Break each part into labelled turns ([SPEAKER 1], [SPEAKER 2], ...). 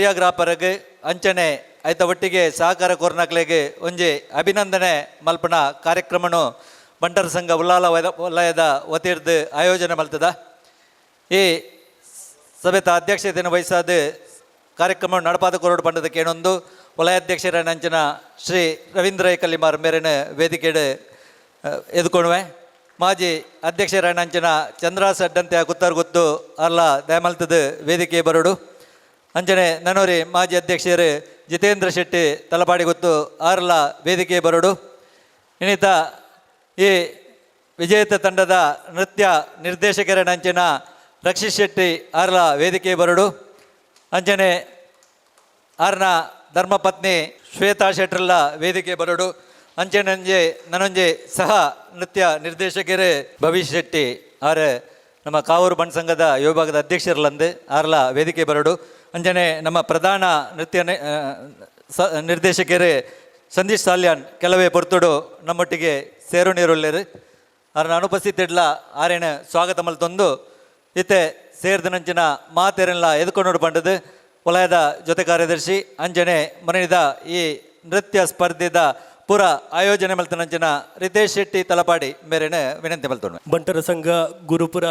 [SPEAKER 1] ಕೊರಿಯೋಗ್ರಾಫರ್ಗ್ ಅಂಚನೆ ಐತ ಒಟ್ಟಿಗೆ ಸಹಕಾರ ಕೊರ್ನಕ್ಲೆಗ್ ಒಂಜಿ ಅಭಿನಂದನೆ ಮಲ್ಪುನ ಕಾರ್ಯಕ್ರಮನು ಬಂಟರ ಸಂಘ ಉಲ್ಲಾಲ ವಲಯದ ವತಿರ್ದ್ ಆಯೋಜನೆ ಮಲ್ತದ. ಈ ಸಭೆತ ಅಧ್ಯಕ್ಷತೆಯನ್ನು ವಹಿಸಾದ ಕಾರ್ಯಕ್ರಮ ನಡಪಾದ ಕೊರಡು ಪಂಡದ ಕೇನೊಂದು ವಲಯಾಧ್ಯಕ್ಷರ ನಂಚಿನ ಶ್ರೀ ರವೀಂದ್ರ ಕಲ್ಲಿಮಾರ್ ಮೇರಿನ ವೇದಿಕೆಡ್ ಎದುಕೊಣುವೆ. ಮಾಜಿ ಅಧ್ಯಕ್ಷರ ನಂಚಿನ ಚಂದ್ರಾಸ್ ಅಡ್ಡಂತೆ ಗುತ್ತಾರ್ ಗುತ್ತು ಅರ್ಲ ದಯಮಲ್ತದ ವೇದಿಕೆ ಬರೋಡು. ಅಂಚನೆ ನನೋರಿ ಮಾಜಿ ಅಧ್ಯಕ್ಷರು ಜಿತೇಂದ್ರ ಶೆಟ್ಟಿ ತಲಪಾಡಿ ಗುತ್ತು ಆರ್ಲ ವೇದಿಕೆ ಬರೋಡು. ಇನ್ನಿತ ಈ ವಿಜೇತ ತಂಡದ ನೃತ್ಯ ನಿರ್ದೇಶಕರ ನಂಚಿನ ರಕ್ಷಿತ್ ಶೆಟ್ಟಿ ಆರ್ಲ ವೇದಿಕೆ ಬರೋಡು. ಅಂಚನೆ ಆರ್ನ ಧರ್ಮಪತ್ನಿ ಶ್ವೇತಾ ಶೆಟ್ರಲ್ಲ ವೇದಿಕೆ ಬರೋಡು. ಅಂಚೆನಂಜೆ ನನೊಂಜೆ ಸಹ ನೃತ್ಯ ನಿರ್ದೇಶಕರೇ ಭವಿಷ್ ಶೆಟ್ಟಿ ಆರ್ ನಮ್ಮ ಕಾವೂರು ಬಂಟ್ ಸಂಘದ ವಿಭಾಗದ ಅಧ್ಯಕ್ಷರಲ್ಲಂದು ಆರ್ಲ ವೇದಿಕೆ ಬರೋಡು. ಅಂಚನೆ ನಮ್ಮ ಪ್ರಧಾನ ನೃತ್ಯ ನಿರ್ದೇಶಕರೇ ಸಂದೀಶ್ ಸಾಲ್ಯಾನ್ ಕೆಲವೇ ಪೊರ್ತುಡು ನಮ್ಮೊಟ್ಟಿಗೆ ಸೇರು ನೀರುಳ್ಳೇರು. ಆರ್ನ ಅನುಪಸ್ಥಿತಿ ಇಡ್ಲ ಆರೇನ ಸ್ವಾಗತ ಮಲ್ತೊಂದು ಇತ್ತೆ ಸೇರ್ದನಂಚಿನ ಮಾತೆರೆಲ್ಲ ಎದುಕೊಂಡು ಪಂಡದು ವಲಯದ ಜೊತೆ ಕಾರ್ಯದರ್ಶಿ ಅಂಜನೆ ಮನಿದ ಈ ನೃತ್ಯ ಸ್ಪರ್ಧೆದ ಪೂರ ಆಯೋಜನೆ ಮಲ್ತನಂಚಿನ ರಿತೇಶ್ ಶೆಟ್ಟಿ ತಲಪಾಡಿ ಮೇರೆನ ವಿನಂತಿ ಮಲ್ತೊಂಡು.
[SPEAKER 2] ಬಂಟರ ಸಂಘ ಗುರುಪುರ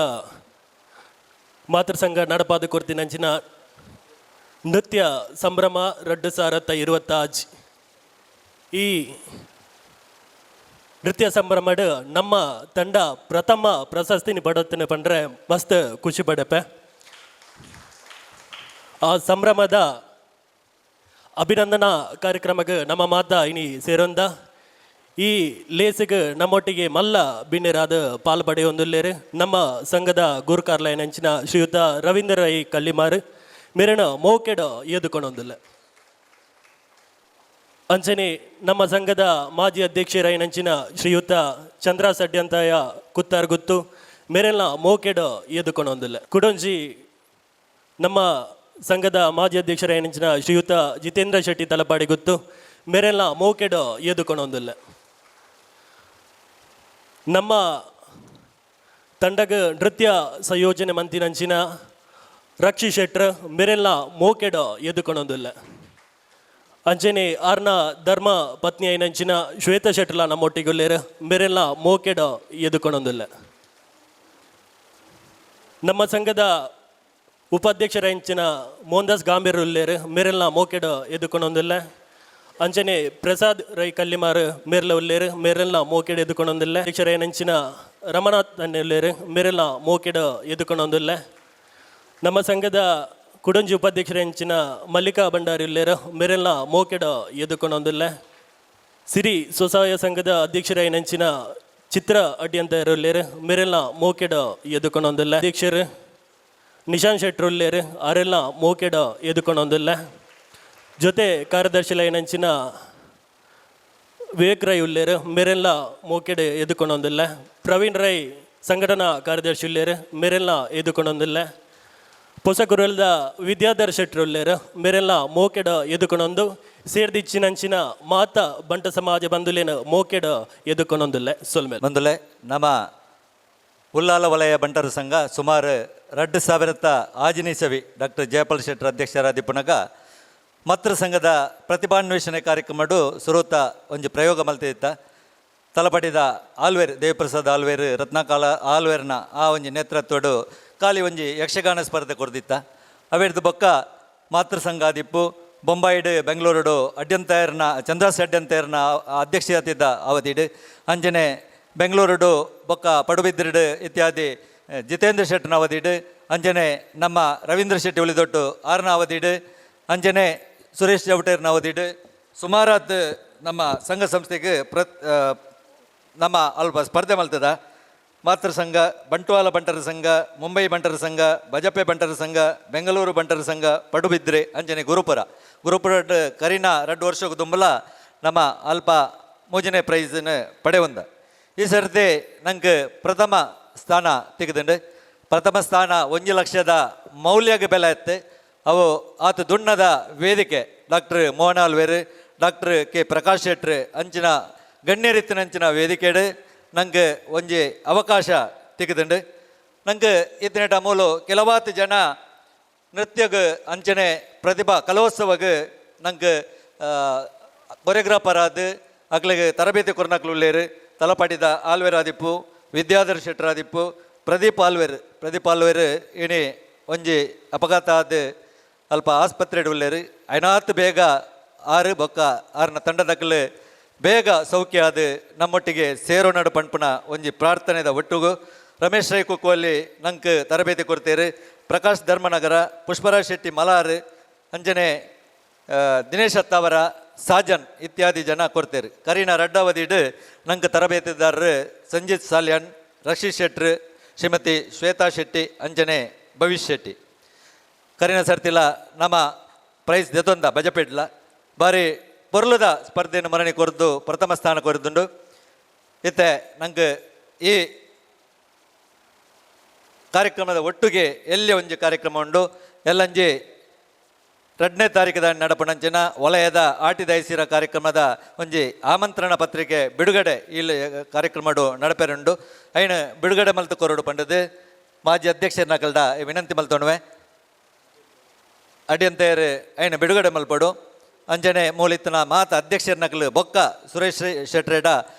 [SPEAKER 2] ಮಾತೃ ಸಂಘ ನಡಪಾದ ಕೊರ್ತಿನಂಚಿನ ನೃತ್ಯ ಸಂಭ್ರಮ 2026. ಈ ನೃತ್ಯ ಸಂಭ್ರಮಡ್ ನಮ್ಮ ತಂಡ ಪ್ರಥಮ ಪ್ರಶಸ್ತಿನಿ ಪಡೋತಿನ ಪಂಡ್ರೆ ಮಸ್ತ್ ಖುಷಿ ಪಡಪೆ. ಆ ಸಂಭ್ರಮದ ಅಭಿನಂದನಾ ಕಾರ್ಯಕ್ರಮಕ್ಕೆ ನಮ್ಮ ಮಾತ ಇನಿ ಸೇರೊಂದ. ಈ ಲೇಸಿಗೆ ನಮ್ಮೊಟ್ಟಿಗೆ ಮಲ್ಲ ಬಿನ್ನೆರಾದ ಪಾಲ್ ಪಡೆಯೊಂದುಲ್ಲೇರು ನಮ್ಮ ಸಂಘದ ಗುರುಕಾರ್ಲೈನಂಚಿನ ಶ್ರೀಯುತ ರವೀಂದ್ರ ರೈ ಕಲ್ಲಿಮಾರು ಮೇರಣ ಮೋಕೆಡ ಎದುಕೊಂಡೊಂದಿಲ್ಲ. ಅಂಚನೆ ನಮ್ಮ ಸಂಘದ ಮಾಜಿ ಅಧ್ಯಕ್ಷರೈನಂಚಿನ ಶ್ರೀಯುತ ಚಂದ್ರ ಸಡ್ಯಂತಾಯ ಕುತ್ತಾರ್ ಗುತ್ತು ಮೇರೆಲ್ಲ ಮೋಕೆಡ ಎದುಕೊಂಡೊಂದಿಲ್ಲ. ಕುಡೊಂಜಿ ನಮ್ಮ ಸಂಘದ ಮಾಜಿ ಅಧ್ಯಕ್ಷರೈನಂಚಿನ ಶ್ರೀಯುತ ಜಿತೇಂದ್ರ ಶೆಟ್ಟಿ ತಲಪಾಡಿ ಗುತ್ತು ಮೇರೆಲ್ಲ ಮೋಕೆಡ ಎದುಕೊಂಡೊಂದಿಲ್ಲ. ನಮ್ಮ ತಂಡಗ ನೃತ್ಯ ಸಂಯೋಜನೆ ಮಂತಿನಂಚಿನ ರಕ್ಷಿ ಶೆಟ್ರ್ ಮೇರೆಲ್ಲ ಮೋಕೆಡ ಎದುಕೊಂಡೊಂದಿಲ್ಲ. ಅಂಚನೆ ಆರ್ನ ಧರ್ಮ ಪತ್ನಿ ಐನಂಚಿನ ಶ್ವೇತ ಶೆಟ್ರ್ಲ ನಮ್ಮೊಟ್ಟಿಗುಲ್ಲೇರು ಮೇರೆಲ್ಲ ಮೋಕೆಡ ಎದುಕೊಂಡೊಂದಿಲ್ಲ. ನಮ್ಮ ಸಂಘದ ಉಪಾಧ್ಯಕ್ಷರ ಇಂಚಿನ ಮೋಹನ್ದಾಸ್ ಗಾಂಭೀರ್ ಉಲ್ಲೇರು ಮೇರೆಲ್ಲ ಮೋಕೆಡ ಎದುಕೊಂಡೊಂದಿಲ್ಲ. ಅಂಚನೆ ಪ್ರಸಾದ್ ರೈ ಕಲ್ಲಿಮಾರ್ ಮೇರ್ಲ ಉಲ್ಲೇರು ಮೇರೆಲ್ಲ ಮೋಕೆಡ ಎದುಕೊಂಡೊಂದಿಲ್ಲ. ಅಧ್ಯಕ್ಷರ ನಂಚಿನ ರಮನಾಥ್ ಉಲ್ಲೇರು ಮೇರೆಲ್ಲ ಮೋಕೆಡ ಎದುಕೊಂಡೊಂದಿಲ್ಲ. ನಮ್ಮ ಸಂಘದ ಕುಡಂಜಿ ಉಪಾಧ್ಯಕ್ಷರ ಎಂಚಿನ ಮಲ್ಲಿಕಾ ಭಂಡಾರಿ ಉಲ್ಲೇರು ಮೇರೆಲ್ಲ ಮೋಕೆಡ ಎದುಕೊಂಡೊಂದಿಲ್ಲ. ಸಿರಿ ಸ್ವಸಹಾಯ ಸಂಘದ ಅಧ್ಯಕ್ಷರ ನಂಚಿನ ಚಿತ್ರ ಅಡ್ಯಂತ ಉಲ್ಲೇರು ಮೇರೆಲ್ಲ ಮೋಕೆಡ ಎದುಕೊಂಡೊಂದಿಲ್ಲ. ಅಧ್ಯಕ್ಷರು ನಿಶಾಂತ್ ಶೆಟ್ರು ಉಲ್ಲೇರು ಆರೆಲ್ಲ ಮೋಕೆಡ ಎದುಕೊಂಡೊಂದಿಲ್ಲ. ಜೊತೆ ಕಾರ್ಯದರ್ಶಿ ನಂಚಿನ ವಿವೇಕ್ ರೈ ಉಲ್ಲೇರು ಮೇರೆಲ್ಲ ಮೋಕೆಡೆ ಎದುಕೊಂಡೊಂದಿಲ್ಲ. ಪ್ರವೀಣ್ ರೈ ಸಂಘಟನಾ ಕಾರ್ಯದರ್ಶಿ ಉಲ್ಲೇರು ಮೇರೆಲ್ಲ ಎದುಕೊಂಡೊಂದಿಲ್ಲ. ಪೊಸಕುರಲ್ದ ವಿದ್ಯಾಧರ್ ಶೆಟ್ರು ಉಲ್ಲೇರು ಮೇರೆಲ್ಲ ಮೋಕೆಡ ಎದುಕೊಂಡೊಂದು ಸೇರ್ದಿಚ್ಚಿನಂಚಿನ ಮಾತ ಬಂಟ ಸಮಾಜ ಬಂಧುಲೇನ ಮೋಕೆಡ ಎದುಕೊಂಡೊಂದಿಲ್ಲ ಸೊಲ್ಮೆಲ್.
[SPEAKER 1] ಬಂದುಲೆ, ನಮ್ಮ ಉಲ್ಲಾಲ ವಲಯ ಬಂಟರ ಸಂಘ ಸುಮಾರು 2006ನೇ ಇಸವಿ ಡಾಕ್ಟರ್ ಜಯಪಾಲ್ ಶೆಟ್ಟರ್ ಅಧ್ಯಕ್ಷರಾದಿಪ್ಪುನಗ ಮಾತೃ ಸಂಘದ ಪ್ರತಿಭಾನ್ವೇಷಣೆ ಕಾರ್ಯಕ್ರಮಡು ಸುರೂತ ಒಂಜಿ ಪ್ರಯೋಗ ಮಲ್ತಿತ್ತ. ತಲಪಡಿದ ಆಲ್ವೇರ್ ದೇವಪ್ರಸಾದ್ ಆಲ್ವೇರ್, ರತ್ನಾಕಾಲ ಆಲ್ವೇರ್ನ ಆ ಒಂಜಿ ನೇತೃತ್ವಡು ಖಾಲಿ ಒಂಜಿ ಯಕ್ಷಗಾನ ಸ್ಪರ್ಧೆ ಕೊರ್ದಿತ್ತ. ಅವೆರ್ದು ಬೊಕ್ಕ ಮಾತೃ ಸಂಘಾದಿಪ್ಪು ಬೊಂಬಾಯಿಡ್ ಬೆಂಗಳೂರುಡು ಅಡ್ಯಂತಾಯರ್ನ ಚಂದ್ರಾಸ್ ಅಡ್ಯಂತಾಯರ್ನ ಅಧ್ಯಕ್ಷತೆದ ಅವಧಿಡ್, ಅಂಚನೆ ಬೆಂಗಳೂರುಡು ಬೊಕ್ಕ ಪಡುಬಿದ್ರಿಡ್ ಇತ್ಯಾದಿ ಜಿತೇಂದ್ರ ಶೆಟ್ಟನ ಅವಧಿಡ್, ಅಂಚನೆ ನಮ್ಮ ರವೀಂದ್ರ ಶೆಟ್ಟಿ ಉಳಿದೊಟ್ಟು ಆರ್ನ ಅವಧಿಡ್, ಅಂಚನೆ ಸುರೇಶ್ ಚೌಟೇರ್ನ ಅವಧಿಡ್ ಸುಮಾರಾತ್ ನಮ್ಮ ಸಂಘ ಸಂಸ್ಥೆಗೆ ನಮ್ಮ ಅಲ್ಪ ಸ್ಪರ್ಧೆ ಮಲ್ತದ. ಮಾತೃ ಸಂಘ, ಬಂಟ್ವಾಳ ಬಂಟರ ಸಂಘ, ಮುಂಬೈ ಬಂಟರ ಸಂಘ, ಬಜಪೆ ಬಂಟರ ಸಂಘ, ಬೆಂಗಳೂರು ಬಂಟರ ಸಂಘ, ಪಡುಬಿದ್ರೆ, ಅಂಚನೆ ಗುರುಪುರ. ಗುರುಪುರ ಕರಿನ 2 ವರ್ಷಕ್ಕೆ ದುಂಬಲ ನಮ್ಮ ಅಲ್ಪ ಮೂಜನೇ ಪ್ರೈಸ್ನ ಪಡೆವಂದ. ಈ ಸರ್ತಿ ನಂಗೆ ಪ್ರಥಮ ಸ್ಥಾನ ತೆಗೆದುಂಡು. ಪ್ರಥಮ ಸ್ಥಾನ 1 ಲಕ್ಷದ ಮೌಲ್ಯಗೆ ಬೆಲೆ ಇತ್ತು. ಅವು ಆತ ದುಣ್ಣದ ವೇದಿಕೆ doctor Mohan Alvares, doctor K Prakash ಶೆಟ್ರ್ ಅಂಚಿನ ಗಣ್ಯರಿತ್ತಿನ ಅಂಚಿನ ವೇದಿಕೆಡು ನಂಗೆ ಒಂಜಿ ಅವಕಾಶ ತೆಗೆದುಂಡು. ನಂಗೆ ಇತ್ತಿನೇಟ ಮೂಲು ಕೆಲವಾತು ಜನ ನೃತ್ಯಗ್ ಅಂಚನೆ ಪ್ರತಿಭಾ ಕಲೋತ್ಸವಗ್ ನಂಗೆ ಕೊರಿಯೋಗ್ರಾಫರ್ ಆದ್ ಅಕ್ಲೆಗ್ ತರಬೇತಿ ಕೊರ್ನಕ್ಲು ಉಲ್ಲೇರು. ತಲಪಾಡಿದ ಆಲ್ವೇರ್ ಆದಿಪ್ಪು, ವಿದ್ಯಾಧರ್ ಶೆಟ್ಟರ್ ಆದಿಪ್ಪು, ಪ್ರದೀಪ್ ಆಲ್ವೇರ್. ಪ್ರದೀಪ್ ಆಲ್ವೇರ್ ಇನಿ ಒಂಜಿ ಅಪಘಾತ ಆದ್ ಅಲ್ಪ ಆಸ್ಪತ್ರೆಡ್ ಉಲ್ಲೇರು. ಐನಾತ್ ಬೇಗ ಆರು ಬೊಕ್ಕ ಆರ್ನ ತಂಡದಕ್ಲು ಬೇಗ ಸೌಖ್ಯ ಆದ್ ನಮ್ಮೊಟ್ಟಿಗೆ ಸೇರೋನಡು ಪನ್ಪುನ ಒಂಜಿ ಪ್ರಾರ್ಥನೆದ ಒಟ್ಟುಗು ರಮೇಶ್ ರೈ ಕುಕ್ವಲ್ಲಿ ನಂಕ್ ತರಬೇತಿ ಕೊಡ್ತೇರು. ಪ್ರಕಾಶ್ ಧರ್ಮನಗರ, ಪುಷ್ಪರಾಜ್ ಶೆಟ್ಟಿ ಮಲಾರ್, ಅಂಜನೆ ದಿನೇಶ್ ಅತ್ತಾವರ, ಸಾಜನ್ ಇತ್ಯಾದಿ ಜನ ಕೊಡ್ತೇರು. ಕರೀನ ರಡ್ಡಾವಧಿಡ್ ನಂಕ್ ತರಬೇತಿದಾರರು ಸಂಜಿತ್ ಸಾಲ್ಯಾನ್, ರಕ್ಷಿತ್ ಶೆಟ್ರು, ಶ್ರೀಮತಿ ಶ್ವೇತಾ ಶೆಟ್ಟಿ, ಅಂಜನೆ ಭವಿಷ್ ಶೆಟ್ಟಿ. ಕರಿನ ಸರ್ತಿಲ ನಮ್ಮ ಪ್ರೈಸ್ ದೆತೊಂದ ಬಜಪೆಡ್ಲ ಬಾರಿ ಪೊರ್ಲುದ ಸ್ಪರ್ಧೆಯನ್ನು ಮರಣಿ ಕೊರ್ದು ಪ್ರಥಮ ಸ್ಥಾನ ಕೊರ್ದುಂಡು. ಇತ್ತೆ ನಂಗೆ ಈ ಕಾರ್ಯಕ್ರಮದ ಒಟ್ಟಿಗೆ ಎಲ್ಲಿ ಒಂಜಿ ಕಾರ್ಯಕ್ರಮ ಉಂಡು. ಎಲ್ಲಂಜಿ 2ನೇ ತಾರೀಕದ ನಡಪಣಂಚಿನ ವಲಯದ ಆಟಿದೈಸಿರ ಕಾರ್ಯಕ್ರಮದ ಒಂಜಿ ಆಮಂತ್ರಣ ಪತ್ರಿಕೆ ಬಿಡುಗಡೆ ಇಲ್ಲಿ ಕಾರ್ಯಕ್ರಮಡು ನಡಪೆರುಂಡು. ಐನು ಬಿಡುಗಡೆ ಮಲ್ತು ಕೊರಡು ಪಂಡದು ಮಾಜಿ ಅಧ್ಯಕ್ಷರ ವಿನಂತಿ ಮಲ್ತೊಣುವೆ. ಅಡಿಯಂತೆಯರು ಐನು ಬಿಡುಗಡೆ ಮಲ್ಪಡು. ಅಂಜನೆ ಮೂಲಿತ್ತನ ಮಾತ ಅಧ್ಯಕ್ಷರ ನಕಲು ಬೊಕ್ಕ ಸುರೇಶ್ ಶೆಟ್ರೇಡ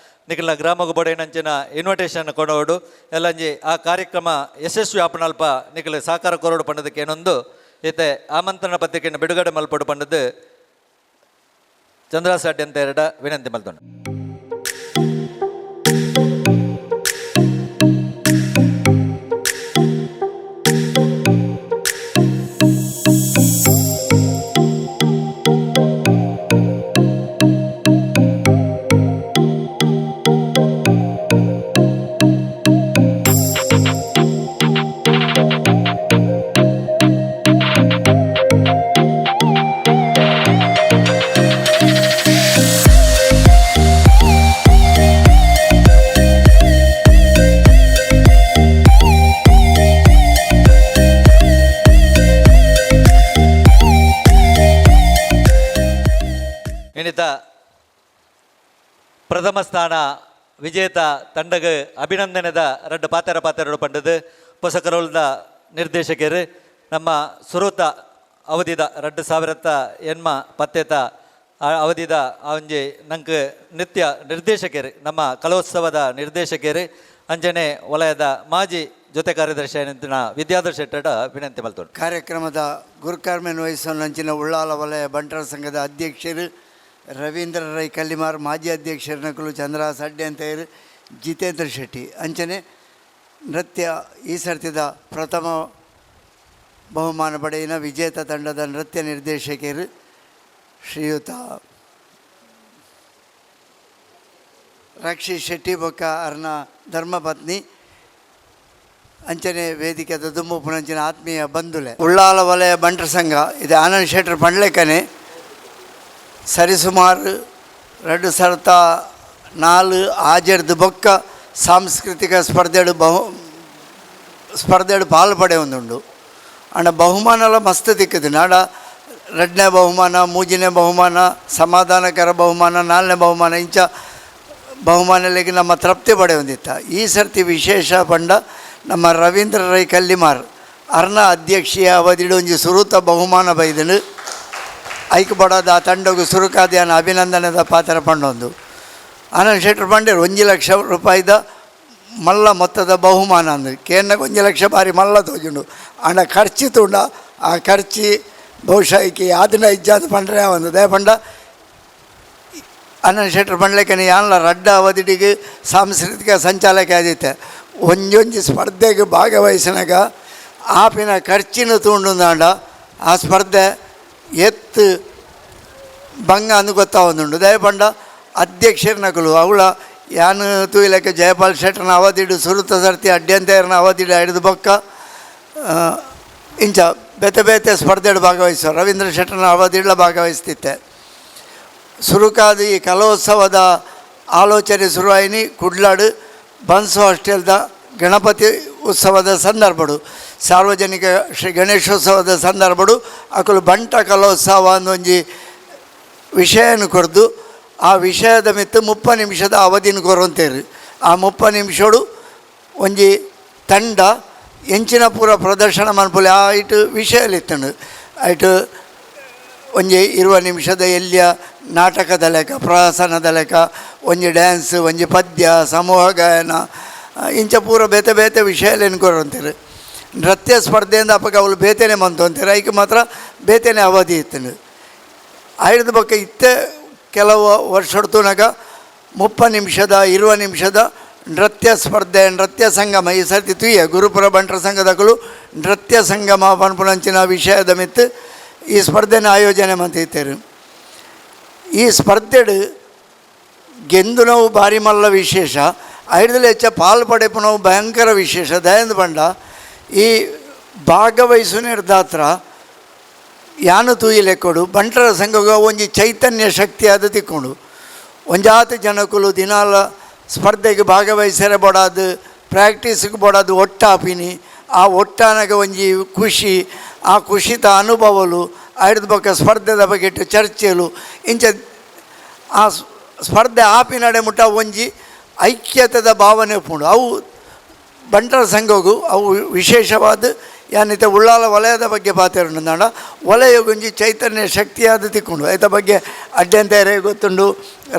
[SPEAKER 1] ನಿಖಲ ಗ್ರಾಮಗು ಬೊಡೆನಂಚಿನ ಇನ್ವಿಟೇಷನ್ ಕೊಡೋಡು. ಎಲ್ಲಂಜಿ ಆ ಕಾರ್ಯಕ್ರಮ ಯಶಸ್ವಿ ಆಪನಲ್ಪ ನಿಖಲ ಸಹಕಾರ ಕೊರೋಡು ಪಂಡದಕ್ಕೆ ಏನೊಂದು ಇತ್ತೆ ಆಮಂತ್ರಣ ಪತ್ರಿಕೆಯನ್ನು ಬಿಡುಗಡೆ ಮಲ್ಪಡು ಪಂಡದು ಚಂದ್ರಾಸಾಡ್ಯ ಅಂತ ಎರಡ ವಿನಂತಿ ಮಲ್ತೊಂಡು. ಇನ್ನಿತ ಪ್ರಥಮ ಸ್ಥಾನ ವಿಜೇತ ತಂಡಗ ಅಭಿನಂದನೆದ ರಡ್ಡು ಪಾತೆರ ಪಾತೆರಡು ಪಂಡದು ಪೊಸಕರೋಲ್ದ ನಿರ್ದೇಶಕರು ನಮ್ಮ ಸುರೂತ ಅವಧಿದ 2008 ಪತ್ತೆತ ಅವಧಿದ ಒಂಜಿ ನಂಕ್ ನೃತ್ಯ ನಿರ್ದೇಶಕರು ನಮ್ಮ ಕಲೋತ್ಸವದ ನಿರ್ದೇಶಕರು ಅಂಜನೆ ವಲಯದ ಮಾಜಿ ಜೊತೆ ಕಾರ್ಯದರ್ಶಿ ವಿದ್ಯಾಧರ್ ಶೆಟ್ಟಡ ವಿನಂತಿ ಮಲ್ತೊಂಡು.
[SPEAKER 3] ಕಾರ್ಯಕ್ರಮದ ಗುರುಕರ್ಮೆನ್ ವಹಿಸುವ ಉಳ್ಳಾಲ ವಲಯ ಬಂಟರ ಸಂಘದ ಅಧ್ಯಕ್ಷರು ರವೀಂದ್ರ ರೈ ಕಲ್ಲಿಮಾರ್, ಮಾಜಿ ಅಧ್ಯಕ್ಷರು ನಕಲು ಚಂದ್ರ ಸಡ್ಡೆ ಅಂತ ಜಿತೇಂದ್ರ ಶೆಟ್ಟಿ. ಅಂಚನೆ ನೃತ್ಯ ಈ ಸರ್ತಿದ ಪ್ರಥಮ ಬಹುಮಾನ ಪಡೆಯಿನ ವಿಜೇತ ತಂಡದ ನೃತ್ಯ ನಿರ್ದೇಶಕರು ಶ್ರೀಯುತ ರಕ್ಷಿ ಶೆಟ್ಟಿ ಬೊಕ್ಕ ಅರ್ನ ಧರ್ಮಪತ್ನಿ. ಅಂಚನೆ ವೇದಿಕೆದ ದುಮ್ಮುಪುನಂಚಿನ ಆತ್ಮೀಯ ಬಂಧುಲೆ ಉಳ್ಳಾಲ ವಲಯ ಬಂಟರ ಸಂಘ ಇದು ಆನಂದ್ ಶೆಟ್ಟರ್ ಪಂಡ್ಲೆಕನೆ ಸರಿಸುಮಾರು 2004 ಆಜರ್ದು ಬೊಕ್ಕ ಸಾಂಸ್ಕೃತಿಕ ಸ್ಪರ್ಧೆಡು ಬಹು ಸ್ಪರ್ಧೆಡು ಪಾಲು ಪಡೆಯೊಂದುಂಡು. ಅಂಡ ಬಹುಮಾನಲ ಮಸ್ತ್ ತಿಕ್ಕದು. ನಾಡ 2ನೇ ಬಹುಮಾನ, 3ನೇ ಬಹುಮಾನ, ಸಮಾಧಾನಕರ ಬಹುಮಾನ, 4ನೇ ಬಹುಮಾನ, ಇಂಚ ಬಹುಮಾನಲಿಗೆ ನಮ್ಮ ತೃಪ್ತಿ ಪಡೆಯೊಂದಿತ್ತ. ಈ ಸರ್ತಿ ವಿಶೇಷ ಪಂಡ ನಮ್ಮ ರವೀಂದ್ರ ರೈ ಕಲ್ಲಿಮಾರ್ ಅರ್ನ ಅಧ್ಯಕ್ಷೀಯ ಅವಧಿಡು ಒಂಜಿ ಸುರುತ ಬಹುಮಾನ ಬೈದನು. ಐಕ್ ಬಡೋದ ಆ ತಂಡಗು ಸುರುಕಾದ್ಯಾನ ಅಭಿನಂದನೆದ ಪಾತ್ರ ಪಂಡೊಂದು. ಆನಂದ್ ಶೆಟ್ಟರ್ ಪಂಡೇರು 1 ಲಕ್ಷ ರೂಪಾಯಿದ ಮಲ್ಲ ಮೊತ್ತದ ಬಹುಮಾನ ಅಂದು ಕೇನ್ನಗ 1 ಲಕ್ಷ ಬಾರಿ ಮಲ್ಲ ತೋಜುಂಡು. ಆಂಡ ಖರ್ಚು ತೂಂಡ ಆ ಖರ್ಚಿ ಬಹುಶಃ ಈಕೆ ಯಾದನ ಇಜ್ಜಾದ ಪಂಡ್ರೆ ಒಂದು ದಯ ಪಂಡ ಆನಂದ್ ಶೆಟ್ಟರ್ ಪಂಡ್ಲೆಕನೆ ಯಾನ್ಲ ರಡ್ಡ ಅವಧಿಡಿಗೆ ಸಾಂಸ್ಕೃತಿಕ ಸಂಚಾಲಕ ಆದಿತ್ತೆ. ಒಂಜೊಂಜಿ ಸ್ಪರ್ಧೆಗೆ ಭಾಗವಹಿಸಿನಾಗ ಆಪಿನ ಖರ್ಚಿನ ತೂಂಡುಂದಾಂಡ ಆ ಸ್ಪರ್ಧೆ ಎತ್ತು ಬಂಗ ಅಂದು ಗೊತ್ತಾವೊಂದುಂಡು. ದಯಪಂಡ ಅಧ್ಯಕ್ಷರನಕುಲು ಅವಳ ಯಾನು ತೂಯಿಲೆಕ್ಕ ಜಯಪಾಲ್ ಶೆಟ್ಟರ್ನ ಅವಧಿಡು ಸುರುತ ಸರ್ತಿ ಅಡ್ಯಂತೆಯರ್ನ ಅವಧಿಡು ಹಿಡಿದು ಬೊಕ್ಕ ಇಂಚ ಬೇತೆ ಬೇತೆ ಸ್ಪರ್ಧೆಡು ಭಾಗವಹಿಸುವ ರವೀಂದ್ರ ಶೆಟ್ಟರ್ನ ಅವಧಿಡ್ಲ ಭಾಗವಹಿಸ್ತಿತ್ತೆ. ಸುರುಕಾದ ಈ ಕಲೋತ್ಸವದ ಆಲೋಚನೆ ಶುರುವಾಯಿನಿ ಕುಡ್ಲಾಡು ಬನ್ಸ್ ಹಾಸ್ಟೆಲ್ದ ಗಣಪತಿ ಉತ್ಸವದ ಸಂದರ್ಭಡು, ಸಾರ್ವಜನಿಕ ಶ್ರೀ ಗಣೇಶೋತ್ಸವದ ಸಂದರ್ಭಡು ಅಕುಲು ಬಂಟ ಕಲೋತ್ಸವ ಒಂಜಿ ವಿಷಯನ ಕೊರ್ದು ಆ ವಿಷಯದ ಮಿತ್ತು 30 ನಿಮಿಷದ ಅವಧಿನ ಕೊರೊಂತೇರು. ಆ 30 ನಿಮಿಷಡು ಒಂಜಿ ತಂಡ ಎಂಚಿನ ಪೂರ ಪ್ರದರ್ಶನ ಮನ್ಪುಲೆ ಆ ಐಟ್ ವಿಷಯಲು ಇತ್ತುಂಡು. ಐಟ್ ಒಂಜಿ 20 ನಿಮಿಷದ ಎಲ್ಯ ನಾಟಕದ ಲೆಕ್ಕ, ಪ್ರಹಸನದ ಲೆಕ್ಕ, ಒಂಜಿ ಡ್ಯಾನ್ಸ್, ಒಂಜಿ ಪದ್ಯ, ಸಮೂಹ ಗಾಯನ, ಇಂಚ ಪೂರ ಬೇತೆ ಬೇತೆ ವಿಷಯಲೇನು ಕೊರೊಂತೆರ್. ನೃತ್ಯ ಸ್ಪರ್ಧೆಯಿಂದ ಅಪಗ ಅವಳು ಬೇತೆನೆ ಮಂತೊಂತೆರ್, ಐಕ್ ಮಾತ್ರ ಬೇತೆನೆ ಅವಧಿ ಇತ್ತುಂಡು. ಐಡ್ದ್ ಬೊಕ್ಕ ಇತ್ತೆ ಕೆಲವು ವರ್ಷಡ್ ತೂನಗ 30 ನಿಮಿಷದ 20 ನಿಮಿಷದ ನೃತ್ಯ ಸ್ಪರ್ಧೆ, ನೃತ್ಯ ಸಂಗಮ. ಈ ಸರ್ತಿ ತೂಯ ಗುರುಪುರ ಬಂಟರ ಸಂಘದಕುಲು ನೃತ್ಯ ಸಂಗಮ ಪನ್ಪುನಂಚಿನ ವಿಷಯದ ಮಿತ್ತ್ ಈ ಸ್ಪರ್ಧೆನ ಆಯೋಜನೆ ಮಂತಿತ್ತೆರ್. ಈ ಸ್ಪರ್ಧೆಡ್ ಗೆಂದುನವು ಬಾರಿ ಮಲ್ಲ ವಿಶೇಷ, ಐಡ್ದಲ ಹೆಚ್ಚ ಪಾಲ್ ಪಡೆಪುನವು ಭಯಂಕರ ವಿಶೇಷ. ದಯಂದ್ ಪಂಡ ಈ ಭಾಗವಹಿಸುನೆರ್ದಾತ್ರ ಯಾನು ತೂಯಿ ಲೆಕ್ಕೊಡು ಬಂಟರ ಸಂಘಗ ಒಂಜಿ ಚೈತನ್ಯ ಶಕ್ತಿ ಆದ್ ತಿಕ್ಕೊಂಡು ಒಂಜಾತ್ ಜನಕುಲು ದಿನಾಲ ಸ್ಪರ್ಧೆಗೆ ಭಾಗವಹಿಸರೆ ಬೋಡಾದ್, ಪ್ರಾಕ್ಟೀಸ್ಗೆ ಬೋಡಾದ್ ಒಟ್ಟಾಪಿನಿ. ಆ ಒಟ್ಟಾನಗ ಒಂಜಿ ಖುಷಿ, ಆ ಖುಷಿತ ಅನುಭವಲು, ಐಡ್ದ್ ಬೊಕ್ಕ ಸ್ಪರ್ಧೆದ ಬಗ್ಗೆ ಚರ್ಚೆಲು, ಇಂಚ ಆ ಸ್ಪರ್ಧೆ ಆಪಿನಡೆ ಮುಟ್ಟ ಒಂಜಿ ಐಕ್ಯತೆದ ಭಾವನೆ ಉಪ್ಪುಂಡು. ಅವು ಬಂಟರ ಸಂಘಗು ಅವು ವಿಶೇಷವಾದ ಯಾನಿತ್ತೆ ಉಳ್ಳಾಲ ವಲಯದ ಬಗ್ಗೆ ಪಾತೆರುಂಡು. ವಲಯಗೊಂಜಿ ಚೈತನ್ಯ ಶಕ್ತಿಯಾದ ತಿಕ್ಕೊಂಡು ಐತ ಬಗ್ಗೆ ಅಡ್ಯಂತೇರೆ ಗೊತ್ತುಂಡು,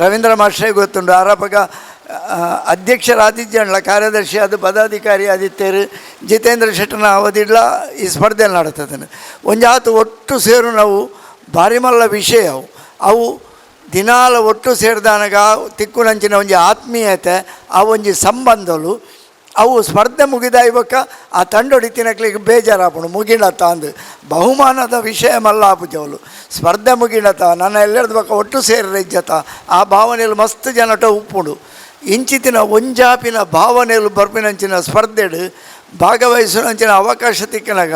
[SPEAKER 3] ರವೀಂದ್ರ ಮಾಸ್ಟ್ರೇ ಗೊತ್ತುಂಡು. ಆರಪಗ ಅಧ್ಯಕ್ಷರಾದಿಜ್ಜಂಡ್ಲ ಕಾರ್ಯದರ್ಶಿ ಆದ ಪದಾಧಿಕಾರಿ ಆದಿತ್ಯರು ಜಿತೇಂದ್ರ ಶೆಟ್ಟನ ಅವಧಿಡ್ಲ ಈ ಸ್ಪರ್ಧೆ ನಡತದೆ. ಒಂಜಾತು ಒಟ್ಟು ಸೇರು ನಾವು ಭಾರಿ ಮಲ್ಲ ವಿಷಯ. ಅವು ಅವು ದಿನಾಲ ಒಟ್ಟು ಸೇರಿದಾನಗ ತಿಕ್ಕುನಂಚಿನ ಒಂಜಿ ಆತ್ಮೀಯತೆ, ಆ ಒಂಜಿ ಸಂಬಂಧಲು ಅವು ಸ್ಪರ್ಧೆ ಮುಗಿದ ಬೊಕ್ಕ ಆ ತಂಡೊಡಿ ತಿನಕ್ಲಿಗೆ ಬೇಜಾರಾಪುಂಡು. ಮುಗಿಣತ ಅಂದು ಬಹುಮಾನದ ವಿಷಯ ಮಲ್ಲ ಆಪುಜವಲು ಸ್ಪರ್ಧೆ ಮುಗಿಣತ ನನ್ನ ಎಲ್ಲೆರ್ದು ಬೊಕ್ಕ ಒಟ್ಟು ಸೇರಿಜ್ಜತ ಆ ಭಾವನೆಯಲ್ಲಿ ಮಸ್ತ್ ಜನಟ ಉಪ್ಪುಂಡು. ಇಂಚಿತಿನ ಒಂಜಾಪಿನ ಭಾವನೆಯಲ್ಲಿ ಬರ್ಪಿನಂಚಿನ ಸ್ಪರ್ಧೆಡು ಭಾಗವಹಿಸುವಂಚಿನ ಅವಕಾಶ ತಿಕ್ಕನಾಗ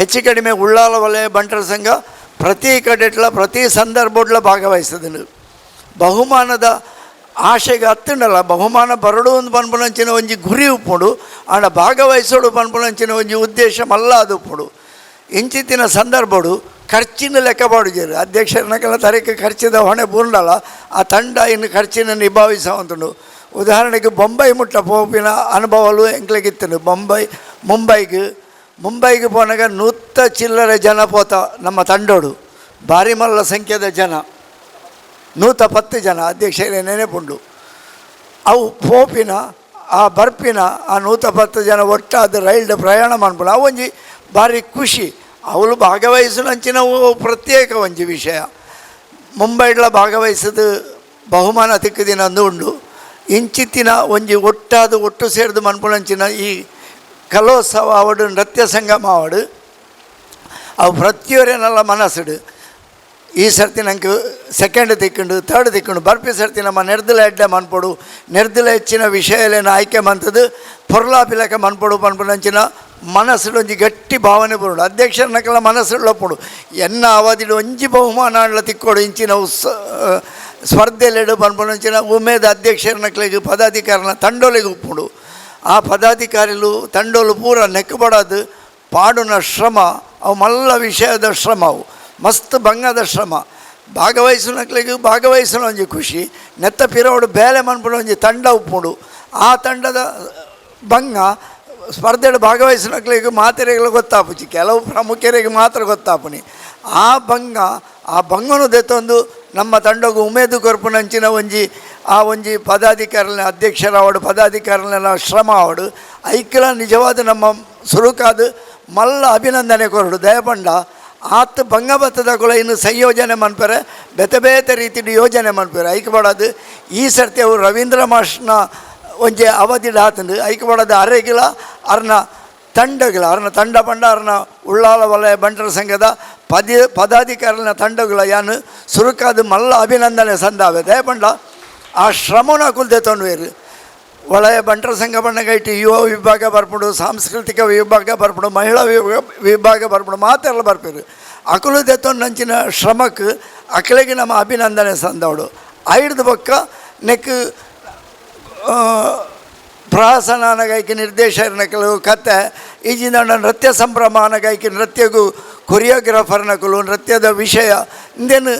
[SPEAKER 3] ಹೆಚ್ಚು ಕಡಿಮೆ ಉಳ್ಳಾಲ ವಲಯ ಬಂಟರ ಸಂಘ ಪ್ರತಿ ಕಡೆಟ್ಲ ಪ್ರತಿ ಸಂದರ್ಭಡ್ಲ ಭಾಗವಹಿಸ್ತದೆ. ಬಹುಮಾನದ ಆಶೆಗೆ ಹತ್ತುಂಡಲ್ಲ, ಬಹುಮಾನ ಬರಡು ಒಂದು ಪನ್ಪುನಂಚಿನ ಒಂಜಿ ಗುರಿ ಉಪ್ಪುಂಡು, ಆಂಡ ಭಾಗವಹಿಸೋಡು ಪನ್ಪುನಂಚಿನ ಒಂಜಿ ಉದ್ದೇಶ ಮಲ್ಲ ಅದು ಉಪ್ಪುಂಡು. ಇಂಚಿತ್ತಿನ ಸಂದರ್ಭಡು ಖರ್ಚಿನ ಲೆಕ್ಕ ಪಾಡುಜೆರ್ ಅಧ್ಯಕ್ಷರನಕಲ ತರೀಕ್ ಖರ್ಚಿದ ಹೊಣೆ ಬೂರ್ಂಡಲ ಆ ತಂಡ ಇನ್ನು ಖರ್ಚಿನ ನಿಭಾಯಿಸವಂತುಂಡು. ಉದಾಹರಣೆಗೆ ಬೊಂಬೈ ಮುಟ್ಟ ಪೋಪಿನ ಅನುಭವಲು ಎಂಕ್ಲೆಗಿತ್ತುಂಡು. ಬೊಂಬೈ ಮುಂಬೈಗೆ ಮುಂಬೈಗೆ ಪೋನಾಗ ನೂತ್ತ ಚಿಲ್ಲರೆ ಜನ ಪೋತ ನಮ್ಮ ತಂಡೋಡು, ಭಾರಿ ಮಲ್ಲ ಸಂಖ್ಯೆದ ಜನ, 110 ಜನ ಅಧ್ಯಕ್ಷರೇ ನೆನೆಪುಂಡು. ಅವು ಪೋಪಿನ ಆ ಬರ್ಪಿನ ಆ 110 ಜನ ಒಟ್ಟಾದ ರೈಲ್ಡ್ ಪ್ರಯಾಣ ಮನ್ಪುನ ಅವು ಒಂಜಿ ಭಾರಿ ಖುಷಿ. ಅವಳು ಭಾಗವಹಿಸುನಂಚಿನ ಪ್ರತ್ಯೇಕ ಒಂಜಿ ವಿಷಯ. ಮುಂಬೈಡ್ಲ ಭಾಗವಹಿಸದು ಬಹುಮಾನ ತಿಕ್ಕುದಿನ ಅಂದು ಉಂಡು. ಇಂಚಿತ್ತಿನ ಒಂಜಿ ಒಟ್ಟಾದ ಒಟ್ಟು ಸೇರ್ದು ಮನ್ಪುನಂಚಿನ ಈ ಕಲೋತ್ಸವ ಆವಡು, ನೃತ್ಯ ಸಂಗಮ ಆವಡು, ಅವು ಪ್ರತಿಯೊರೆನಲ್ಲ ಮನಸ್ಸುಡು. ಈ ಸರ್ತಿ ನಂಗೆ ಸೆಕೆಂಡ್ ತಿಕ್ಕೊಂಡು, ಥರ್ಡ್ ತಿಕ್ಕೊಂಡು, ಬರ್ಪಿ ಸರ್ತಿ ನಮ್ಮ ನೆರ್ದಲ ಎಡ್ಡೆ ಮನ್ಪೊಡು, ನೆರ್ದಲ ಹೆಚ್ಚಿನ ವಿಷಯಲೇನ ಆಯ್ಕೆ ಮಂತದ್ದು ಪೊರ್ಲಾಪಿಲಕ ಮನ್ಪೊಡು ಪನ್ಪುನಂಚಿನ ಮನಸ್ಸುಡು ಒಂಜಿ ಗಟ್ಟಿ ಭಾವನೆ ಬರೋಡು. ಅಧ್ಯಕ್ಷರನಕಲ ಮನಸ್ಸುಳ್ಳಪ್ಪುಡು ಎನ್ನ ಅವಧಿಡು ಒಂಜಿ ಬಹುಮಾನ ತಿಕ್ಕೋಡು ಇಂಚಿನ ಉತ್ಸ ಸ್ಪರ್ಧೆಲೆಡು ಪನ್ಪುನಂಚಿನ ಉಮೇದ ಅಧ್ಯಕ್ಷರನಕ್ಲೆಗ್ ಪದಾಧಿಕಾರಿನ ತಂಡೊಲೆಗ್ ಉಪ್ಪುಂಡು. ಆ ಪದಾಧಿಕಾರಿಲು ತಂಡೋಲು ಪೂರ ನೆಕ್ಕಬಡಾದು ಪಾಡುನ ಶ್ರಮ ಅವು ಮಲ್ಲ ವಿಷಯದ ಶ್ರಮ, ಅವು ಮಸ್ತ್ ಬಂಗದ ಶ್ರಮ. ಭಾಗವಹಿಸುನಕ್ಲೆಗ್ ಭಾಗವಹಿಸುನ ಒಂಜಿ ಖುಷಿ, ನೆತ್ತ ಪಿರವಡು ಬೇಲೆ ಮನ್ಪುನ ಒಂಜಿ ತಂಡ ಉಪ್ಪುಂಡು. ಆ ತಂಡದ ಬಂಗ ಸ್ಪರ್ಧೆಡ್ ಭಾಗವಹಿಸುನಕ್ಲೆಗ್ ಮಾತೆರೆಗ್ಲ ಗೊತ್ತಾಪುಜಿ, ಕೆಲವು ಪ್ರಮುಖರಿಗೆ ಮಾತ್ರ ಗೊತ್ತಾಪುನಿ ಆ ಬಂಗ. ಆ ಬಂಗನು ದೆತ್ತೊಂದು ನಮ್ಮ ತಂಡಗು ಉಮೇದು ಕೊರ್ಪುನಂಚಿನ ಒಂಜಿ ಆ ಒಂಜಿ ಪದಾಧಿಕಾರಿನ ಅಧ್ಯಕ್ಷರಾವಡು ಪದಾಧಿಕಾರಿನ ಶ್ರಮ ಆವಡು ಐಕ್ಲ ನಿಜವಾದ ನಮ್ಮ ಸುರುಕಾದ ಮಲ್ಲ ಅಭಿನಂದನೆ ಕೊರಡು. ದಯಪಂಡ ಆತ್ ಬಂಗ ಬತ್ತದ ಇನ್ನು ಸಂಯೋಜನೆ ಮನ್ಪೆರೆ ಬೇತೆ ಬೇತೆ ರೀತಿಡ್ ಯೋಜನೆ ಮನ್ಪೆರೆ ಐಕ್ ಬಡದು. ಈ ಸರ್ತಿ ಅವರು ರವೀಂದ್ರ ಮಾಷ್ನ ಒಂಜಿ ಅವಧಿಡ್ ಆತುಂಡು. ಐಕ್ ಬಡದು ಅರೆಗಿಲ ಅರ್ನ ತಂಡಗಳ ಅರ್ನ ತಂಡ ಪಂಡ ಅರ್ನ ಉಳ್ಳಾಲ ವಲಯ ಬಂಟರ ಸಂಘದ ಪದಾಧಿಕಾರಿನ ತಂಡಗಳ ಯಾನು ಸುರುಕಾದ ಮಲ್ಲ ಅಭಿನಂದನೆ ಸಂದಾವೆ. ದಯಪಂಡ ಆ ಶ್ರಮನ ಕುಲ್ದೆ ತೊಂಡ್ವೇರು. ವಲಯ ಬಂಟರ ಸಂಘ ಬಣ್ಣಗೈಟಿ ಯುವ ವಿಭಾಗ ಬರ್ಪುಂಡು, ಸಾಂಸ್ಕೃತಿಕ ವಿಭಾಗ ಬರ್ಪುಂಡು, ಮಹಿಳಾ ವಿಭಾಗ ಬರ್ಪುಂಡು, ಮಾತೆಲ್ಲ ಬರ್ಪೇರು. ಅಕುಲು ದೆತ್ತೊಂಡು ಶ್ರಮಕ್ಕೆ ಅಕಲೆಗೆ ನಮ್ಮ ಅಭಿನಂದನೆ ಸಂದವಡು. ಐಡ್ದು ಬೊಕ್ಕ ನೆಕ್ ಪ್ರಹಸನ ಅನಗೈಕಿ ನಿರ್ದೇಶಕರನ ಕೆಲವು ಕತೆ ಈಜಿನ ನೃತ್ಯ ಸಂಭ್ರಮ ಅನಗೈಕಿ ನೃತ್ಯಗೂ ಕೊರಿಯೋಗ್ರಾಫರ್ನ ಕುಲು ನೃತ್ಯದ ವಿಷಯ ಇಂದೇನು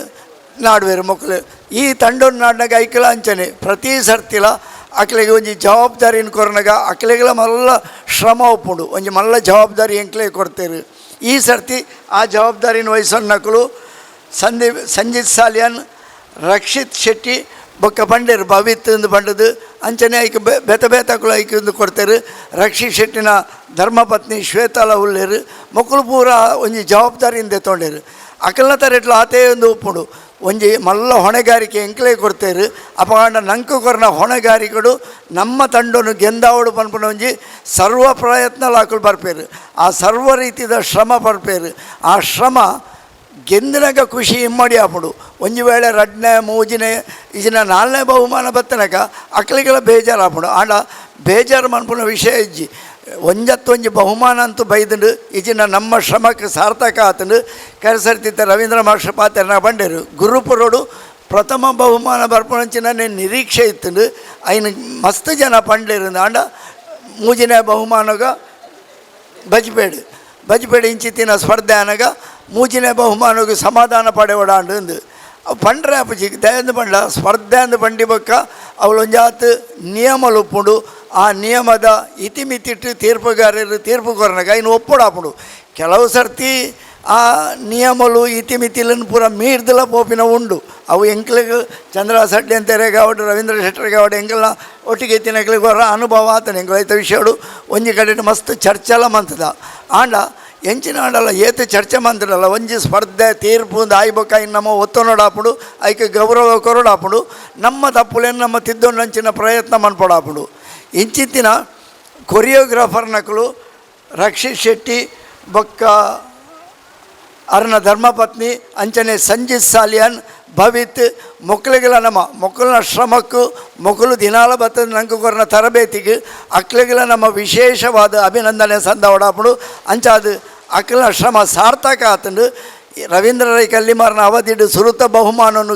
[SPEAKER 3] ನಾಡುವೆರು ಮಕ್ಕಳು. ಈ ತಂಡೊನ್ ನಾಡಿನಾಗ ಐಕಲ ಅಂಚನೆ ಪ್ರತಿ ಸರ್ತಿಲ ಅಕ್ಲೆಗ್ ಒಂಜಿ ಜವಾಬ್ದಾರಿನ್ ಕೊರ್ನಗ ಅಕ್ಲೆಗ್ಲ ಮಲ್ಲ ಶ್ರಮ ಉಪ್ಪುಂಡು, ಒಂಜಿ ಮಲ್ಲ ಜವಾಬ್ದಾರಿ ಎಂಕ್ಲೆ ಕೊಡ್ತೇರು. ಈ ಸರ್ತಿ ಆ ಜವಾಬ್ದಾರಿನ ವಹಿಸೊನ್ನಕುಲು ಸಂದೀಪ್ ಸಂಜಿತ್ ಸಾಲಿಯಾನ್, ರಕ್ಷಿತ್ ಶೆಟ್ಟಿ ಬೊಕ್ಕ ಪಂಡೇರು ಭವಿತ್ ಇಂದು ಪಂಡದು ಅಂಚನೆ ಐಕ್ ಬೇತೆ ಬೇತಕುಲು ಐಕ್ ಇಂದು ಕೊಡ್ತೇರು. ರಕ್ಷಿತ್ ಶೆಟ್ಟಿನ ಧರ್ಮಪತ್ನಿ ಶ್ವೇತಾಲ ಉಲ್ಲೇರು ಮೊಕುಲು ಪೂರ ಒಂಜಿ ಜವಾಬ್ದಾರಿಯಿಂದ ತೊಂಡೇರು. ಅಕಲ್ನ ತರೆಟ್ಲು ಆತೇ ಒಂದು ಉಪ್ಪುಂಡು ಒಂಜಿ ಮಲ್ಲ ಹೊಣೆಗಾರಿಕೆ ಎಂಕ್ಲೇ ಕೊಡ್ತೇರು. ಅಪಗಾಂಡ ನಂಕು ಕೊರ್ನ ಹೊಣೆಗಾರಿಕೆಡು ನಮ್ಮ ತಂಡನು ಗೆಂದಾವಡು ಪನ್ಪುನ ಒಂಜಿ ಸರ್ವ ಪ್ರಯತ್ನಲ ಅಕುಲು ಬರ್ಪೇರು. ಆ ಸರ್ವ ರೀತಿದ ಶ್ರಮ ಬರ್ಪೇರು. ಆ ಶ್ರಮ ಗೆಂದಿನಾಗ ಖುಷಿ ಇಮ್ಮಡಿ ಆಪುಂಡು. ಒಂಜಿ ವೇಳೆ ರಡ್ನೆ ಮೂಜಿನೆ ಇಜಿನ ನಾಲ್ನೇ ಬಹುಮಾನ ಬತ್ತನಕ ಅಕ್ಲಿಗೆಲ್ಲ ಬೇಜಾರು ಆಪುಂಡು. ಆಂಡ ಬೇಜಾರು ಮನ್ಪುನ ವಿಷಯ ಇಜ್ಜಿ. ಒಂಜತ್ತೊಂಜಿ ಬಹುಮಾನ ಅಂತೂ ಬೈದುಂಡು ಇಜಿನ ನಮ್ಮ ಶ್ರಮಕ್ಕೆ ಸಾರ್ಥಕ ಆತಂಡು. ಕರೆಸರ್ತಿದ್ದ ರವೀಂದ್ರ ಮಾಸ್ಟರ್ ಪಾತೆರ್ನ ಬಂಡೇರು ಗುರುಪುರೋಡು ಪ್ರಥಮ ಬಹುಮಾನ ಬರ್ಪುನಂಚಿನ ನಿರೀಕ್ಷೆ ಇತ್ತುಂಡು. ಐನು ಮಸ್ತ್ ಜನ ಪಂಡೇರು. ಆಂಡ ಮೂಜಿನ ಬಹುಮಾನಗ ಬಜ್ಪೇಡು ಬಜ್ಪೇಡು ಇಂಚಿತ್ತಿನ ಸ್ಪರ್ಧೆ ಆನಗ ಮೂಜಿನ ಬಹುಮಾನಗ ಸಮಾಧಾನ ಪಡೆವಡಾಂಡು ಅಂದು ಪಂಡ್ರೆ ಅಪ್ಪಜಿ ದಯಂದು ಪಂಡ ಸ್ಪರ್ಧೆ ಅಂದು ಬಂಡಿ ಬೊಕ್ಕ ಅವಳೊಂಜಾತ್ ನಿಯಮಲು ಉಪ್ಪುಂಡು. ಆ ನಿಯಮದ ಇತಿಮಿತಿಟ್ಟು ತೀರ್ಪುಗಾರರು ತೀರ್ಪು ಕೊರ್ನಗ ಇನ್ನು ಒಪ್ಪುಡಾಪುಂಡು. ಕೆಲವು ಸರ್ತಿ ಆ ನಿಯಮಲು ಇತಿಮಿತಿಲನ್ನು ಪೂರ ಮೀರ್ದಲ ಪೋಪಿನ ಉಂಡು. ಅವು ಎಂಕ್ಲೆಗ್ ಚಂದ್ರ ಸಡ್ಡಿ ಅಂತಾರೆ ಕಾವಡು ರವೀಂದ್ರ ಶೆಟ್ಟರ್ ಕಾವಡು ಎಂಕಲ್ನ ಒಟ್ಟಿಗೆ ಇತ್ತಿನಕ್ಲೆಗ್ ಹೊರ ಅನುಭವ ಆತನ ಎಂಕಲ್ ಐತ ವಿಷಯಡು ಒಂಜಿ ಕಡೆ ಮಸ್ತ್ ಚರ್ಚೆಲ ಮಂತದ. ಆಂಡ ಎಂಚಿನ ಆಂಡಲ ಏತ್ ಚರ್ಚೆ ಮಂತಡಲ್ಲ ಒಂಜಿ ಸ್ಪರ್ಧೆ ತೀರ್ಪು ಆಯ್ಬೊಕ್ಕ ಇನ್ನು ನಮ್ಮ ಒತ್ತೊನೋಡಾಪುಂಡು, ಐಕೆ ಗೌರವ ಕೊರಡಾಪುಂಡು, ನಮ್ಮ ತಪ್ಪುಲೇನು ನಮ್ಮ ತಿದ್ದೊಂಡಂಚಿನ ಪ್ರಯತ್ನ ಮನ್ಪೊಡಾಪುಂಡು. ಇಂಚಿತ್ತಿನ ಕೊರಿಯೋಗ್ರಾಫರ್ ನಕಲು ರಕ್ಷಿತ್ ಶೆಟ್ಟಿ ಬೊಕ್ಕ ಅರ್ನ ಧರ್ಮಪತ್ನಿ ಅಂಚನೆ ಸಂಜಿತ್ ಸಾಲಿಯಾನ್ ಭವಿತ್ ಮೊಕ್ಕಳಿಗೆಲ್ಲ ನಮ್ಮ ಮೊಕ್ಕಲಿನ ಶ್ರಮಕ್ಕೂ ಮೊಕ್ಕಲು ದಿನಾಲ ಬತ್ತದ ನಂಗೆ ಕೊರನ ತರಬೇತಿಗೆ ಅಕ್ಲಿಗೆಲ್ಲ ನಮ್ಮ ವಿಶೇಷವಾದ ಅಭಿನಂದನೆ ಸಂದವಡಾಪುಡು. ಅಂಚಾದ ಅಕ್ಲಿನ ಶ್ರಮ ಸಾರ್ಥಕ ಆತಂಡು. ರವೀಂದ್ರ ರೈ ಕಲ್ಲಿಮಾರನ ಅವಧಿಡು ಸುರುತ ಬಹುಮಾನವನ್ನು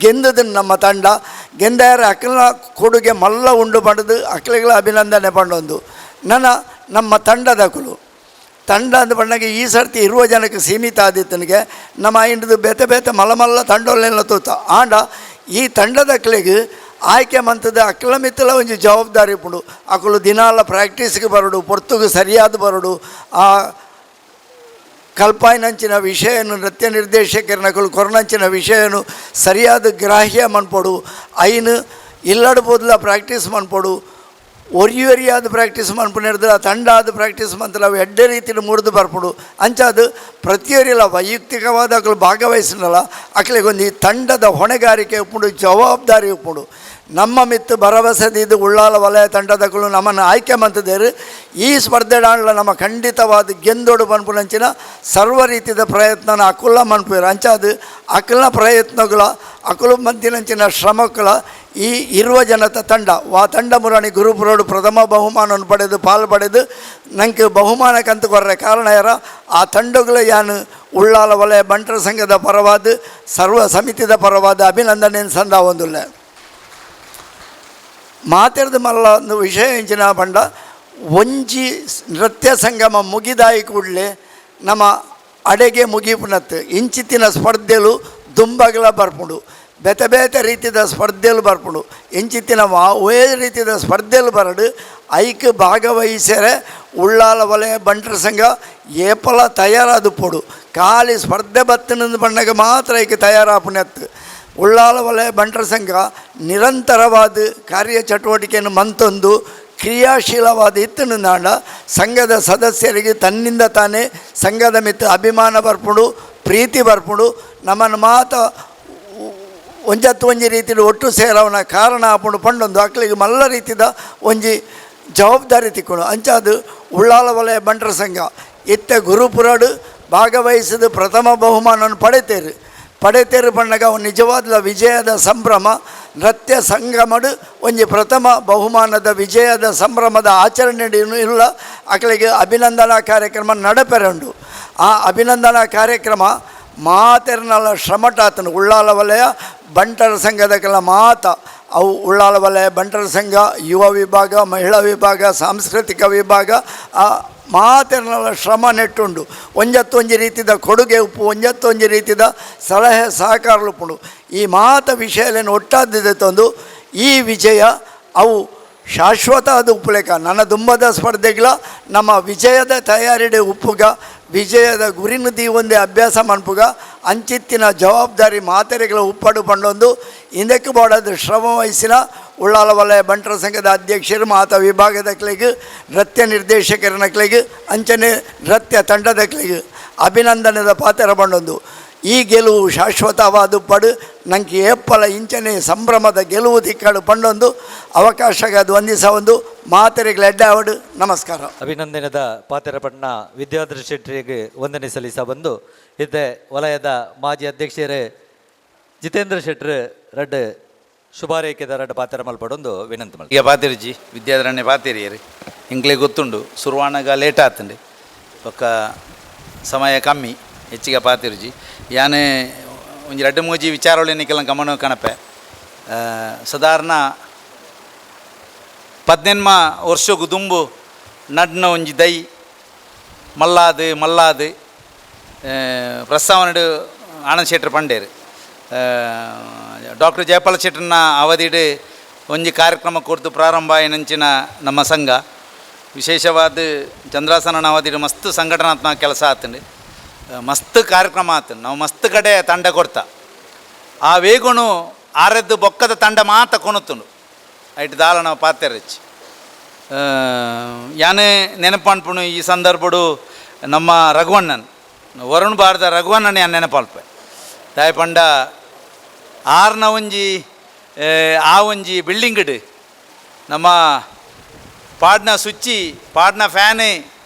[SPEAKER 3] ಗೆಂದದ ನಮ್ಮ ತಂಡ ಗೆಂದಾರ ಅಕ್ಲಿನ ಕೊಡುಗೆ ಮಲ್ಲ ಉಂಡು ಪಡೆದು ಅಕ್ಲಿಗಳ ಅಭಿನಂದನೆ ಪಂಡೊಂದು. ನನ್ನ ನಮ್ಮ ತಂಡದಕುಲು ತಂಡ ಅಂದ ಬಣ್ಣಗೆ ಈ ಸರ್ತಿ ಇರುವ ಜನಕ್ಕೆ ಸೀಮಿತ ಆದಿತ್ತನಿಗೆ ನಮ್ಮ ಇಂಡ್ದು ಬೇತೆ ಬೇತೆ ಮಲ್ಲ ಮಲ್ಲ ತಂಡೋಲೆಲ್ಲ ತೂತ. ಆಂಡ ಈ ತಂಡದ ಅಕ್ಲೆಗ್ ಆಯ್ಕೆ ಮಂತದ ಅಕ್ಲ ಮಿತ್ತಲ ಒಂಜಿ ಜವಾಬ್ದಾರಿ ಉಪ್ಪುಂಡು. ಅಕುಲು ದಿನಾಲ ಪ್ರಾಕ್ಟೀಸ್ಗೆ ಬರಡು, ಪೊರ್ತುಗು ಸರಿಯಾದ ಬರಡು, ಆ ಕಲ್ಪಾಯಿನಂಚಿನ ವಿಷಯನು ನೃತ್ಯ ನಿರ್ದೇಶಕರನಕುಲು ಕೊರನಂಚಿನ ವಿಷಯನು ಸರಿಯಾದ ಗ್ರಾಹ್ಯ ಮನ್ಪೊಡು, ಐನು ಇಲ್ಲಡ್ ಪೋದ್ಲ ಪ್ರಾಕ್ಟೀಸ್ ಮನ್ಪೊಡು, ಒರಿಯೊರಿಯಾದ ಪ್ರಾಕ್ಟೀಸ್ ಮನ್ಪುನೆರ್ದು ತಂಡ ಆದ ಪ್ರಾಕ್ಟೀಸ್ ಮಂತಲ ಅವು ಎಡ್ಡೆ ರೀತಿಯಲ್ಲಿ ಮುರಿದು ಬರ್ಪುಡು. ಅಂಚಾದ ಪ್ರತಿಯೊರಿಲ ವೈಯಕ್ತಿಕವಾದ ಅಕಲು ಭಾಗವಹಿಸಿನಲ್ಲ ಅಕ್ಲೆಗೊಂದು ಈ ತಂಡದ ಹೊಣೆಗಾರಿಕೆ ಉಪ್ಪುಂಡು, ಜವಾಬ್ದಾರಿ ಉಪ್ಪುಂಡು. ನಮ್ಮ ಮಿತ್ತು ಭರವಸೆ ಇದು ಉಳ್ಳಾಲ ವಲಯ ತಂಡದಕುಲು ನಮ್ಮನ್ನು ಆಯ್ಕೆ ಮಂತದೇರು. ಈ ಸ್ಪರ್ಧೆ ಡಾಂಡ್ಲ ನಮ್ಮ ಖಂಡಿತವಾದ ಗೆಂದೋಡು ಪನ್ಪುನಂಚಿನ ಸರ್ವ ರೀತಿಯ ಪ್ರಯತ್ನನ ಅಕುಲ ಮನ್ಪುವೆರ್. ಅಂಚಾದ ಅಕಲ್ನ ಪ್ರಯತ್ನಗಳ ಅಕುಲು ಮಂತಿನಂಚಿನ ಶ್ರಮಕ್ಕಳ ಈ ಇರುವ ಜನತ ತಂಡ ವಾ ತಂಡ ಮುರಾಣಿ ಗುರುಪುರೋಡು ಪ್ರಥಮ ಬಹುಮಾನವನ್ನು ಪಡೆದು ಪಾಲು ಪಡೆದು ನಂಗೆ ಬಹುಮಾನಕ್ಕಂತ ಕೊರ್ರೆ ಕಾರಣ ಯಾರ ಆ ತಂಡಗಳ ಯಾನು ಉಳ್ಳಾಲ ವಲಯ ಬಂಟರ ಸಂಘದ ಪರವಾದ ಸರ್ವ ಸಮಿತಿದ ಪರವಾದ ಅಭಿನಂದನೆ ಸಂದ ಒಂದುಲ್ಲ. ಮಾತೆರ್ದ ಮಲ್ಲ ಒಂದು ವಿಷಯ ಎಂಚಿನ ಪಂಡ ಒಂಜಿ ನೃತ್ಯ ಸಂಗಮ ಮುಗಿದಾಯಿ ಕೂಡಲೇ ನಮ್ಮ ಅಡೆಗೆ ಮುಗಿಪುನತ್ತು. ಇಂಚಿತ್ತಿನ ಸ್ಪರ್ಧೆಲು ದುಂಬಗಲ ಬರ್ಪುಂಡು, ಬೇತೆ ಬೇತೆ ರೀತಿದ ಸ್ಪರ್ಧೆಲು ಬರ್ಪುಂಡು. ಇಂಚಿತ್ತಿನ ಒಳ್ಳೆ ರೀತಿದ ಸ್ಪರ್ಧೆಲು ಬರಡು ಐಕ್ ಭಾಗವಹಿಸರೆ ಉಳ್ಳಾಲ ವಲಯ ಬಂಟರ ಸಂಘ ಏಪಲ ತಯಾರಾದ ಪೊಡು. ಖಾಲಿ ಸ್ಪರ್ಧೆ ಬತ್ತನಂದು ಬಣ್ಣಗೆ ಮಾತ್ರ ಐಕ್ ತಯಾರಾಪುನೆತ್ತು. ಉಳ್ಳಾಲ ವಲಯ ಬಂಟರ ಸಂಘ ನಿರಂತರವಾದ ಕಾರ್ಯಚಟುವಟಿಕೆಯನ್ನು ಮಂತೊಂದು ಕ್ರಿಯಾಶೀಲವಾದ ಇತ್ತುಂಡ ಸಂಘದ ಸದಸ್ಯರಿಗೆ ತನ್ನಿಂದ ತಾನೇ ಸಂಘದ ಮಿತ್ತ ಅಭಿಮಾನ ಬರ್ಪುಂಡು, ಪ್ರೀತಿ ಬರ್ಪುಂಡು. ನಮ್ಮನ್ನು ಮಾತ ಒಂಜತ್ತು ಒಂಜಿ ರೀತಿಯಲ್ಲಿ ಒಟ್ಟು ಸೇರವನ ಕಾರಣ ಆಪುಂಡು ಪಂಡೊಂದು ಅಕ್ಲಿಗೆ ಮಲ್ಲ ರೀತಿದ ಒಂಜಿ ಜವಾಬ್ದಾರಿ ತಿಕ್ಕೊಂಡು. ಅಂಚಾದು ಉಳ್ಳಾಲ ವಲಯ ಬಂಟರ ಸಂಘ ಇತ್ತೆ ಗುರುಪುರಡು ಭಾಗವಹಿಸಿದ ಪ್ರಥಮ ಬಹುಮಾನವನ್ನು ಪಡೆತೇರು. ಪಡೆತೇರು ಪಣ್ಣಗ ನಿಜವಾದ ವಿಜಯದ ಸಂಭ್ರಮ ನೃತ್ಯ ಸಂಗಮಡು ಒಂಜಿ ಪ್ರಥಮ ಬಹುಮಾನದ ವಿಜಯದ ಸಂಭ್ರಮದ ಆಚರಣೆ ಇಲ್ಲ ಅಕಲಿಗೆ ಅಭಿನಂದನಾ ಕಾರ್ಯಕ್ರಮ ನಡಪೆರಂಡು. ಆ ಅಭಿನಂದನಾ ಕಾರ್ಯಕ್ರಮ ಮಾತೆರ್ನಲ ಶ್ರಮಟಾತನು ಉಳ್ಳಾಲ ವಲಯ ಬಂಟರ ಸಂಘದ ಕೆಲ ಮಾತ ಅವು ಉಳ್ಳಾಲ ವಲಯ ಬಂಟರ ಸಂಘ ಯುವ ವಿಭಾಗ, ಮಹಿಳಾ ವಿಭಾಗ, ಸಾಂಸ್ಕೃತಿಕ ವಿಭಾಗ ಆ ಮಾತೆರ್ನಲ ಶ್ರಮ ನೆಟ್ಟುಂಡು. ಒಂಜತ್ತೊಂಜಿ ರೀತಿದ ಕೊಡುಗೆ ಉಪ್ಪು, ಒಂಜತ್ತೊಂಜಿ ರೀತಿದ ಸಲಹೆ ಸಹಕಾರ ಉಪ್ಪುಂಡು. ಈ ಮಾತ ವಿಷಯಲೇನು ಒಟ್ಟಾದಿದೆ ತಂದು ಈ ವಿಜಯ ಅವು ಶಾಶ್ವತ ಅದು ಉಪ್ಪುಲೇಕ ನನ್ನ ದುಂಬದ ಸ್ಪರ್ಧೆಗಳ ನಮ್ಮ ವಿಜಯದ ತಯಾರಿಡೆ ಉಪ್ಪುಗ ವಿಜಯದ ಗುರಿನು ಒಂದೇ ಅಭ್ಯಾಸ ಮನ್ಪುಗ ಅಂಚಿತ್ತಿನ ಜವಾಬ್ದಾರಿ ಮಾತೆರೆಗಳ ಉಪ್ಪಡು ಪಂಡೊಂದು ಇಂದಕ್ಕೆ ಬೋಡಾದ ಶ್ರಮ ವಹಿಸಿನ ಉಳ್ಳಾಲ ವಲಯ ಬಂಟರ ಸಂಘದ ಅಧ್ಯಕ್ಷರು ಮಾತ ವಿಭಾಗದ ಕ್ಲೆಗ್ ನೃತ್ಯ ನಿರ್ದೇಶಕರ ಕ್ಲೆಗ್ ಅಂಚನೆ ನೃತ್ಯ ತಂಡದ ಕ್ಲೆಗ್ ಅಭಿನಂದನೆದ ಪಾತ್ರ ಪಂಡೊಂದು ಈ ಗೆಲುವು ಶಾಶ್ವತವಾದ ಪಡು ನಂಗೆ ಏಪ್ಪಲ ಇಂಚನೆ ಸಂಭ್ರಮದ ಗೆಲುವು ತಿಕ್ಕಡು ಪಂಡೊಂದು ಅವಕಾಶಕ್ಕೆ ವಂದಿಸ ಒಂದು ಮಾತೆರೆಗಳ ಎಡ್ಡಾವಡು. ನಮಸ್ಕಾರ.
[SPEAKER 1] ಅಭಿನಂದನೆದ ಪಾತೆರಪಟ್ನ ವಿದ್ಯಾಧರ ಶೆಟ್ಟರಿಗೆ ವಂದನೆ ಸಲ್ಲಿಸ ಬಂದು ಇದ್ದೆ ವಲಯದ ಮಾಜಿ ಅಧ್ಯಕ್ಷರೇ ಜಿತೇಂದ್ರ ಶೆಟ್ಟರ್ ರಡ್ಡ್ ಶುಭಾರೈಕೆದ ರಡ್ಡ್ ಪಾತೆರ ಮಲ್ಪಡೊಂದು ವಿನಂತಿ ಮಲ್ತ.
[SPEAKER 4] ಈಗ ಪಾತಿರ್ಜಿ ವಿದ್ಯಾಧರಣ್ಯ ಪಾತಿರಿಯರು ಇಂಕ್ಲೆ ಗೊತ್ತುಂಡು ಸುರುವಾಣಗ ಲೇಟ್ ಆತಂಡು ಬೊಕ್ಕ ಸಮಯ ಕಮ್ಮಿ ಹೆಚ್ಚಿಗೆ ಪಾತಿರ್ಜಿ ಯಾನೆ ಒಂಜಿ ರಡ್ಡು ಮೂಜಿ ವಿಚಾರೊಳೆ ನಿಕಲ ಗಮನ ಕಣಪೆ. ಸಾಧಾರಣ 18 ವರ್ಷಗು ದುಂಬು ನಡ್ನ ಒಂಜಿ ದೈ ಮಲ್ಲಾದು ಮಲ್ಲಾದು ಪ್ರಸ್ತಾವನೆಡು ಆನಂದ್ ಶೆಟ್ರ್ ಪಂಡೇರು ಡಾಕ್ಟರ್ ಜಯಪಾಲ ಶೆಟ್ಟರ್ನ ಅವಧಿಡ್ ಒಂಜಿ ಕಾರ್ಯಕ್ರಮ ಕೊರ್ದು ಪ್ರಾರಂಭ ಆಯಿನಂಚಿನ ನಮ್ಮ ಸಂಘ ವಿಶೇಷವಾದ ಚಂದ್ರಾಸನ ಅವಧಿಡ್ ಮಸ್ತ್ ಸಂಘಟನಾತ್ಮಕ ಕೆಲಸ ಆತಂಡು, ಮಸ್ತ್ ಕಾರ್ಯಕ್ರಮ ಆತಂಡು, ನಾವು ಮಸ್ತ್ ಕಡೆ ತಂಡ ಕೊರ್ತ ಆ ವೇಗುನು ಆರದ್ದು ಬೊಕ್ಕದ ತಂಡ ಮಾತ ಕೊಣುತ್ತುಂಡು ಐಟ್ ದಾಲ ನಾವು ಪಾತೆರಚ್ಚಿ ಯಾನೇ ನೆನಪನ್ಪುಣು ಈ ಸಂದರ್ಭಡು ನಮ್ಮ ರಘುವಣ್ಣನ್ ವರುಣ್ ಬಾರದ ರಘುವಣ್ಣನ್ ಯಾನ್ ನೆನಪಾಲ್ಪೆ ದಾಯ ಪಂಡ ಆರ್ನ ಒಂಜಿ ಆ ಒಂಜಿ ಬಿಲ್ಡಿಂಗ್ಡ್ ನಮ್ಮ ಪಾಡ್ನ ಸುಚ್ಚಿ ಪಾಡ್ನ ಫ್ಯಾನೆ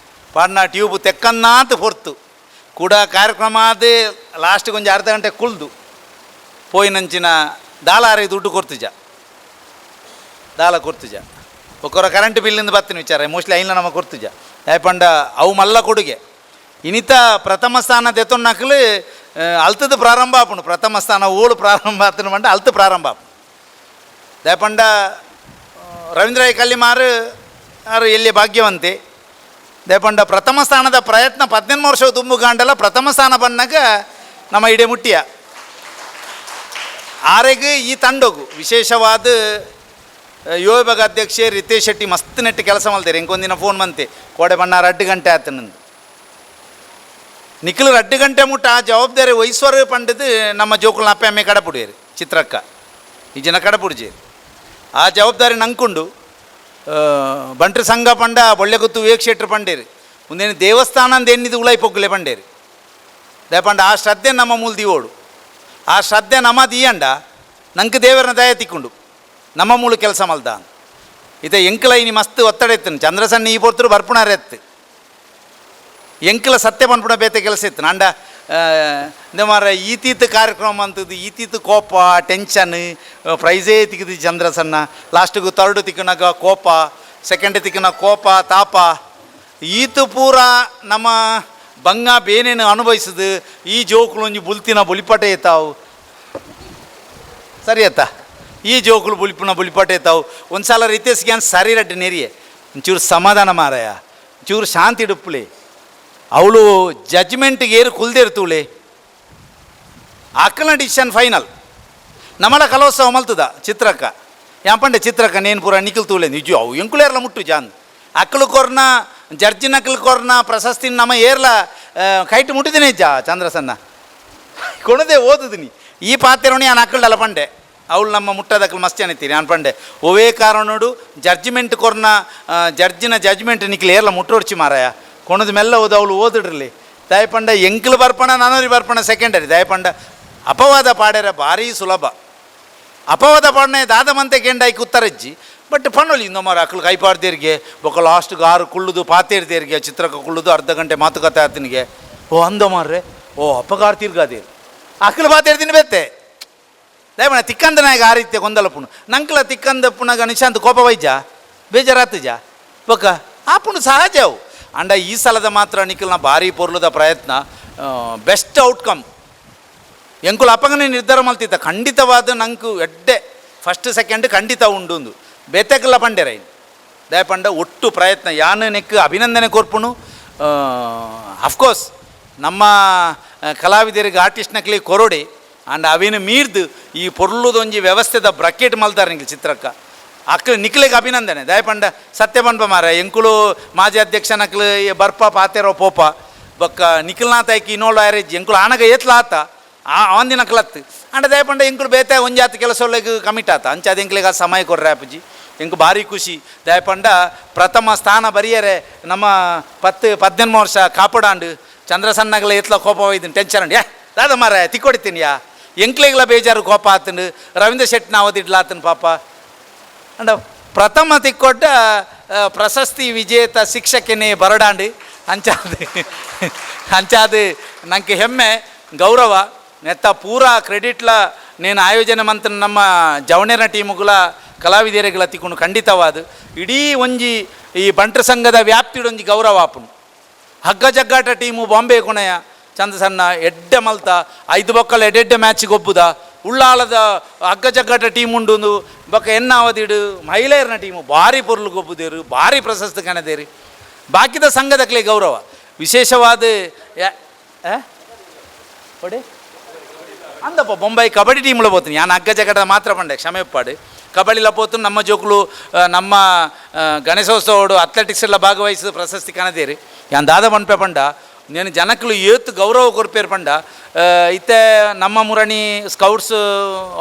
[SPEAKER 4] ಪಾಡ್ನ ಟ್ಯೂಬ್ ತೆಕ್ಕನ್ನಾತ ಹೊರ್ತು ಕೂಡ ಕಾರ್ಯಕ್ರಮ ಆದ ಲಾಸ್ಟ್ಗೆ ಒಂಜಿ ಅರ್ಧ ಗಂಟೆ ಕುಲ್ದು ಪೋಯಿನಂಚಿನ ದಾಲಾರಿ ದುಡ್ಡು ಕೊಡ್ತಿಜ ದಾಲ ಕೊಡ್ತಿಜ ಒಕ್ಕೊರ ಕರೆಂಟ್ ಬಿಲ್ಲಿಂದ ಬತ್ತಿನ ವಿಚಾರ ಮೋಸ್ಟ್ಲಿ ಐನ ನಮ ಕೊಡ್ತಿಜ ಪಂಡ ಅವು ಮಲ್ಲ ಕೊಡುಗೆ ಇನಿತ ಪ್ರಥಮ ಸ್ಥಾನ ದೆತ್ತೊನ್ನಕ್ಲು ಅಲ್ತದ ಪ್ರಾರಂಭ ಆಪುಂಡು ಪ್ರಥಮ ಸ್ಥಾನ ಓಳು ಪ್ರಾರಂಭ ಆತನ ಪಂಡ ಅಲ್ತು ಪ್ರಾರಂಭ ಆಪುಂಡು ದಾಯಪಂಡ ರವೀಂದ್ರ ಕಲ್ಲಿಮಾರು ಆರು ಎಲ್ಲಿ ಭಾಗ್ಯವಂತೆ ದಾಯಪಂಡ ಪ್ರಥಮ ಸ್ಥಾನದ ಪ್ರಯತ್ನ 18 ವರ್ಷ ತುಂಬು ಗಾಂಡಲ ಪ್ರಥಮ ಸ್ಥಾನ ಬಂದಾಗ ನಮ್ಮ ಇಡೇ ಮುಟ್ಟಿಯ ಆರೆಗ್ ಈ ತಂಡಗು ವಿಶೇಷವಾದ ಯುವ ವಿಭಾಗ ಅಧ್ಯಕ್ಷೆ ರಿತೇಶ್ ಶೆಟ್ಟಿ ಮಸ್ತ್ ನೆಟ್ಟು ಕೆಲಸ ಮಾಡ್ತಾರೆ. ಇಂಕೊಂದಿನ ಫೋನ್ ಬಂತೆ ಕೋಡೆ ಬಣ್ಣ 2 ಗಂಟೆ ಆಯ್ತು ನಂದು ನಿಖಿಲ್ 2 ಗಂಟೆ ಮುಟ್ಟ ಆ ಜವಾಬ್ದಾರಿ ವಹಿಸುವರು ಪಂಡದು ನಮ್ಮ ಜೋಕುಲ್ನ ಅಪ್ಪೆ ಅಮ್ಮೆ ಕಡಪುಡಿಯರು ಚಿತ್ರಕ್ಕ ಈ ಜನ ಕಡಪುಡಿಜೇರು ಆ ಜವಾಬ್ದಾರಿ ನಂಕೊಂಡು ಬಂಟ್ರ ಸಂಘ ಪಂಡ ಬೊಳ್ಳೆಗುತ್ತು ವಿವೇಕ್ ಶೆಟ್ರು ಪಂಡೇರು ಮುಂದೇನು ದೇವಸ್ಥಾನ ಎನ್ನಿದು ಉಳೈ ಪೊಗ್ಗುಲೆ ಪಂಡೇರು ದಯಪಂಡ ಆ ಶ್ರದ್ಧೆ ನಮ್ಮ ಮೂಲ ದಿವೋಡು ಆ ಶ್ರದ್ಧೆ ನಮ್ಮ ದೀಯಂಡ ನಂಗೆ ದೇವರನ್ನ ದಯ ತಿಕ್ಕೊಂಡು ನಮ್ಮ ಮೂಲ ಕೆಲಸ ಮಲ್ದ ಇತ್ತೆ ಎಂಕಲ ಇನಿ ಮಸ್ತ್ ಒತ್ತಡ ಇತ್ತು ಚಂದ್ರಸಣ್ಣ ಈ ಪೊರ್ತರು ಬರ್ಪುಣಾರ ಎತ್ತು ಎಂಕಲ ಸತ್ಯ ಪನ್ಪುಣ ಬೇತೆ ಕೆಲಸ ಇತ್ತು ನಾಂಡ ಇಂದ ಮಾರ ಈತೀತ ಕಾರ್ಯಕ್ರಮ ಅಂತದ್ದು ಈತೀತ ಕೋಪ ಟೆನ್ಷನ್ ಪ್ರೈಸೇ ತಿಕ್ಕಿದ್ದು ಚಂದ್ರಸಣ್ಣ ಲಾಸ್ಟಿಗೆ ತರ್ಡ್ ತಿಕ್ಕನಾಗ ಕೋಪ ಸೆಕೆಂಡ್ ತಿಕ್ಕನ ಕೋಪ ತಾಪ ಈತ ಪೂರ ನಮ್ಮ ಬಂಗ ಬೇನೇನು ಅನುಭವಿಸುದು ಈ ಜೋಕುಲು ಒಂಜಿ ಬುಲ್ತಿನ ಬುಲಿಪಟೆ ಇತ್ತಾವು ಸರಿ ಆಯ್ತಾ ಈ ಜೋಕುಲು ಬುಲಿಪುನ ಬುಲಿಪಟೆ ಇತ್ತಾವು ಒಂದು ಸಲ ರಿತೇಶ್ಗೆ ಅನ್ ಸರಿ ರಡ್ಡು ನೆರಿಯೆ ಒಂಚೂರು ಸಮಾಧಾನ ಮಾರಾಯ ಒಂಚೂರು ಶಾಂತಿ ಇಡುಪ್ಪುಲೆ ಅವಳು ಜಡ್ಜ್ಮೆಂಟ್ಗೆ ಏರು ಕುಲ್ದಿರ್ತುಳೆ ಅಕ್ಕನ ಡಿಸಿಷನ್ ಫೈನಲ್ ನಮ್ಮಳ ಕಲೋತ್ಸವ ಮಲ್ತದ ಚಿತ್ರಕ್ಕ ಯಾಂಪಂಡೆ ಚಿತ್ರಕ್ಕ ನೇನು ಪೂರ ನಿಖಿಲ್ ತೂಲೆ ನಿಜ ಅವು ಎಂಕುಲೇರ್ಲ ಮುಟ್ಟು ಜಾನ್ ಅಕ್ಕಲು ಕೊರ್ನ ಜಡ್ಜಿನ ಅಕ್ಕಲು ಕೊರ್ನ ಪ್ರಶಸ್ತಿ ನಮ್ಮ ಏರ್ಲ ಕೈಟ್ ಮುಟ್ಟಿದ್ದೀನಿ ಜಾ ಚಂದ್ರಸನ್ನ ಕೊಣದೆ ಓದುದಿನಿ ಈ ಪಾತ್ರವಣಿ ನಾನು ಅಕ್ಕಳಲ್ಲ ಪಂಡೆ ಅವಳು ನಮ್ಮ ಮುಟ್ಟದಕ್ಕಲು ಮಸ್ತ್ ಅನಿತ್ತೀರಿ ನಾನು ಪಂಡೆ ಒವೇ ಕಾರಣಡು ಜಡ್ಜ್ಮೆಂಟ್ ಕೊರ್ನ ಜಡ್ಜಿನ ಜಡ್ಜ್ಮೆಂಟ್ ನಿಖಿಲ್ ಏರ್ಲ ಮುಟ್ಟೋಡ್ಚಿ ಮಾರಾಯ ಕೊಣದ ಮೆಲ್ಲ ಓದು ಅವಳು ಓದಿಡ್ರಲಿ ದಯಪಂಡ ಎಂಕ್ಲು ಬರ್ಪಣ ನಾನೂರಿ ಬರ್ಪಣ ಸೆಕೆಂಡರಿ ದಯಪಂಡ ಅಪವಾದ ಪಾಡ್ಯಾರ ಭಾರಿ ಸುಲಭ ಅಪವಾದ ಪಾಡನೆ ದಾದಮಂತೆ ಕೆಂಡಾಯ್ಕೆ ಉತ್ತರಜ್ಜಿ ಬಟ್ ಪಣ್ಣೊಲಿ ಇನ್ನೊಮ್ಮರ ಅಕ್ಲು ಕೈಪಾಡ್ದೇರಿಗೆ ಬೊಕ್ಕ ಲಾಸ್ಟ್ಗೆ ಆರು ಕುಳ್ಳುದು ಪಾತೇರ್ದೇರಿಗೆ ಚಿತ್ರಕ್ಕೆ ಕುಳ್ಳುದು ಅರ್ಧ ಗಂಟೆ ಮಾತುಕತೆ ಆತನಿಗೆ ಓ ಅಂದ ಮಾರ್ರೆ ಓ ಅಪ್ಪಗಾರ್ ತಿರ್ಗಾದೇರು ಅಕ್ಲು ಪಾತೇರ್ದಿನ ಬೆತ್ತೆ ದಯಮಣ ತಿಕ್ಕಂದ ನಾಯಕ ಆ ರೀತಿಯ ಗೊಂದಲ ಪುಣು ನಂಕ್ಲ ತಿಕ್ಕಂದ ಪುನಗ ನಿಶಾಂತ್ ಕೋಪ ವೈಜ ಬೇಜಾರಾತಜ ಬೊಕ್ಕ ಆ ಪುಣು ಸಹಜ ಅವು ಅಂಡ ಈ ಸಲದ ಮಾತ್ರ ನಿಖಲ್ನ ಭಾರಿ ಪೊರ್ಲುದ ಪ್ರಯತ್ನ ಬೆಸ್ಟ್ ಔಟ್ಕಮ್ ಎಂಕುಲು ಅಪ್ಪಂಗನೇ ನಿರ್ಧಾರ ಮಲ್ತಿದ್ದ ಖಂಡಿತವಾದ ನಂಕು ಎಡ್ಡೆ ಫಸ್ಟ್ ಸೆಕೆಂಡ್ ಖಂಡಿತ ಉಂಡು ಬೇತೆಕಲ್ಲ ಪಂಡೆರ ದಯಪಂಡ ಒಟ್ಟು ಪ್ರಯತ್ನ ಯಾನು ನೆಕ್ ಅಭಿನಂದನೆ ಕೊರ್ಪುಣು. ಅಫ್ಕೋರ್ಸ್ ನಮ್ಮ ಕಲಾವಿದರಿಗೆ ಆರ್ಟಿಸ್ಟ್ನಕ್ಲಿ ಕೊರೊಡೆ ಅಂಡ್ ಅವಿನ ಮೀರ್ದು ಈ ಪೊರ್ಲುದೊಂಜಿ ವ್ಯವಸ್ಥೆದ ಬ್ರಕೆಟ್ ಮಲ್ತಾರೆ ನಿಂಗೆ ಚಿತ್ರಕ್ಕ. ಅಕ್ಲು ನಿಕ್ಲೆಗ್ ಅಭಿನಂದನೆ. ದಯಪಂಡ ಸತ್ಯ ಪನ್ಪ ಮಾರ, ಎಂಕುಲು ಮಾಜಿ ಅಧ್ಯಕ್ಷನಕ್ಲು ಬರ್ಪ ಪಾತೆರೋ ಪೋಪ ಬೊಕ್ಕ ನಿಖಿಲ್ನಾಥ ಐಕಿ ಇನ್ನೋಳು ಆರೇಜ್ ಎಂಕುಲು ಆನಗ ಏತ್ಲ ಆತ ಆ ಆಂದಿನ ಕ್ಲತ್. ಅಂಡ ದಯಪಂಡ ಎಂಕುಲು ಬೇತೆ ಒಂಜಾತ ಕೆಲಸ ಕಮಿಟ್ ಆತ. ಅಂಚ ಅದು ಎಂಕ್ಲೆಗ್ ಆ ಸಮಯ ಕೊರ್ರೆ ಅಪ್ಪುಜಿ. ಎಂಕು ಭಾರಿ ಖುಷಿ. ದಯಪಂಡ ಪ್ರಥಮ ಸ್ಥಾನ ಬರಿಯರೆ ನಮ್ಮ 10-18 ವರ್ಷ ಕಾಪಡಾಂಡು ಚಂದ್ರಸಣ್ಣಗಲ ಎತ್ಲ ಕೋಪ ಹೋಯ್ತೀನಿ, ಟೆನ್ಷನ್ ಉಂಡು. ಯಾ ದಾದ ಮಾರ ತಿಕ್ಕೊಡಿತೀನಿ, ಯಾ ಎಂಕ್ಲೆಗ್ಲ ಬೇಜಾರು ಕೋಪ ಆತನು. ರವೀಂದ್ರ ಶೆಟ್ಟಿ ನಾವದಿಡ್ಲಾತನು ಪಾಪ. ಅಂಡ ಪ್ರಥಮ ತಿಕ್ಕೊಟ್ಟ ಪ್ರಶಸ್ತಿ ವಿಜೇತ ಶಿಕ್ಷಕನೇ ಬರಡಾಂಡು. ಅಂಚಾದ ಅಂಚಾದ ನಂಗೆ ಹೆಮ್ಮೆ ಗೌರವ. ನೆತ್ತ ಪೂರಾ ಕ್ರೆಡಿಟ್ಲ ನೇನು ಆಯೋಜನೆ ಮಂತ್ ನಮ್ಮ ಜವಣೇರ ಟೀಮುಗಳ ಕಲಾವಿದೆರೆಗಳ ತಿಕ್ಕೊಂಡು ಖಂಡಿತವಾದ ಇಡೀ ಒಂಜಿ ಈ ಬಂಟ್ರ ಸಂಘದ ವ್ಯಾಪ್ತಿಡೊಂಜಿ ಗೌರವ ಆಪುಂಡು. ಹಗ್ಗ ಜಗ್ಗಾಟ ಟೀಮು ಬಾಂಬೆ ಕೊನೆಯ ಚಂದ ಸಣ್ಣ ಎಡ್ಡೆ ಮಲ್ತ ಐದು ಬೊಕ್ಕಲ ಎಡ್ಡೆಡ್ಡೆ ಮ್ಯಾಚ್ ಗೊಬ್ಬುದ. ಉಳ್ಳಾಲದ ಹಗ್ಗ ಜಗ್ಗಾಟ ಟೀಮ್ ಉಂಡು. ಬೊಕ್ಕ ಎನ್ನಾವದಿಡು ಮಹಿಳೆಯರನ ಟೀಮು ಭಾರಿ ಪೊರ್ಲು ಗೊಬ್ಬುದೇರು, ಭಾರಿ ಪ್ರಶಸ್ತಿ ಕಣದೇರಿ. ಬಾಕಿದ ಸಂಘದಕ್ಲೆ ಗೌರವ ವಿಶೇಷವಾದ. ಕೊಡಿ ಅಂದಪ್ಪ ಬೊಂಬೈ ಕಬಡ್ಡಿ ಟೀಮ್ಲ ಪೋತೀನಿ ಯಾನ್. ಹಗ್ಗ ಜಗಡ ಮಾತ್ರ ಪಂಡೆ, ಕ್ಷಮೆಪ್ಪಾಡು. ಕಬಡ್ಡಿಲ ಪೋತು ನಮ್ಮ ಜೋಕುಲು ನಮ್ಮ ಗಣೇಶೋತ್ಸವಡು ಅಥ್ಲೆಟಿಕ್ಸ್ ಎಲ್ಲ ಭಾಗವಹಿಸಿದ ಪ್ರಶಸ್ತಿ ಕಣದೇರಿ. ಯಾನ್ ದಾದ ಪನ್ಪೆ ಪಂಡ, నేను ಜನಕ್ಲು ಏತ್ ಗೌರವ ಕೊರ್ಪೇರು ಪಂಡ, ಇತ್ತೆ ನಮ್ಮ ಮುರಣಿ ಸ್ಕೌಟ್ಸ್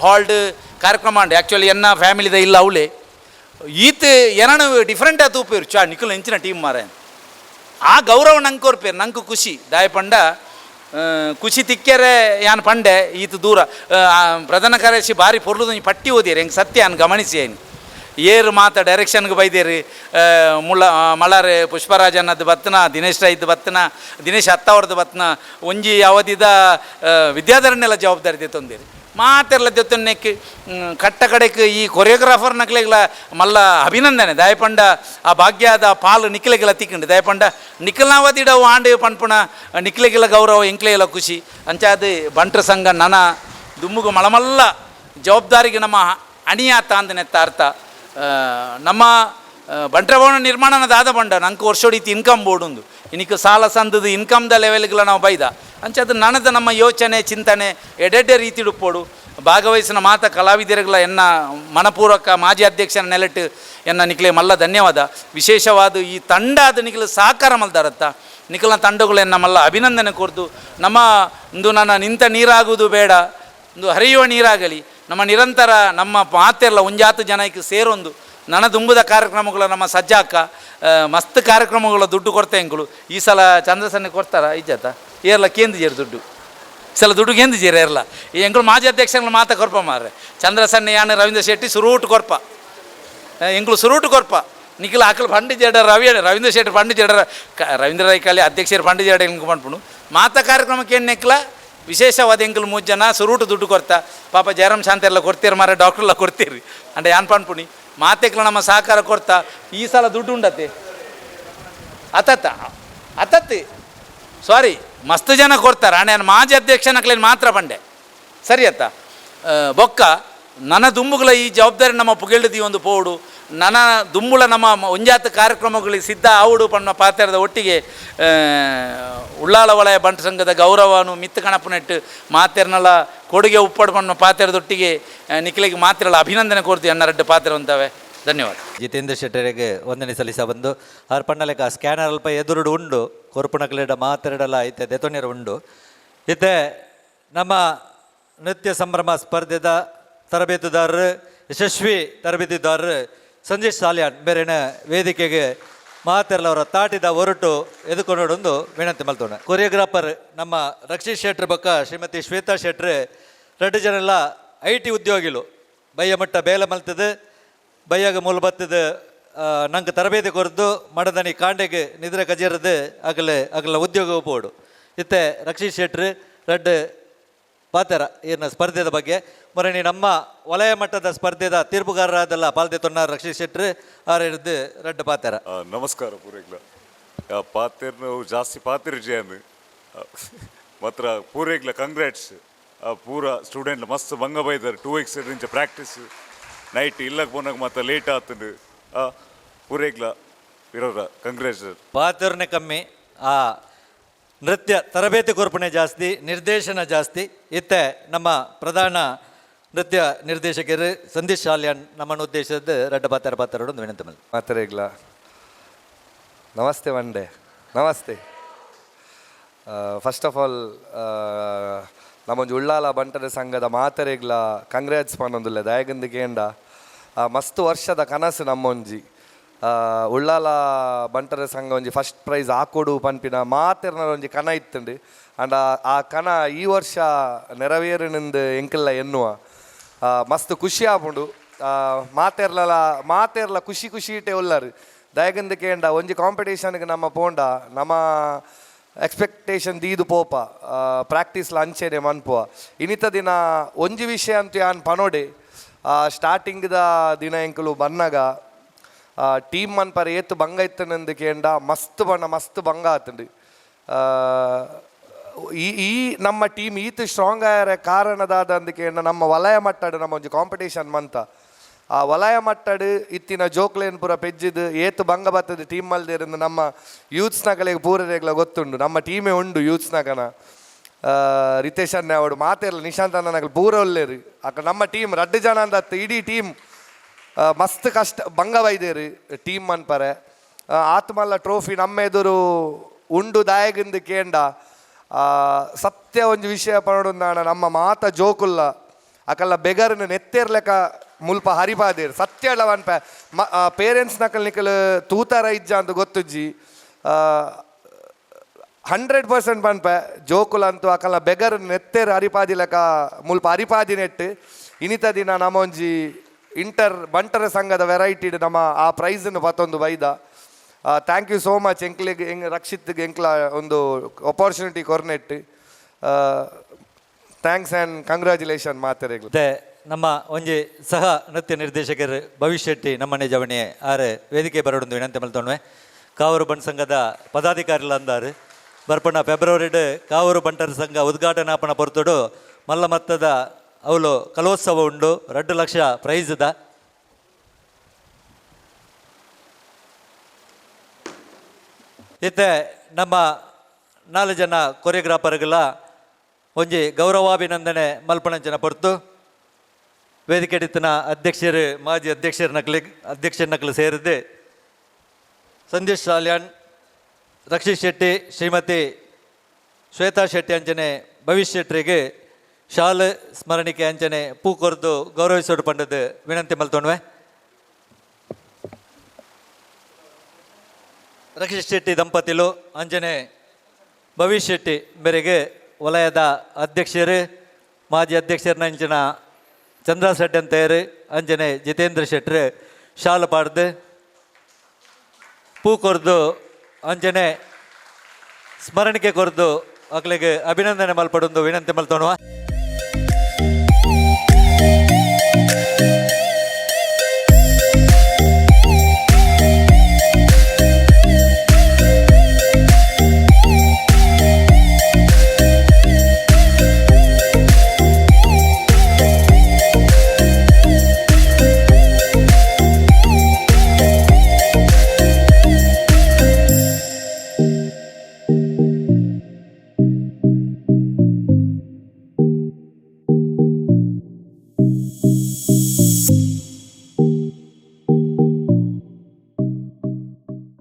[SPEAKER 4] ಹಾಲ್ಡ್ ಕಾರ್ಯಕ್ರಮ ಉಂಡು. ಆ್ಯಕ್ಚುಲಿ ಎನ್ನ ಫ್ಯಾಮಿಲಿದ ಇಲ್ಲ ಅವಳೆ ಈತ್ ಏನನ ಡಿಫ್ರೆಂಟ್ ಆತು ತೂಪೇರು ಚಾ ನಿಖಿಲ್ ಎಂಚಿನ ಟೀಮ್ ಮಾರ. ಆ ಗೌರವ ನಂಗೆ ಕೊರ್ಪೇರು, ನಂಗೆ ಖುಷಿ. ದಾಯ ಪಂಡ ಖುಷಿ ತಿಕ್ಕೆರೆ ಯಾನ್ ಪಂಡೆ ಈತ ದೂರ ಪ್ರಧಾನ ಕಾರ್ಯದರ್ಶಿ ಬಾರಿ ಪೊರ್ಲುದ ಒಂಜಿ ಪಟ್ಟಿ ಓದಿಯರು. ಹೆಂಗೆ ಸತ್ಯ ಯಾನ್ ಗಮನಿಸಿ ಏನು ಏರು ಮಾತ ಡೈರೆಕ್ಷನ್ಗೆ ಬೈದೇರಿ. ಮುಳ್ಳ ಮಳ್ಳಾರೆ ಪುಷ್ಪರಾಜನದ್ದು ಬತ್ತನ, ದಿನೇಶ್ ರೈದ್ ಬತ್ತನ, ದಿನೇಶ್ ಅತ್ತವ್ರದ್ದು ಬತ್ತನ, ಒಂಜಿ ಅವಧಿದ ವಿದ್ಯಾಧರನ್ನೆಲ್ಲ ಜವಾಬ್ದಾರಿ ದೆತ್ತೊಂದೇರಿ. ಮಾತೆರ್ಲ ದೆತ್ತೊನ್ನೆಕ್ ಕಟ್ಟ ಕಡೆಕ್ ಈ ಕೊರಿಯೋಗ್ರಾಫರ್ ನಕ್ಲೆಗ್ಲ ಮಲ್ಲ ಅಭಿನಂದನೆ. ದಯಪಂಡ ಆ ಭಾಗ್ಯದ ಪಾಲು ನಿಕ್ಲೆಗೆಲ್ಲ ತಿಕ್ಕಂಡು. ದಯಪಂಡ ನಿಖಲ್ನಾವದಿಡವು ಆಂಡು ಪನ್ಪುಣ ನಿಕ್ಲೆಗೆಲ್ಲ ಗೌರವ, ಎಂಕ್ಲೆಗೆಲ್ಲ ಖುಷಿ. ಅಂಚಾದ ಬಂಟ್ರ ಸಂಘ ನನ ದುಮ್ಮುಗು ಮಳಮಲ್ಲ ಜವಾಬ್ದಾರಿಗೆ ನಮ್ಮ ಅಣಿಯಾತ ಅಂದ ನೆತ್ತ ಅರ್ಥ. ನಮ್ಮ ಬಂಟ್ರ ಭವನ ನಿರ್ಮಾಣನ ದಾದ ಬಂಡ ನಂಗೆ ವರ್ಷೋಡಿತ್ತು ಇನ್ಕಮ್ ಬೋರ್ಡ್ ಉಂದು ಇನಿಕ್ ಸಾಲ ಸಂದದ ಇನ್ಕಮ್ದ ಲೆವೆಲ್ಗಳ ನಾವು ಬೈದ. ಅಂಚ ಅದು ನನದ ನಮ್ಮ ಯೋಚನೆ ಚಿಂತನೆ ಎಡೆಡ್ಡೆ ರೀತಿಡು ಪೋಡು. ಭಾಗವಹಿಸಿನ ಮಾತ ಕಲಾವಿದರುಗಳ ಎನ್ನ ಮನಪೂರ್ವಕ ಮಾಜಿ ಅಧ್ಯಕ್ಷನ ನೆಲೆಟ್ಟು ಎನ್ನ ನಿಕ್ಲೆ ಮಲ್ಲ ಧನ್ಯವಾದ. ವಿಶೇಷವಾದ ಈ ತಂಡ ಅದು ನಿಖಿಲ ಸಹಕಾರ ಮಲ್ದಾರತ್ತ ನಿಖಲ್ನ ತಂಡಗಳು ಎನ್ನ ಮಲ್ಲ ಅಭಿನಂದನೆ ಕೊರ್ದು. ನಮ್ಮ ಒಂದು ನನ್ನ ನಿಂತ ನೀರಾಗುವುದು ಬೇಡ, ಒಂದು ಹರಿಯುವ ನೀರಾಗಲಿ. ನಮ್ಮ ನಿರಂತರ ನಮ್ಮ ಮಾತೆಲ್ಲ ಒಂಜಾತು ಜನಕ್ಕೆ ಸೇರೊಂದು ನನ ದುಂಬುದ ಕಾರ್ಯಕ್ರಮಗಳ ನಮ್ಮ ಸಜ್ಜಾಕ ಮಸ್ತ್ ಕಾರ್ಯಕ್ರಮಗಳ ದುಡ್ಡು ಕೊಡ್ತೆ ಎಂಕುಲು. ಈ ಸಲ ಚಂದ್ರಸನ್ನೆ ಕೊಡ್ತಾರ ಇಜ್ಜತ ಏರ್ಲ ಕೇಂದ್ರ ಜೇರು ದುಡ್ಡು. ಈ ಸಲ ದುಡ್ಡು ಕೇಂದ್ರ ಜೇರು ಏರ್ಲ ಈ ಎಂಕುಲು ಮಾಜಿ ಅಧ್ಯಕ್ಷಗಳು ಮಾತ ಕೊರ್ಪ ಮಾರ್ರೆ. ಚಂದ್ರಸನ್ನೆ ಯಾನ್ ರವೀಂದ್ರ ಶೆಟ್ಟಿ ಸುರೂಟು ಕೊರ್ಪ, ಎಂಕುಲು ಸುರೂಟು ಕೊರ್ಪ. ನಿಖಿಲ್ ಆಕಲ್ ಫಂಡ್ ಜೇಡ ರವಿ ರವೀಂದ್ರ ಶೆಟ್ಟಿ ಫಂಡ್ ಜೇಡರ ರವೀಂದ್ರ ರೈಕಾಲಿ ಅಧ್ಯಕ್ಷರು ಫಂಡ್ ಜೇಡ ಎಂಕು ಪನ್ಪುಣು. ಮಾತ ಕಾರ್ಯಕ್ರಮಕ್ಕೆ ಎನ್ನೆಕ್ಲ ವಿಶೇಷವಾದ ಎಂಕುಲು ಮೂರು ಜನ ಸುರೂಟು ದುಡ್ಡು ಕೊರ್ತಾ. ಪಾಪ ಜಯರಾಮ್ ಶಾಂತಿ ಎಲ್ಲ ಕೊಡ್ತೀರಿ ಮಾರೆ, ಡಾಕ್ಟ್ರೆಲ್ಲ ಕೊಡ್ತೀರಿ. ಅಂಡ ಯಾನ್ ಪನ್ಪುಣಿ ಮಾತೆಕ್ಲ ನಮ್ಮ ಸಹಕಾರ ಕೊರ್ತಾ. ಈ ಸಲ ದುಡ್ಡು ಉಂಡತೆ ಅತತ್ತ ಅತತ್ತಿ ಸಾರಿ ಮಸ್ತ್ ಜನ ಕೊಡ್ತಾರೆ. ಅಣ್ಣ ಮಾಜಿ ಅಧ್ಯಕ್ಷನಕ್ಲೇನು ಮಾತ್ರ ಪಂಡೆ ಸರಿ ಅತ್ತ. ಬೊಕ್ಕ ನನ್ನ ದುಂಬುಗಳ ಈ ಜವಾಬ್ದಾರಿ ನಮ್ಮ ಪುಗೆಲ್ದಿ ಒಂದು ಪೋಡು ನನ್ನ ದುಂಬುಳ ನಮ್ಮ ಒಂಜಾತ ಕಾರ್ಯಕ್ರಮಗಳಿಗೆ ಸಿದ್ಧ ಆವುಡು ಪಣ್ಣ ಪಾತ್ರದ ಒಟ್ಟಿಗೆ ಉಳ್ಳಾಲ ವಲಯ ಬಂಟ ಸಂಘದ ಗೌರವನು ಮಿತ್ತು ಕಣಪುನೆಟ್ಟು ಮಾತೆರ್ನಲ ಕೊಡುಗೆ ಉಪ್ಪಡು ಪಣ್ಣ ಪಾತ್ರೆದೊಟ್ಟಿಗೆ ನಿಖಿಲಿಗೆ ಮಾತ್ರಲ್ಲ ಅಭಿನಂದನೆ ಕೋರ್ತಿ ಅನ್ನ ರೆಡ್ಡು ಪಾತ್ರ ಅಂತವೆ. ಧನ್ಯವಾದ.
[SPEAKER 1] ಜಿತೇಂದ್ರ ಶೆಟ್ಟರಿಗೆ ವಂದನೆ ಸಲ್ಲಿಸ ಬಂದು ಆರ್ ಪಣ್ಣಲೆಕ್ಕ ಸ್ಕ್ಯಾನರ್ ಅಲ್ಪ ಎದುರುಡು ಉಂಡು ಕೊರ್ಪುಣಕ್ಲೆಡ ಮಾತೆರಡಲ ಐತೆ ದೆತೊನ್ಯರು ಉಂಡು. ಇತ್ತೆ ನಮ್ಮ ನೃತ್ಯ ಸಂಭ್ರಮ ಸ್ಪರ್ಧೆದ ತರಬೇತುದಾರರು, ಯಶಸ್ವಿ ತರಬೇತುದಾರರು ಸಂಜಯ್ ಸಾಲ್ಯಾನ್ ಬೇರೆನ ವೇದಿಕೆಗೆ ಮಾತೆರ್ಲವರ ತಾಟಿದ ಹೊರಟು ಎದುಕೊಂಡೊಂದು ವಿನಂತಿ ಮಲ್ತೋಣ. ಕೊರಿಯೋಗ್ರಾಫರ್ ನಮ್ಮ ರಕ್ಷಿತ್ ಶೆಟ್ರ್ ಬೊಕ್ಕ ಶ್ರೀಮತಿ ಶ್ವೇತಾ ಶೆಟ್ರ್ ರಡ್ಡು ಜನ IT ಉದ್ಯೋಗಿಲು. ಬಯ್ಯ ಮಟ್ಟ ಬೇಲೆ ಮಲ್ತದು ಬಯ್ಯಾಗ ಮೂಲ ಬತ್ತದ ನಂಗೆ ತರಬೇತಿ ಕೊರ್ದು ಮಡದನಿ ಕಾಂಡೆಗೆ ನಿದ್ರೆ ಕಜೇರದು ಅಗಲೆ ಅಗಲ ಉದ್ಯೋಗ ಪೋಡು. ಇತ್ತೆ ರಕ್ಷಿತ್ ಶೆಟ್ರ್ ರಡ್ಡು ಪಾತೆರ ಏನ ಸ್ಪರ್ಧೆದ ಬಗ್ಗೆ. ಮೊರಣಿ ನಮ್ಮ ವಲಯ ಮಟ್ಟದ ಸ್ಪರ್ಧೆದ ತೀರ್ಪುಗಾರರಾದಲ್ಲ ಪಾಲ್ದೆ ತೊನ್ನ ರಕ್ಷಿತ್ ಶೆಟ್ರ್ ಆರ್ ಹಿಡ್ದು ರಡ್ಡು ಪಾತೆರ.
[SPEAKER 5] ನಮಸ್ಕಾರ ಪೂರೆಗ್ಲ. ಪಾತೆರ್ನು ಜಾಸ್ತಿ ಪಾತೆರ್ ಜೇನ್ ಮಾತ್ರ. ಪೂರೆಗ್ಲ ಕಂಗ್ರಾಟ್ಸ್. ಪೂರ ಸ್ಟೂಡೆಂಟ್ ಮಸ್ತ್ ಬಂಗ ಬೈದಾರೆ. 2 ವೀಕ್ಸ್ ಇಂಚ ಪ್ರಾಕ್ಟೀಸ್, ನೈಟ್ ಇಲ್ಲಕ್ಕೆ ಪೋನಾಗ ಮಾತ್ರ ಲೇಟ್ ಆತಂಡು. ಪೂರೆಗ್ಲ ಇರೋರ ಕಂಗ್ರಾಟ್ಸ್.
[SPEAKER 1] ಪಾತೆರ್ನೆ ಕಮ್ಮಿ, ಆ ನೃತ್ಯ ತರಬೇತಿ ಕೊರ್ಪಣೆ ಜಾಸ್ತಿ, ನಿರ್ದೇಶನ ಜಾಸ್ತಿ. ಇತ್ತೆ ನಮ್ಮ ಪ್ರಧಾನ ನೃತ್ಯ ನಿರ್ದೇಶಕರು ಸಂದೀಶ್ ಶಾಲ್ಯಾನ್ ನಮ್ಮನ್ನು ಉದ್ದೇಶದ ರಡ್ಡ ಪಾತ್ರ ಪಾತ್ರ ಒಂದು ವಿನಂತಿ ಮಲ್.
[SPEAKER 6] ಮಾತರೆಗ್ಲ namaste ವಂಡೆ namaste. First of all ನಮ್ಮೊಂಜಿ Ullal ಬಂಟರ ಸಂಘದ ಮಾತರೆಗ್ಲ ಕಂಗ್ರ್ಯಾಟ್ಸ್ ಪನ್ನೊಂದುಲ್ಲೆ. ದಾಯಗಂದು ಕೇಂಡ ಮಸ್ತ್ ವರ್ಷದ ಕನಸು ನಮ್ಮೊಂಜಿ ಉಳ್ಳಾಲ ಬಂಟರ ಸಂಘ ಒಂಜಿ ಫಸ್ಟ್ ಪ್ರೈಸ್ ಆಕೊಡು ಪನ್ಪಿನ ಮಾತೆರ್ನ ಒಂಜಿ ಕನ ಇತ್ತುಂಡು. ಅಂಡ ಆ ಕನ ಈ ವರ್ಷ ನೆರವೇರಿನಿಂದ ಎಂಕಲ್ಲ ಎನ್ನುವ ಮಸ್ತ್ ಖುಷಿ ಆಪುಂಡು. ಮಾತೆರ್ಲಲ ಮಾತೆರ್ಲ ಖುಷಿ ಖುಷಿ ಇಟ್ಟೆ ಉಲ್ಲರು. ದಯಗಂದು ಕೇಂಡ ಒಂಜಿ ಕಾಂಪಿಟೇಷನ್ಗೆ ನಮ್ಮ ಪೋಂಡ ನಮ್ಮ ಎಕ್ಸ್ಪೆಕ್ಟೇಷನ್ ದೀದು ಪೋಪ ಪ್ರಾಕ್ಟೀಸ್ಲ ಅಂಚೆನೆ ಮನ್ಪುವ. ಇನಿತ ದಿನ ಒಂಜಿ ವಿಷಯ ಅಂತೂ ಯಾನ್ ಪನೋಡೆ, ಸ್ಟಾರ್ಟಿಂಗ್ದ ದಿನ ಎಂಕುಲು ಬನ್ನಗ ಟೀಮ್ ಮನ್ಪರ ಏತ್ ಬಂಗ ಇತ್ತನಂದು ಕೇಂಡ ಮಸ್ತ್ ಬಣ್ಣ ಮಸ್ತ್ ಬಂಗ ಆತುಂಡು. ಈ ಈ ನಮ್ಮ ಟೀಮ್ ಈತ್ ಸ್ಟ್ರಾಂಗ್ ಆಯರ ಕಾರಣದಾದ ಅಂದು ಕೇಂಡ ನಮ್ಮ ವಲಯ ಮಟ್ಟಡ್ ನಮ್ಮ ಒಂಜಿ ಕಾಂಪಿಟೇಷನ್ ಮಂತ ಆ ವಲಯ ಮಟ್ಟಡ್ ಇತ್ತಿನ ಜೋಕ್ಲೇನ್ ಪೂರ ಪೆಜ್ಜಿದ್ ಏತ್ ಬಂಗ ಬತ್ತದ ಟೀಮ್ ಮಲ್ದಿರಂದು ನಮ್ಮ ಯೂತ್ಸ್ ನಕಲಿಗೆ ಪೂರರೇಗ್ಲ ಗೊತ್ತುಂಡು. ನಮ್ಮ ಟೀಮೇ ಉಂಡು ಯೂತ್ಸ್ ನಕನ ರಿತೇಶ್ ಅಣ್ಣ ಅವಡು ಮಾತೆರ್ಲ ನಿಶಾಂತ್ ಅಣ್ಣನಕಲ್ ಪೂರ ಒಲ್ಲೇರು. ಅಕ್ಕ ನಮ್ಮ ಟೀಮ್ ರಡ್ಡು ಜನ ಅಂದತ್ತು ಇಡೀ ಟೀಮ್ ಮಸ್ತ್ ಕಷ್ಟ ಬಂಗ ಬೈದೇರು ಟೀಮ್ ಮನ್ಪರೆ. ಆತ್ಮಲ್ಲ ಟ್ರೋಫಿ ನಮ್ಮ ಎದುರು ಉಂಡು ದಾಯಗಿಂದು ಕೇಂಡ ಸತ್ಯ ಒಂಜಿ ವಿಷಯ ಪನೊಡುಂದಾಣ ನಮ್ಮ ಮಾತ ಜೋಕುಲ್ಲ ಅಕಲ್ಲ ಬೆಗರ್ನ ನೆತ್ತೇರ್ಲೆಕ ಮುಲ್ಪ ಹರಿಪಾದೇರು ಸತ್ಯ ಅಲ್ಲ. ಮ ಪೇರೆಂಟ್ಸ್ ನಕಲ್ ನಿಕಲ್ ತೂತಾರ ಇಜ್ಜ ಅಂತ ಗೊತ್ತುಜ್ಜಿ. 100% ಪನ್ಪೆ ಜೋಕುಲ ಅಂತೂ ಅಕಲ್ಲ ಬೆಗರ್ ನೆತ್ತೇರು ಹರಿಪಾದಿಲಕ ಮುಲ್ಪ ಹರಿಪಾದಿ ನೆಟ್ಟು. ಇನಿತ ದಿನ ನಮ್ಮ ಒಂಜಿ ಇಂಟರ್ ಬಂಟರ ಸಂಘದ ವೆರೈಟಿ ನಮ್ಮ ಆ ಪ್ರೈಸನ್ನು ಪತ್ತೊಂದು ಬೈದ. Thank you so much ಎಂಕ್ಲಿಗ್ ಎಂಗ್ ರಕ್ಷಿತ್ಗೆ ಎಂಕ್ಲ ಒಂದು ಅಪಾರ್ಚುನಿಟಿ ಕೊರ್ನೆಟ್. Thanks and congratulation ಮಾತೆರೆಗ್ಲ.
[SPEAKER 1] ಮತ್ತೆ ನಮ್ಮ ಒಂಜಿ ಸಹ ನೃತ್ಯ ನಿರ್ದೇಶಕರು ಭವಿಷ್ಯ ಶೆಟ್ಟಿ ನಮ್ಮನೆ ಜವಣಿ ಆರೆ ವೇದಿಕೆ ಬರೋಡೊಂದು ವಿನಂತಿ ಮಲ್ತೊನ್ವೆ. ಕಾವೂರು ಬಂಟ್ ಸಂಘದ ಪದಾಧಿಕಾರಿಲ ಅಂದಾರು ಬರ್ಪಣ ಫೆಬ್ರವರಿಡ್ ಕಾವೂರು ಬಂಟರ ಸಂಘ ಉದ್ಘಾಟನಾಪಣ ಪೊರ್ತುಡು ಮಲ್ಲ ಮತ್ತದ ಅವಳು ಕಲೋತ್ಸವ ಉಂಡು 2 ಲಕ್ಷ ಪ್ರೈಸ್ದ. ಇತ್ತೆ ನಮ್ಮ ನಾಲ್ಕು ಜನ ಕೊರಿಯೋಗ್ರಾಫರ್ಗಳ ಒಂಜಿ ಗೌರವಾಭಿನಂದನೆ ಮಲ್ಪಣಂಚನ ಪೊರ್ತು ವೇದಿಕೆ ಅಧ್ಯಕ್ಷರು ಮಾಜಿ ಅಧ್ಯಕ್ಷರ ನಕಲಿ ಅಧ್ಯಕ್ಷರ ನಕಲು ಸೇರಿದ್ದು ಸಂದೇಶ್ ಸಾಲ್ಯಾನ್, ರಕ್ಷಿತ್ ಶೆಟ್ಟಿ, ಶ್ರೀಮತಿ ಶ್ವೇತಾ ಶೆಟ್ಟಿ ಅಂಚನೆ ಭವಿಷ್ಯ ಶೆಟ್ಟರಿಗೆ ಶಾಲು ಸ್ಮರಣಿಕೆ ಅಂಚನೆ ಪೂ ಕೊರ್ದು ಗೌರವಿಸೋಡು ಪಂಡದ್ದು ವಿನಂತಿ ಮಲ್ತೊಣ್ವೆ. ರಕ್ಷಿತ್ ಶೆಟ್ಟಿ ದಂಪತಿಲು ಅಂಜನೆ ಭವಿಷ್ಯ ಶೆಟ್ಟಿ ಮೇರೆಗೆ ವಲಯದ ಅಧ್ಯಕ್ಷರು ಮಾಜಿ ಅಧ್ಯಕ್ಷರನ್ನ ಅಂಚಿನ ಚಂದ್ರ ಶೆಟ್ಟಿ ಅಂತೇರು ಅಂಜನೆ ಜಿತೇಂದ್ರ ಶೆಟ್ಟರು ಶಾಲು ಪಾಡ್ದು ಪೂ ಕೊರ್ದು ಅಂಜನೆ ಸ್ಮರಣಿಕೆ ಕೊರ್ದು ಅಕ್ಲೆಗ್ ಅಭಿನಂದನೆ ಮಲ್ಪಡೊಂದು ವಿನಂತಿ ಮಲ್ತೊಣುವ.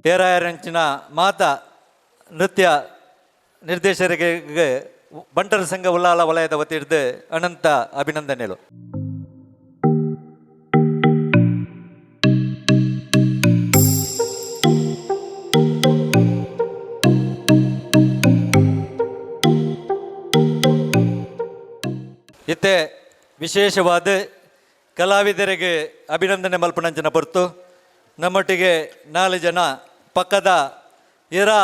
[SPEAKER 1] ತೇರಾಯರಂಚಿನ ಮಾತ ನೃತ್ಯ ನಿರ್ದೇಶಕರಿಗೆ ಬಂಟರ ಸಂಘ ಉಲ್ಲಾಲ ವಲಯದ ವತಿಯಿರ್ದು ಅನಂತ ಅಭಿನಂದನೆಗಳು. ಇತ್ತೆ ವಿಶೇಷವಾದ ಕಲಾವಿದರಿಗೆ ಅಭಿನಂದನೆ ಮಲ್ಪನಂಚನ ಪೊರ್ತು ನಮ್ಮೊಟ್ಟಿಗೆ ನಾಲ್ಕು ಜನ ಪಕ್ಕದ ಇರಾ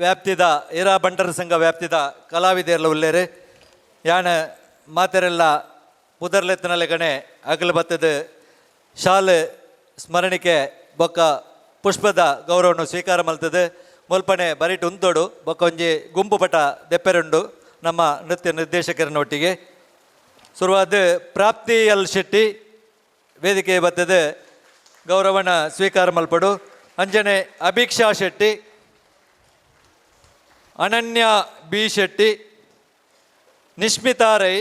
[SPEAKER 1] ವ್ಯಾಪ್ತಿದ ಇರಾ ಬಂಟರ ಸಂಘ ವ್ಯಾಪ್ತಿದ ಕಲಾವಿದರೆಲ್ಲ ಉಲ್ಲೇರು. ಯಾಣ ಮಾತೆರೆಲ್ಲ ಪುದರ್ಲೆತ್ತನಲೆಗಣೆ ಅಗಲು ಬತ್ತದ ಶಾಲೆ ಸ್ಮರಣಿಕೆ ಬೊಕ್ಕ ಪುಷ್ಪದ ಗೌರವವನ್ನು ಸ್ವೀಕಾರ ಮಲ್ತದೆ. ಮುಲ್ಪನೆ ಬರಿಟು ಉಂತೋಡು ಬೊಕ್ಕ ಒಂಜಿ ಗುಂಪು ಪಟ ದೆಪ್ಪೆರುಂಡು ನಮ್ಮ ನೃತ್ಯ ನಿರ್ದೇಶಕರನೊಟ್ಟಿಗೆ. ಶುರುವಾದ ಪ್ರಾಪ್ತಿ ಎಲ್ ಶೆಟ್ಟಿ ವೇದಿಕೆ ಬತ್ತದ ಗೌರವನ ಸ್ವೀಕಾರ ಮಲ್ಪಡು. ಅಂಜನೆ Abhiksha Shetty, Ananya B Shetty, Nishmitha Rai,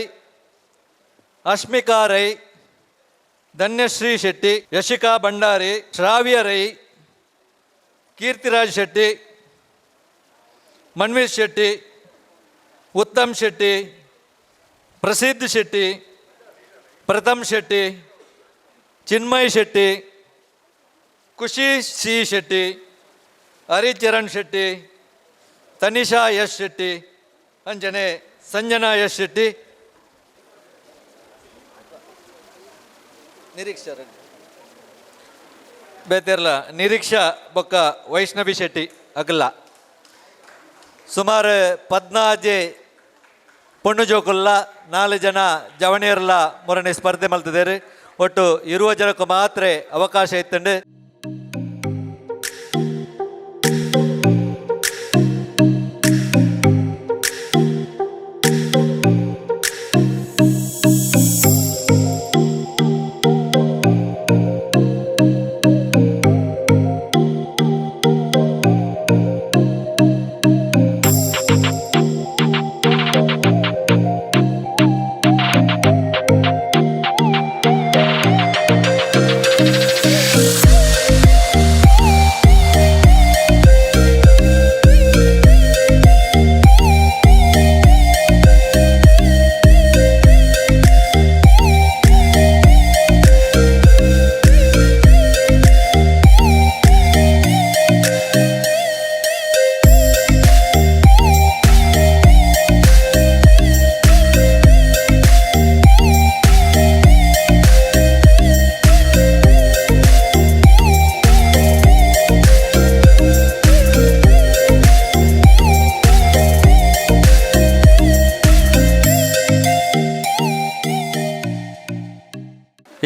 [SPEAKER 1] Ashmika Rai, Dhanyashree Shetty, Yashika Bhandari, Shravya Rai, Keerthiraj Shetty, Manveer Shetty, Uttam Shetty, Prasidh Shetty, Pratham Shetty, Chinmay Shetty, Khushi C Shetty, Haricharan Shetty, Tanisha S Shetty, ಅಂಚನೆ ಸಂಜನಾ ಎಸ್ ಶೆಟ್ಟಿ, ನಿರೀಕ್ಷಾ ರೆಡ್ಡಿ ಬೇತಿರ್ಲ ನಿರೀಕ್ಷಾ ಬೊಕ್ಕ ವೈಷ್ಣವಿ ಶೆಟ್ಟಿ ಅಗಲ್ಲ. ಸುಮಾರು 14 ಪೊಣ್ಣು ಜೋಕುಲ್ಲ, ನಾಲ್ಕು ಜನ ಜವಣಿಯರ್ಲ ಮೊರನೆ ಸ್ಪರ್ಧೆ ಮಲ್ತಿದ್ದಾರೆ. ಒಟ್ಟು ಇರುವ ಜನಕ್ಕೆ ಮಾತ್ರ ಅವಕಾಶ ಇತ್ತಂಡು.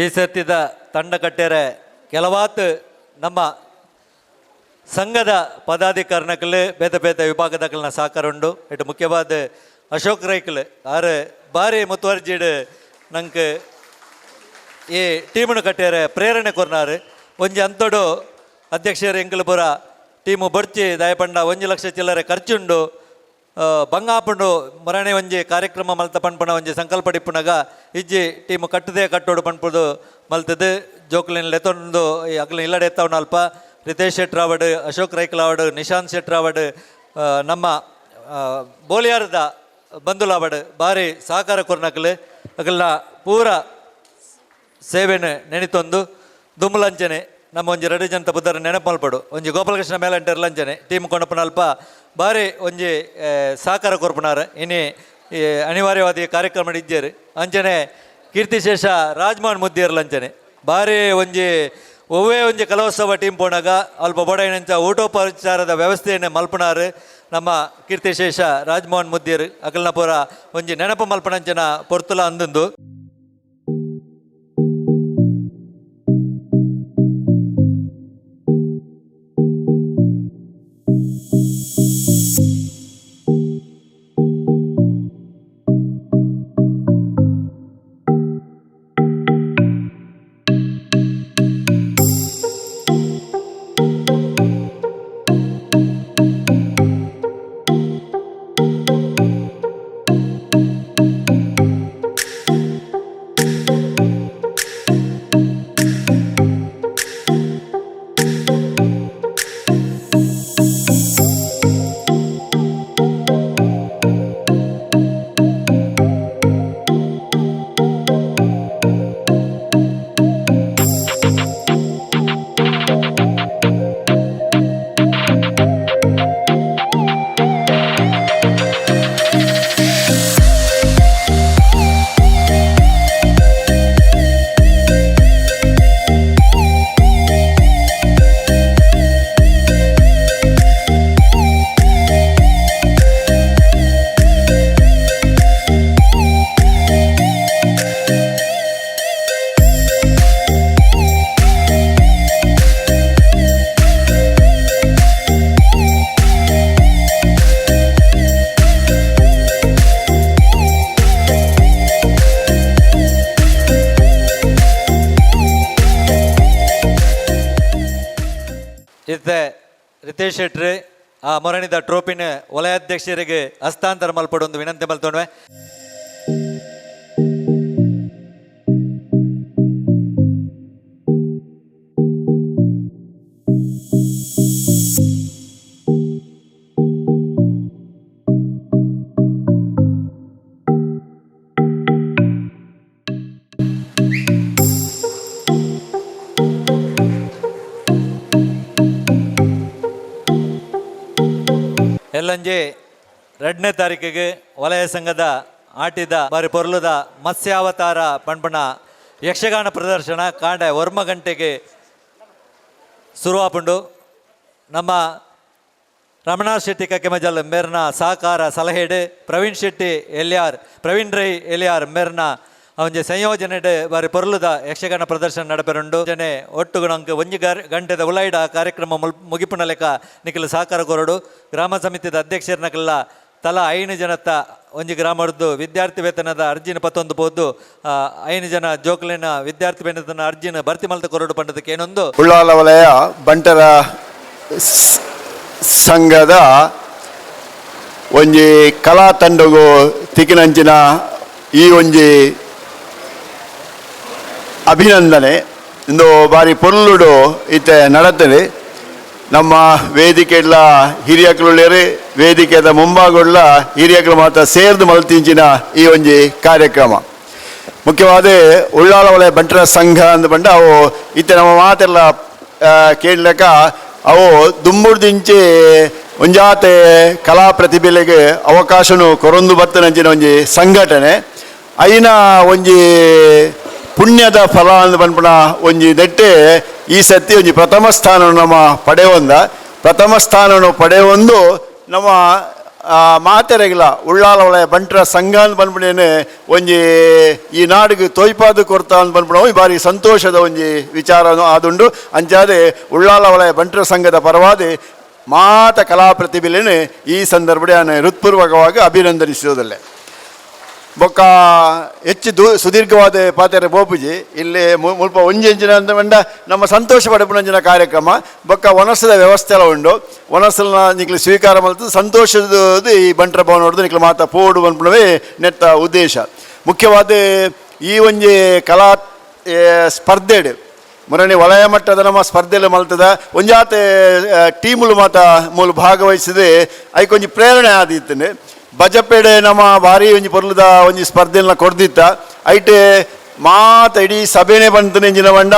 [SPEAKER 1] ಈ ಸರ್ತಿದ ತಂಡ ಕಟ್ಟೆರೆ ಕೆಲವಾತ್ ನಮ್ಮ ಸಂಘದ ಪದಾಧಿಕಾರಿನಕಲು ಬೇತೆ ಬೇತೆ ವಿಭಾಗದಕಲ್ನ ಸಹಕಾರ ಉಂಡು. ಇಟ್ಟು ಮುಖ್ಯವಾದ ಅಶೋಕ್ ರೈಕಲ್ ಆರು ಬಾರಿ ಮುತುವರ್ಜಿಡ್ ನಂಗೆ ಈ ಟೀಮನ್ನು ಕಟ್ಟೆರೆ ಪ್ರೇರಣೆ ಕೊರ್ನಾರು. ಒಂಜಿ ಅಂತೋಡು ಅಧ್ಯಕ್ಷರು ಎಂಕಲ್ ಪೂರ ಟೀಮು ಬಡ್ಚಿ ದಯಪಂಡ 1 ಲಕ್ಷ ಚಿಲ್ಲರೆ ಖರ್ಚುಂಡು, ಬಂಗಾಪುಂಡು, ಮೊರಣೆ ಒಂಜಿ ಕಾರ್ಯಕ್ರಮ ಮಲ್ತ ಪನ್ಪುನ ಒಂಜಿ ಸಂಕಲ್ಪ ಡಿಪ್ಪುನಗ ಇಜ್ಜಿ ಟೀಮು ಕಟ್ಟದೆ ಕಟ್ಟೋಡು ಪನ್ಪುದು ಮಲ್ತದು. ಜೋಕ್ಲಿನ್ ಲೆತ್ತೊಂದು ಈ ಅಗ್ಲಿನ ಇಲ್ಲಡೆ ಎತ್ತವನ ಅಲ್ಪ ರಿತೇಶ್ ಶೆಟ್ರ್ ಆವಡ್, ಅಶೋಕ್ ರೈಕಲ್ ಆವಡ್, ನಿಶಾಂತ್ ಶೆಟ್ರ್ ಆವಡ್, ನಮ್ಮ ಬೋಲಿಯಾರದ ಬಂಧುಲಾವಡ್ ಬಾರಿ ಸಹಕಾರ ಕೊರ್ನಕ್ಲು. ಅಗಲ್ನ ಪೂರ ಸೇವೆನು ನೆನಿತೊಂದು ದುಮ್ಮಲಂಚನೆ ನಮ್ಮ ಒಂಜಿ ರಡ್ಡು ಜನತ ಬುದ್ಧರ ನೆನಪು ಮಲ್ಪಡು. ಒಂಜಿ ಗೋಪಾಲಕೃಷ್ಣ ಮೇಲಂಟರ್ ಲಂಚನೆ ಟೀಮ್ ಕೊಂಡಪನಲ್ಪ ಬಾರಿ ಒಂಜಿ ಸಹಕಾರ ಕೊರ್ಪುನಾರ. ಇನಿ ಈ ಅನಿವಾರ್ಯವಾದ ಈ ಕಾರ್ಯಕ್ರಮ ಇಜ್ಜೇರು. ಅಂಚನೆ ಕೀರ್ತಿಶೇಷ ರಾಜ್ಮೋಹನ್ ಮುದ್ದಿಯರ್ ಲಂಚನೆ ಬಾರಿ ಒಂಜಿ ಒವ್ವೇ ಒಂಜಿ ಕಲೋತ್ಸವ ಟೀಮ್ ಪೋನಾಗ ಅಲ್ಪ ಬೊಡೈನಂಚ ಊಟೋಪಚಾರದ ವ್ಯವಸ್ಥೆಯನ್ನು ಮಲ್ಪನಾರು ನಮ್ಮ ಕೀರ್ತಿಶೇಷ ರಾಜ್ಮೋಹನ್ ಮುದ್ದಿಯರ್. ಅಕಲ್ನ ಪೂರ ಒಂಜಿ ನೆನಪು ಮಲ್ಪನಂಚನ ಪೊರ್ತುಲ ಅಂದಂದು. ಇತ್ತೆ ರಿತೇಶ್ ಶೆಟ್ರಿ ಆ ಮೊರಣಿದ ಟ್ರೋಫಿನ ವಲಯಾಧ್ಯಕ್ಷರಿಗೆ ಹಸ್ತಾಂತರ ಮಲ್ಪಡೊಂದು ವಿನಂತಿ ಮಲ್ತೊಂಡ್ವೆ. ಎಲ್ಲಂಜೆ 2ನೇ ತಾರೀಕಿಗೆ ವಲಯ ಸಂಘದ ಆಟಿದ ಬಾರಿ ಪೊರ್ಲುದ ಮತ್ಸ್ಯಾವತಾರ ಪಣ್ಪಣ ಯಕ್ಷಗಾನ ಪ್ರದರ್ಶನ ಕಾಂಡೆ 1 ಗಂಟೆಗೆ ಶುರುವಾಪುಂಡು. ನಮ್ಮ ರಮಣಾ ಶೆಟ್ಟಿ ಕಕ್ಕೆಮಜಲ್ ಮೇರ್ನ ಸಹಕಾರ ಸಲಹೆಡ್ ಪ್ರವೀಣ್ ಶೆಟ್ಟಿ ಎಲ್ಯಾರ್ ಪ್ರವೀಣ್ ರೈ ಎಲ್ಯಾರ್ ಮೇರ್ನ ಒಂಜಿ ಸಂಯೋಜನೆಡ್ ಬಾರಿ ಪೊರ್ಲುದ ಯಕ್ಷಗಾನ ಪ್ರದರ್ಶನ ನಡಪೆರುಂಡು. ಜನೆ ಒಟ್ಟು ನಂಕ್ ಒಂಜಿ ಗಂಟೆದ ಉಲೈಡ ಕಾರ್ಯಕ್ರಮ ಮುಗಿಪುನ ಲೆಕ್ಕ ನಿಖಿಲ್ ಸಹಕಾರ ಕೊರಡು. ಗ್ರಾಮ ಸಮಿತಿದ ಅಧ್ಯಕ್ಷರನಕ್ಕೆಲ್ಲ ತಲಾ 5 ಜನತ್ತ ಒಂಜಿ ಗ್ರಾಮದ್ದು ವಿದ್ಯಾರ್ಥಿ ವೇತನದ ಅರ್ಜಿನ ಪತ್ತೊಂದು ಪೋದು 5 ಜನ ಜೋಕ್ಲಿನ ವಿದ್ಯಾರ್ಥಿ ವೇತನದ ಅರ್ಜಿನ ಭರ್ತಿ ಮಲ್ತ ಕೊರಡು ಪಂಡದಕ್ಕೆ ಏನೊಂದು
[SPEAKER 7] ಉಳ್ಳಾಲ ವಲಯ ಬಂಟರ ಸಂಘದ ಒಂಜಿ ಕಲಾ ತಂಡಗು ತಿಕ್ಕಿನಂಚಿನ ಈ ಒಂಜಿ ಅಭಿನಂದನೆ ಇಂದು ಬಾರಿ ಪೊರ್ಲುಡು ಇತ್ತೆ ನಡತದೆ. ನಮ್ಮ ವೇದಿಕೆಡ್ಲ ಹಿರಿಯಕ್ಲುಳ್ಳೇರಿ ವೇದಿಕೆದ ಮುಂಭಾಗುಳ್ಳ ಹಿರಿಯಕ್ಲು ಮಾತ್ರ ಸೇರ್ದು ಮಲ್ತಿಂಚಿನ ಈ ಒಂಜಿ ಕಾರ್ಯಕ್ರಮ. ಮುಖ್ಯವಾದ ಉಳ್ಳಾಲ ವಲಯ ಬಂಟರ ಸಂಘ ಅಂದ್ ಬಂಡ ಅವು ಇತ್ತೆ ನಮ್ಮ ಮಾತೆಲ್ಲ ಕೇಳಲೆಕ್ಕ ಅವು ದುಂಬುಡ್ದಿಂಚಿ ಒಂಜಾತೆ ಕಲಾ ಪ್ರತಿಭೆಲೆಗೆ ಅವಕಾಶನು ಕೊರೊಂದು ಬತ್ತನಂಚಿನ ಒಂಜಿ ಸಂಘಟನೆ. ಐನ ಒಂಜಿ ಪುಣ್ಯದ ಫಲ ಅಂದ್ ಪನ್ಪುನ ಒಂಜಿ ನೆಟ್ಟೆ ಈ ಸತಿ ಒಂಜಿ ಪ್ರಥಮ ಸ್ಥಾನವನ್ನು ನಮ್ಮ ಪಡೆಯೊಂದ ಪ್ರಥಮ ಸ್ಥಾನವನ್ನು ಪಡೆಯೊಂದು ನಮ್ಮ ಮಾತೆರೆಗಿಲ ಉಳ್ಳಾಲ ವಲಯ ಬಂಟರ ಸಂಘ ಅಂದ್ ಪನ್ಪುನೇನೆ ಒಂಜಿ ಈ ನಾಡಿಗೆ ತೋಯ್ಪಾದು ಕೊರ್ತ ಅಂದ್ ಪನ್ಪುನ ಒಂಜಿ ಭಾರಿ ಸಂತೋಷದ ಒಂಜಿ ವಿಚಾರ ಆದುಂಡು. ಅಂಚಾದೆ ಉಳ್ಳಾಲ ವಲಯ ಬಂಟರ ಸಂಘದ ಪರವಾದಿ ಮಾತ ಕಲಾ ಪ್ರತಿಭೆಲೇನೆ ಈ ಸಂದರ್ಭ ಹೃತ್ಪೂರ್ವಕವಾಗಿ ಅಭಿನಂದನಿಸುವುದಲ್ಲೇ. ಬೊಕ್ಕ ಹೆಚ್ಚು ಸುದೀರ್ಘವಾದ ಪಾತೆರೆ ಬೋಪುಜಿ ಇಲ್ಲಿ ಮುಲ್ಪ ಒಂಜಿ ಅಂಚಿನ ಅಂತ ಪಂಡ ನಮ್ಮ ಸಂತೋಷ ಪಡಪುನಂಚಿನ ಕಾರ್ಯಕ್ರಮ. ಬೊಕ್ಕ ವನಸದ ವ್ಯವಸ್ಥೆ ಎಲ್ಲ ಉಂಡು. ವನಸಲ್ನ ನಿಕ್ಲು ಸ್ವೀಕಾರ ಮಲ್ತು ಸಂತೋಷದ ಈ ಬಂಟರ ಭವನ ಹೊಡೆದು ನಿಕ್ಲು ಮಾತ ಪೋಡು ಪನ್ಪುನವೇ ನೆತ್ತ ಉದ್ದೇಶ. ಮುಖ್ಯವಾದ ಈ ಒಂಜಿ ಕಲಾ ಸ್ಪರ್ಧೆಡ್ ಮುರಣಿ ವಲಯ ಮಟ್ಟದ ನಮ್ಮ ಸ್ಪರ್ಧೆಲು ಮಲ್ತದ ಒಂಜಾತೆ ಟೀಮುಲು ಮಾತ ಮೂಲು ಭಾಗವಹಿಸಿದೆ ಐಕೊಂಜಿ ಪ್ರೇರಣೆ ಆದಿತ್ತನೆ. ಬಜಪೇಡೆ ನಮ್ಮ ಭಾರಿ ಒಂಜಿ ಪೊರ್ಲುದ ಒಂಜಿ ಸ್ಪರ್ಧೆನ ಕೊರ್ದಿತ್ತ ಐಟೆ ಮಾತ ಇಡೀ ಸಭೆನೇ ಬಂತು ಎಂಜಿನ ಬಂಡ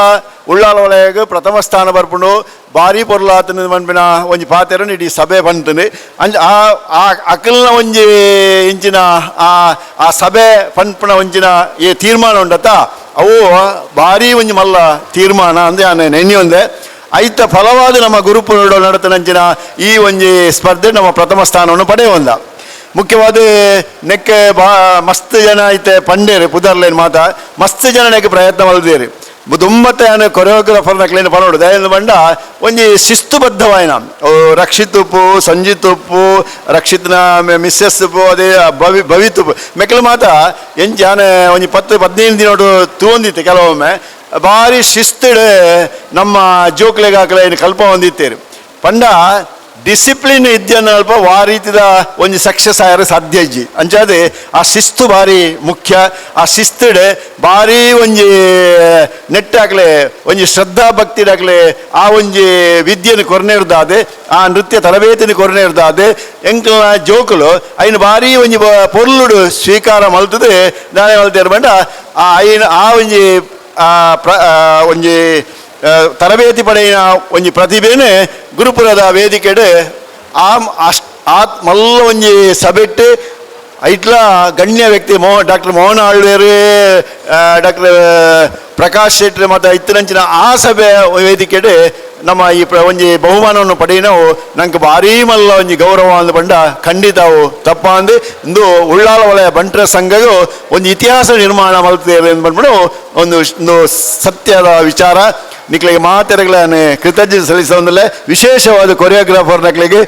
[SPEAKER 7] ಉಳ್ಳಾಲ ವಲಯಗ್ ಪ್ರಥಮ ಸ್ಥಾನ ಬರ್ಪುಂಡು ಭಾರಿ ಪೊರ್ಲಾತನ ಪನ್ಪಿನ ಒಂಜಿ ಪಾತೆರನು ಇಡೀ ಸಭೆ ಬಂತನೆ. ಅಂಚ ಆ ಅಕಲ್ನ ಒಂಜಿ ಇಂಚಿನ ಆ ಆ ಸಭೆ ಪನ್ಪಿನ ಒಂಜಿನ ಈ ತೀರ್ಮಾನ ಉಂಡತ ಅವು ಭಾರಿ ಒಂಜಿ ಮಲ್ಲ ತೀರ್ಮಾನ ಅಂದೆ ಆನೆ ನೆನ್ಯೊಂದೆ. ಐತ ಫಲವಾದ ನಮ್ಮ ಗುರುಪು ನಡತನಂಚಿನ ಈ ಒಂಜಿ ಸ್ಪರ್ಧೆ ನಮ್ಮ ಪ್ರಥಮ ಸ್ಥಾನವನ್ನು ಪಡೆಯುವಂದ. ಮುಖ್ಯವಾದ ನೆಕ್ಕೆ ಬಾ ಮಸ್ತ್ ಜನ ಐತೆ ಪಂಡೇರಿ ಪುದರ್ಲೇನು ಮಾತ ಮಸ್ತ್ ಜನ ನೆಕ್ಕೆ ಪ್ರಯತ್ನ ಮಲ್ದೇರಿ ದುಂಬತ್ತೆ ಆನೆ ಕೊರಿಯೋಗ್ರಾಫರ್ ನಕ್ಲೇನು ಪನೋಡು ದಯಂದು ಬಂಡ ಒಂಜಿ ಶಿಸ್ತುಬದ್ಧವಾಯಿನ ರಕ್ಷಿತ್ ಉಪ್ಪು ಸಂಜಿತ್ ಉಪ್ಪು ರಕ್ಷಿತ್ನ ಮಿಸ್ಸೆಸ್ ಉಪ್ಪು ಅದೇ ಭವಿತ್ ಉಪ್ಪು ಮೆಕ್ಕಲು ಮಾತ ಎಂಚಿ ಆನೆ ಒಂಜಿ 10 15 ದಿನೋಡು ತೂಂದಿತ್ತು ಕೆಲವೊಮ್ಮೆ ಭಾರಿ ಶಿಸ್ತಿಡ್ ನಮ್ಮ ಜೋಕ್ಲೆಗಾಕಲೆ ಏನು ಕಲ್ಪ ಹೊಂದಿತ್ತೇರಿ. ಪಂಡ ಡಿಸಿಪ್ಲಿನ್ ಇದ್ಯನ್ನ ಅಲ್ಪ ವಾ ರೀತಿದ ಒಂಜಿ ಸಕ್ಸಸ್ ಆಯರ ಸಾಧ್ಯ ಇಜ್ಜಿ. ಅಂಚಾದೆ ಆ ಶಿಸ್ತು ಭಾರಿ ಮುಖ್ಯ. ಆ ಶಿಸ್ತಿಡೆ ಭಾರಿ ಒಂಜಿ ನೆಟ್ಟಾಗ್ಲೆ ಒಂಜಿ ಶ್ರದ್ಧಾ ಭಕ್ತಿಡಾಗ್ಲೆ ಆ ಒಂಜಿ ವಿದ್ಯೆನು ಕೊರನೇರ್ದಾದೆ ಆ ನೃತ್ಯ ತರಬೇತಿನ ಕೊರನೇರ್ದಾದೆ ಎಂಕಲ್ನ ಜೋಕುಲು ಐನ ಭಾರಿ ಒಂಜಿ ಪೊರ್ಲುಡು ಸ್ವೀಕಾರ ಮಲ್ತದೆ ದಾನೆ ಮಲ್ತೇರು ಬಂಡ ಆ ಐನ ಆ ಒಂಜಿ ಆ ಪ್ರ ಒಂಜಿ ತರಬೇತಿ ಪಡೆಯಿನ ಒಂಜಿ ಪ್ರತಿಭೆನೆ ಗುರುಪುರದ ವೇದಿಕೆಡ್ ಆ ಆತ್ ಮಲ್ಲ ಒಂಜಿ ಸಭೆಟ್ ಐಟ್ಲ ಗಣ್ಯ ವ್ಯಕ್ತಿ ಡಾಕ್ಟರ್ ಮೋಹನ್ ಆಳ್ವೇರು ಡಾಕ್ಟರ್ ಪ್ರಕಾಶ್ ಶೆಟ್ಟಿ ಮತ್ತು ಇತ್ತಿನಂಚಿನ ಆ ಸಭೆ ವೇದಿಕೆಡ್ ನಮ್ಮ ಈ ಒಂಜಿ ಬಹುಮಾನವನ್ನು ಪಡೆಯಿನವು ನಂಗೆ ಭಾರೀ ಮಲ್ಲ ಒಂಜಿ ಗೌರವ ಅಂದ್ ಬಂಡ ಖಂಡಿತ ಅವು ತಪ್ಪ ಅಂದು ಇಂದು ಉಳ್ಳಾಲ ವಲಯ ಬಂಟರ ಸಂಘವು ಒಂದು ಇತಿಹಾಸ ನಿರ್ಮಾಣ ಮಲ್ತೇವೆ ಅಂದ್ಬಿಟ್ಟು ಒಂದು ಒಂದು ಸತ್ಯದ ವಿಚಾರ. ನಿಕ್ಲಿಗೆ ಮಾತೆರೆಗಳನ್ನೇ ಕೃತಜ್ಞತೆ ಸಲ್ಲಿಸೋದಲ್ಲೇ ವಿಶೇಷವಾದ ಕೊರಿಯೋಗ್ರಾಫರ್ ನಕ್ಲಿಗೆ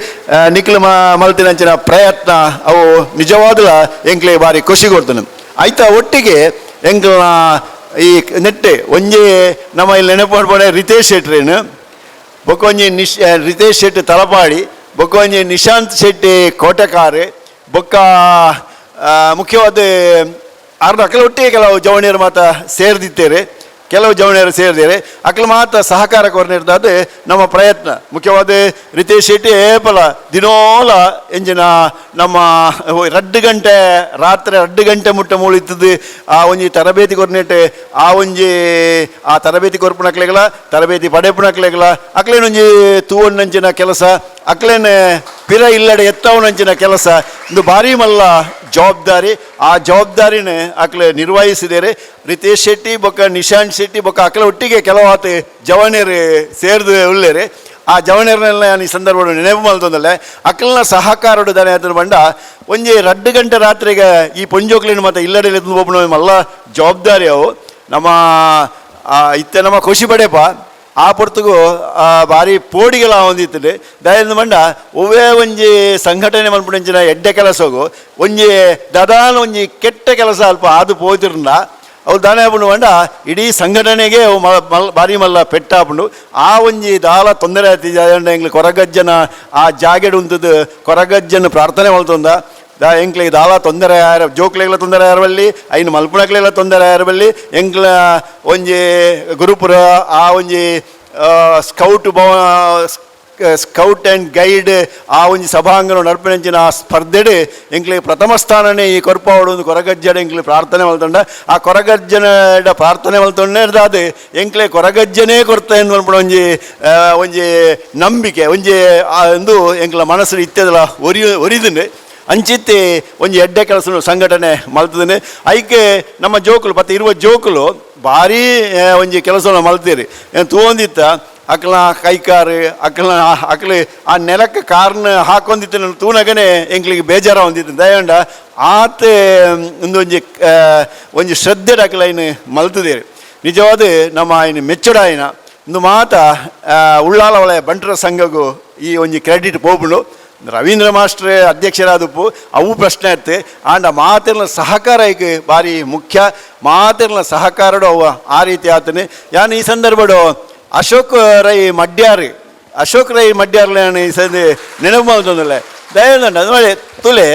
[SPEAKER 7] ನಿಕ್ಲು ಮಲ್ತಿನಂಚಿನ ಪ್ರಯತ್ನ ಅವು ನಿಜವಾದಲ ಎಂಕ್ಲಿಗೆ ಭಾರಿ ಖುಷಿ ಕೊಡ್ತಾನೆ. ಆಯ್ತಾ ಒಟ್ಟಿಗೆ ಎಂಕ್ಲನ ಈ ನೆಟ್ಟೆ ಒಂಜಿ ನಮ್ಮ ಇಲ್ಲಿ ನೆನಪು ಮಾಡ್ಕೊಂಡೆ ರಿತೇಶ್ ಶೆಟ್ರೇನು ಬೊಕ್ಕೊಂಜಿ ರಿತೇಶ್ ಶೆಟ್ಟಿ ತಲಪಾಡಿ ಬೊಕ್ಕೊಂಜಿ ನಿಶಾಂತ್ ಶೆಟ್ಟಿ ಕೋಟೆಕಾರೆ ಬೊಕ್ಕ ಮುಖ್ಯವಾದ ಅರ್ಧ ಅಕಲ ಒಟ್ಟಿಗೆ ಕೆಲವು ಜವಣಿಯರು ಮಾತ ಸೇರ್ದಿತ್ತೇರೆ ಕೆಲವು ಜವಣಿಯರು ಸೇರಿದ್ದಾರೆ ಅಕಲ ಮಾತ್ರ ಸಹಕಾರ ಕೊರನಿರ್ದಾದ ನಮ್ಮ ಪ್ರಯತ್ನ. ಮುಖ್ಯವಾದ ರಿತೇಶ್ ಶೆಟ್ಟಿ ಏಪಲ ದಿನೋಲ ಎಂಜಿನ ನಮ್ಮ 2 ಗಂಟೆ ರಾತ್ರಿ 2 ಗಂಟೆ ಮುಟ್ಟ ಮೂಳಿತ್ತದು ಆ ಒಂಜಿ ತರಬೇತಿ ಕೊರ್ನೆಟೆ ಆ ಒಂಜಿ ಆ ತರಬೇತಿ ಕೊರ್ಪುನಕ್ಲೆಗಳ ತರಬೇತಿ ಪಡೆಪುನಕ್ಲೆಗಳ ಅಕ್ಲೇನೊಂಜಿ ತೂವಣ್ಣಂಚಿನ ಕೆಲಸ ಅಕ್ಲೇನೆ ಪಿರ ಇಲ್ಲಡೆ ಎತ್ತವನಂಚಿನ ಕೆಲಸ ಇಂದು ಭಾರಿ ಮಲ್ಲ ಜವಾಬ್ದಾರಿ. ಆ ಜವಾಬ್ದಾರಿನ ಅಕ್ಲೆ ನಿರ್ವಹಿಸಿದರೆ ರಿತೇಶ್ ಶೆಟ್ಟಿ ಬೊಕ್ಕ ನಿಶಾಂತ್ ಶೆಟ್ಟಿ ಬೊಕ್ಕ ಅಕ್ಲೆ ಒಟ್ಟಿಗೆ ಕೆಲವಾತ ಜವಣೇರು ಸೇರ್ದು ಉಳ್ಳೇರು. ಆ ಜವಣೇರನ್ನೆಲ್ಲ ನಾನು ಈ ಸಂದರ್ಭ ನೆನಪು ಮಲ್ತೊಂದಲ್ಲ ಅಕ್ಲನ ಸಹಕಾರಡು ದಾನೆ ಆತನ ಬಂಡ ಒಂಜಿ 2 ಗಂಟೆ ರಾತ್ರಿಗೆ ಈ ಪೊಂಜೋಕ್ಲಿನ ಮತ್ತು ಇಲ್ಲಡೆ ಒಬ್ಬನ ಮಲ್ಲ ಜವಾಬ್ದಾರಿ ಅವು ನಮ್ಮ ಇತ್ತೆ ನಮ್ಮ ಖುಷಿ ಪಡೆಪ ಆ ಪೊರ್ತುಗು ಭಾರಿ ಪೋಡಿಗೆಲ ಒಂದಿತ್ತುಂಡು. ದಯಂದು ಬಂಡ ಒವ್ವೇ ಒಂಜಿ ಸಂಘಟನೆ ಮಲ್ಪುನಂಚಿನ ಎಡ್ಡೆ ಕೆಲಸಗು ಒಂಜಿ ದದಾನ ಒಂಜಿ ಕೆಟ್ಟ ಕೆಲಸ ಅಲ್ಪ ಆದು ಪೋತಿರಂಡ ಅವು ದಾನೆ ಆಪುಂಡು ಬಂಡ ಇಡೀ ಸಂಘಟನೆಗೆ ಅವು ಭಾರಿ ಮಲ್ಲ ಪೆಟ್ಟಾಪುಂಡು. ಆ ಒಂಜಿ ದಾಲ ತೊಂದರೆ ಆಯ್ತು. ಎಂಗ್ಲು ಕೊರಗಜ್ಜನ ಆ ಜಾಗೆಡ್ ಉಂತುದು ಕೊರಗಜ್ಜನ ಪ್ರಾರ್ಥನೆ ಮಲ್ತೊಂದ ದಾ ಎಂಕ್ಲಿಗೆ ದಾಲ ತೊಂದರೆ ಆರ ಜೋಕ್ಲೆಗ್ಲ ತೊಂದರೆ ಆರವಲ್ಲಿ ಐನು ಮಲ್ಪುನಕ್ಲೆಗ್ಲ ತೊಂದರೆ ಆರವಲ್ಲಿ ಎಂಕ್ಲ ಒಂಜಿ ಗುರುಪುರ ಆ ಒಂಜಿ ಸ್ಕೌಟ್ ಭವ scout and guide ಆ ಒಂಜಿ ಸಭಾಂಗಣ ನಡ್ಪಿನಂಚಿನ ಆ ಸ್ಪರ್ಧೆಡ್ ಎಂಕ್ಲಿಗೆ ಪ್ರಥಮ ಸ್ಥಾನನೇ ಈ ಕೊರ್ಪಾವಡು ಒಂದು ಕೊರಗಜ್ಜಡ ಎಂಕ್ಲಿ ಪ್ರಾರ್ಥನೆ ಮಲ್ತೊಂಡ ಆ ಕೊರಗಜ್ಜನ ಪ್ರಾರ್ಥನೆ ಮಲ್ತೊಂಡೆ ದಾದು ಎಂಕ್ಲೆ ಕೊರಗಜ್ಜನೇ ಕೊರ್ತ ಮಲ್ಪುನ ಒಂಜಿ ಒಂಜಿ ನಂಬಿಕೆ ಒಂಜಿ ಒಂದು ಎಂಕ್ಲ ಮನಸ್ಸು ಇತ್ತೆದಲ ಒರಿದುಂಡು. ಅಂಚಿತ್ತೆ ಒಂಜಿ ಎಡ್ಡೆ ಕೆಲಸ ಸಂಘಟನೆ ಮಲ್ತದನೆ ಐಕೆ ನಮ್ಮ ಜೋಕುಲು ಪತ್ತೆ ಇರುವ ಜೋಕುಲು ಭಾರಿ ಒಂಜಿ ಕೆಲಸವನ್ನು ಮಲ್ತೀರಿ ತೂವೊಂದಿತ್ತ ಅಕ್ಲ ಕೈಕಾರು ಅಕ್ಲ ಅಕ್ಲು ಆ ನೆಲಕ್ಕೆ ಕಾರ್ನ ಹಾಕೊಂದಿತ್ತು ತೂನಗನೆ ಎಂಕ್ಲಿಗೆ ಬೇಜಾರ ಹೊಂದಿತ್ತು. ದಯಂಡ ಆತೆ ಒಂದೊಂಜಿ ಒಂಜಿ ಶ್ರದ್ಧೆ ಅಕ್ಲ ಐನು ಮಲ್ತದೇರಿ. ನಿಜವಾದ ನಮ್ಮ ಐನು ಮೆಚ್ಚುಡಾಯಿನ ಇಂದು ಮಾತ ಉಳ್ಳಾಲ ವಲಯ ಬಂಟರ ಸಂಘಗೂ ಈ ಒಂಜಿ ಕ್ರೆಡಿಟ್ ಪೋಪುಂಡು. ರವೀಂದ್ರ ಮಾಸ್ಟ್ರೇ ಅಧ್ಯಕ್ಷರಾದಪ್ಪು ಅವು ಪ್ರಶ್ನೆ ಆಯ್ತು. ಆಂಡ ಮಾತಿರ್ನ ಸಹಕಾರ ಈಗ ಭಾರಿ ಮುಖ್ಯ. ಮಾತಿರ್ನ ಸಹಕಾರಡು ಅವು ಆ ರೀತಿ ಆತನೆ. ಯಾನ್ ಈ ಸಂದರ್ಭಡು ಅಶೋಕ್ ರೈ ಮಡ್ಯಾರ್ ಅಶೋಕ್ ರೈ ಮಡ್ಯಾರ್ಲ ಈ ಸಂದಿ ನೆನಪು ಮಲ್ತೊಂದುಲ್ಲೆ. ದಯವಂಡ ಅದು ಮಾಡಿ ತುಲೆ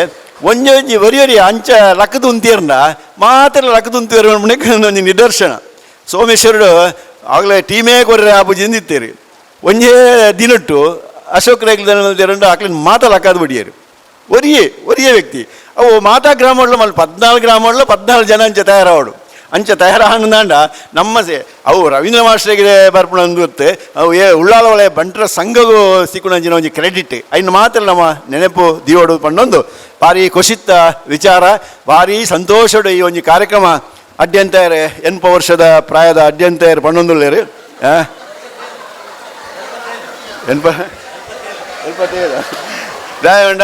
[SPEAKER 7] ಒಂಜೊಂಜಿ ಒರಿ ಒರಿ ಅಂಚ ಲಕ್ಕದು ಉಂತೀರ್ನ ಮಾತ್ರ ಲಕ್ಕದು ಉಂತೀರ್ ಒಂಜಿ ನಿದರ್ಶನ. ಸೋಮೇಶ್ವರಡು ಆಗಲೇ ಟೀಮೇ ಕೊರ್ರೆ ಆಪುಜಿ ಒಂಜೇ ದಿನಟ್ಟು ಅಶೋಕ್ ರೈಕ್ಲ ಆಕ್ಲಿನ ಮಾತಾ ಲಕ್ಕಾದ ಬಡಿಯರು ಒರಿಯೇ ಒರಿಯೇ ವ್ಯಕ್ತಿ. ಅವು ಮಾತಾ ಗ್ರಾಮಗಳು ಮಲ್ಲಿ 14 ಗ್ರಾಮಗಳು 14 ಜನ ಅಂಚೆ ತಯಾರಾವಡು ಅಂಚೆ ತಯಾರಾಂಡ ನಮ್ಮ ಸೆ ಅವು ರವೀಂದ್ರ ಮಾಸ್ಟ್ರಿಗೆ ಬರ್ಪುಣ ಗೊತ್ತೆ ಅವು ಏ ಉಳ್ಳಾಲ ವಲಯ ಬಂಟರ ಸಂಘಗೂ ಸಿಕ್ಕುನಂಚಿನ ಒಂಜಿ ಕ್ರೆಡಿಟ್ ಐನು ಮಾತ್ರ ನಮ್ಮ ನೆನಪು ದಿಯೋಡು ಪಂಡೊಂದು ಭಾರಿ ಖುಷಿತ್ತ ವಿಚಾರ. ಭಾರಿ ಸಂತೋಷಡು ಈ ಒಂಜಿ ಕಾರ್ಯಕ್ರಮ ಅಡ್ಯಂತಾಯರು 80 ವರ್ಷದ ಪ್ರಾಯದ ಅಡ್ಯಂತಾಯರು ಪಂಡೊಂದುಳ್ಳೇರು. ಎನ್ಪ 87 ದಾಯಂಡ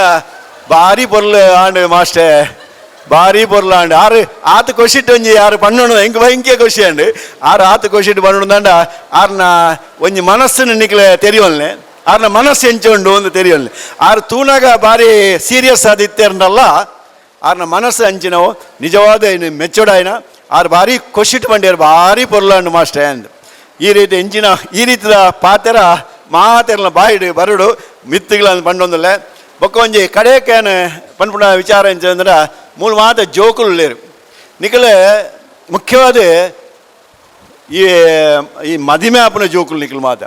[SPEAKER 7] ಭಾರಿ ಪೊರ್ಲು ಆಂಡ್ ಮಾಸ್ಟೆ ಭಾರಿ ಪೊರ್ಲು ಆಂಡ್ ಆರು ಆತ ಖುಷಿಟ್ಟು ಒಂಜಿ ಆರು ಪಣ್ಣು ಎಂಕ್ ಭಯಂಕೆ ಖುಷಿ ಅಂಡ್ ಆರು ಆತ ಖುಷಿಟ್ಟು ಪಣ್ಣು ದಂಡ ಆರ್ನ ಒಂಜಿ ಮನಸ್ಸನ್ನು ನಿಕ್ಲೆ ತೆರಿಯೊಲ್ನೆ ಆರ್ನ ಮನಸ್ಸು ಎಂಚ ಉಂಡು ಒಂದು ತೆರಿಯೊಲ್ನೆ ಆರು ತೂನಾಗ ಭಾರಿ ಸೀರಿಯಸ್ ಆದಿತ್ತೇರ್ನಲ್ಲ ಆರ್ನ ಮನಸ್ಸು ಅಂಚಿನವು ನಿಜವಾದ ಮೆಚ್ಚೋಡಾಯ್ನ ಆರು ಭಾರಿ ಖುಷಿಟ್ಟು ಬಂಡಿಯಾರು ಭಾರಿ ಪೊರ್ಲು ಅಂಡ್ ಮಾಸ್ಟೆ ಅಂದ್ ಈ ರೀತಿ ಎಂಚಿನ ಈ ರೀತಿಯ ಪಾತೆರ ಮಾತೆರ್ನ ಬಾಯಿಡು ಬರಡು ಮಿತ್ತುಗಳನ್ನ ಪಂಡೊಂದುಲ್ಲೆ. ಬೊಕ್ಕ ಒಂಜಿ ಕಡೆಕೇನ ಪನ್ಪುನ ವಿಚಾರ ಎಂಚಂದ್ರೆ ಮೂಲ ಮಾತ ಜೋಕುಲು ನಿಕಲೆ ಮುಖ್ಯವಾದ ಈ ಈ ಮದಿಮೆ ಆಪುನ ಜೋಕುಲು ನಿಕಲ್ ಮಾತ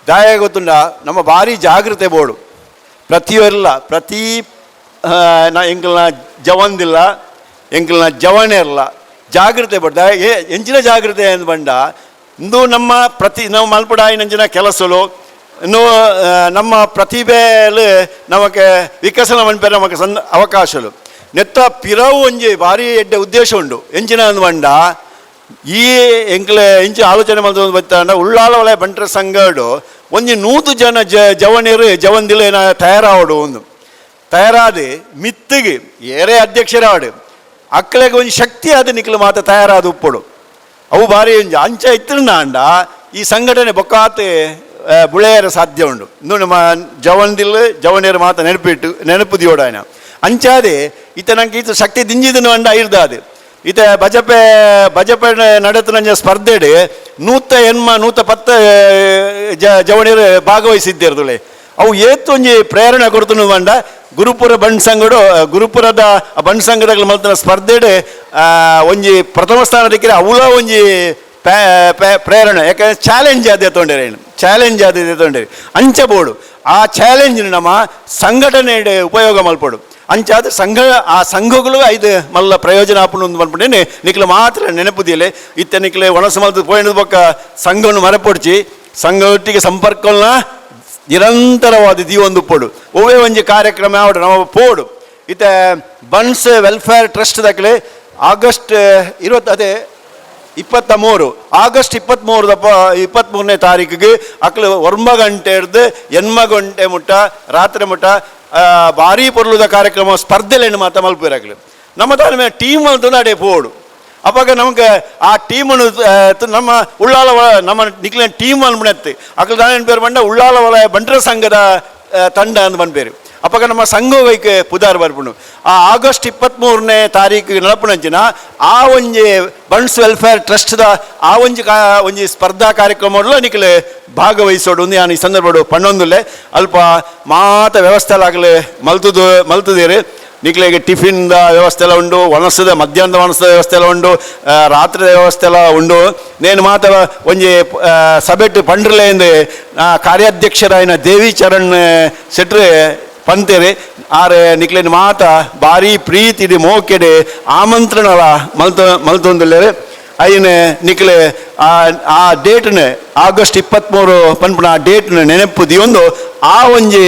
[SPEAKER 7] ದಾಯ ಗೊತ್ತುಂಡ ನಮ್ಮ ಭಾರಿ ಜಾಗೃತೆ ಬೋಡು ಪ್ರತಿಯೊಲ್ಲ ಪ್ರತಿ ಎಂಕಲ್ನ ಜವಂದಿಲ್ಲ ಎಂಕಲ್ನ ಜವಣೆ ಇರಲ್ಲ ಜಾಗೃತೆ ಬೋಡು ಎಂಚಿನ ಜಾಗೃತೆ ಅಂದ್ ಬಂಡ ಇಂದು ನಮ್ಮ ಪ್ರತಿ ನಾವು ಮಲ್ಪುಡಾಯಿನಂಚಿನ ಕೆಲಸಲು ಇನ್ನು ನಮ್ಮ ಪ್ರತಿಭೆಯಲ್ಲಿ ನಮಗೆ ವಿಕಸನ ಮನ್ಪೆರೆ ನಮಗೆ ಸಣ್ಣ ಅವಕಾಶಲು ನೆತ್ತ ಪಿರವು ಒಂಜಿ ಭಾರಿ ಎಡ್ಡೆ ಉದ್ದೇಶ ಉಂಡು ಎಂಚಿನ ಅಂದ್ ಬಂಡ ಈ ಎಂಕ್ಲೆ ಎಂಚಿ ಆಲೋಚನೆ ಮಲ್ತೊಂದು ಬತ್ತಾಂಡ ಉಳ್ಳಾಲ ವಲಯ ಬಂಟರ ಸಂಘಡು ಒಂಜಿ 100 ಜನ ಜವನಿರು ಜವಂದಿಲು ಏನ ತಯಾರಾವಡು ಒಂದು ತಯಾರಾದ ಮಿತ್ತಿಗೆ ಏರೇ ಅಧ್ಯಕ್ಷರಾವಡು ಅಕ್ಕಲೆಗೆ ಒಂಜಿ ಶಕ್ತಿ ಆದ ನಿಕ್ಲು ಮಾತ ತಯಾರಾದ ಉಪ್ಪುಡು ಅವು ಭಾರಿ ಒಂಜಿ ಅಂಚ ಇತ್ತಿರ್ನಾಂಡ ಈ ಸಂಘಟನೆ ಬೊಕ್ಕಾತೆ ಬುಳೆಯರ ಸಾಧ್ಯ ಉಂಡು. ಇಂದು ನಮ್ಮ ಜವಂದಿಲ್ ಜವನಿಯರು ಮಾತ ನೆನಪಿಟ್ಟು ನೆನಪು ದಿಯೋಡಾಯನ ಅಂಚಾದೆ ಈತ ನಂಗೆ ಈತ ಶಕ್ತಿ ದಿಂಜಿದನು ಅಂಡ ಐರ್ದಾದೆ ಈತ ಬಜಪೆ ಬಜಪೆ ನಡೆತನಂಜ ಸ್ಪರ್ಧೆಡ್ 180 110 ಜವಣಿಯರು ಭಾಗವಹಿಸಿದ್ದೇರ್ದುಳೆ ಅವು ಏತ್ ಒಂಜಿ ಪ್ರೇರಣೆ ಕೊಡ್ತನು ಬಂಡ ಗುರುಪುರ ಬಂಡ್ ಸಂಘಡು ಗುರುಪುರದ ಬಂಡ್ ಸಂಘದ ಮಲ್ತನ ಸ್ಪರ್ಧೆಡ್ ಒಂಜಿ ಪ್ರಥಮ ಸ್ಥಾನ ದಿಕ್ಕಿರೆ ಅವಳ ಒಂಜಿ ಪ್ರೇರಣೆ. ಯಾಕಂದ್ರೆ ಚಾಲೆಂಜ್ ಅದೇ ತೊಗೊಂಡಿರ ಏನು ಚಾಲೆಂಜ್ ಅದೇ ತೊಗೊಂಡಿರಿ ಅಂಚ ಬೋಡು ಆ ಚಾಲೆಂಜ್ ನಮ್ಮ ಸಂಘಟನೆ ಉಪಯೋಗ ಮಲ್ಪಡು ಅಂಚಾದ ಸಂಘ ಆ ಸಂಘಗಳು ಐದು ಮಲ್ಲ ಪ್ರಯೋಜನ ಆಪುಂಡು ಮಲ್ಪುಂಡೇನೆ ನಿಕ್ಲೆ ಮಾತ್ರ ನೆನಪುದಿಲ್ಲ ಇತ್ತ ನಿಕ್ಲೆ ಒಣಸು ಮಲ್ತು ಪೋಯಿನ ಬೊಕ್ಕ ಸಂಘವನ್ನು ಮರಪೊಡ್ಚಿ ಸಂಘ ಒಟ್ಟಿಗೆ ಸಂಪರ್ಕವನ್ನ ನಿರಂತರವಾದ ದೀವೊಂದು ಪೋಡು ಒವ್ವೇ ಒಂಜಿ ಕಾರ್ಯಕ್ರಮ ಆವಡು ನಮ್ಮ ಪೋಡು ಇತ್ತೆ buns welfare trust ದಕ್ಲೆ August 20 ಅದೇ 23 ಆಗಸ್ಟ್ 23 ದಪ್ಪ 23ನೇ ತಾರೀಕಿಗೆ ಅಕ್ಲು 9 ಗಂಟೆ ಹಿಡ್ದು 8 ಗಂಟೆ ಮುಟ್ಟ ರಾತ್ರಿ ಮುಟ್ಟ ಭಾರೀ ಪೊರ್ಲುದ ಕಾರ್ಯಕ್ರಮ ಸ್ಪರ್ಧೆಲೆಣ್ಣು ಮಾತ ಮಲ್ಪಿರಾಕ್ಲು ನಮ್ಮ ತಾನೇ ಟೀಮ್ ಅಂತ ಅಡೆ ಪೋಡು ಅವಾಗ ನಮಗೆ ಆ ಟೀಮನ್ನು ನಮ್ಮ ಉಳ್ಳಾಲ ನಮ್ಮ ನಿಕ್ಲಿನ ಟೀಮ್ ಅನ್ಬಿಡತ್ತೆ ಅಕ್ಲು ದಾನೇನು ಪೇರು ಬಂಡ ಉಳ್ಳಾಲ ವಲಯ ಬಂಟರ ಸಂಘದ ತಂಡ ಅಂತ ಬಂದ್ಪೇರು ಅಪ್ಪಾಗ ನಮ್ಮ ಸಂಘ ಪುದಾರ್ ಬರ್ಪುಂಡು ಆ ಆಗಸ್ಟ್ 23ನೇ ತಾರೀಕು ನಡಪುನಂಚಿನ ಆ ಒಂಜಿ ಬಂಟ್ಸ್ ವೆಲ್ಫೇರ್ ಟ್ರಸ್ಟ್ದ ಆ ಒಂಜಿ ಒಂಜಿ ಸ್ಪರ್ಧಾ ಕಾರ್ಯಕ್ರಮ ನಿಕ್ಲೆ ಭಾಗವಹಿಸೋಡು ನಾನು ಈ ಸಂದರ್ಭಡು ಪಣ್ಣೊಂದುಲ್ಲೆ ಅಲ್ಪ ಮಾತ ವ್ಯವಸ್ಥೆ ಆಗಲಿ ಮಲ್ತುದೇರಿ ನಿಕ್ಲೆಗೆ ಟಿಫಿನ್ದ ವ್ಯವಸ್ಥೆ ಎಲ್ಲ ಉಂಡು, ಒಣಸದ ಮಧ್ಯಾಹ್ನದ ಒಣಸದ ವ್ಯವಸ್ಥೆ ಎಲ್ಲ ಉಂಡು, ರಾತ್ರಿದ ವ್ಯವಸ್ಥೆ ಎಲ್ಲ ಉಂಡು. ನೇನು ಮಾತ ಒಂಜಿ ಸಭೆಟ್ ಪಂಡ್ರಲೇಂದು ಕಾರ್ಯಾಧ್ಯಕ್ಷರಾಯಿನ ದೇವಿ ಚರಣ್ ಶೆಟ್ರು ಪಂತೇರಿ ಆರೆ ನಿಕ್ಲೇನು ಮಾತ ಭಾರಿ ಪ್ರೀತಿಡಿ ಮೋಕೆಡೆ ಆಮಂತ್ರಣಲ ಮಲ್ತೊಂದುಲ್ಲೇರು. ಅಯ್ಯನೆ ನಿಕ್ಲೆ ಆ ಆ ಡೇಟ್ನ ಆಗಸ್ಟ್ 23 ಪನ್ಪುನ ಆ ಡೇಟ್ನ ನೆನಪು ದಿಯೊಂದು ಆ ಒಂಜಿ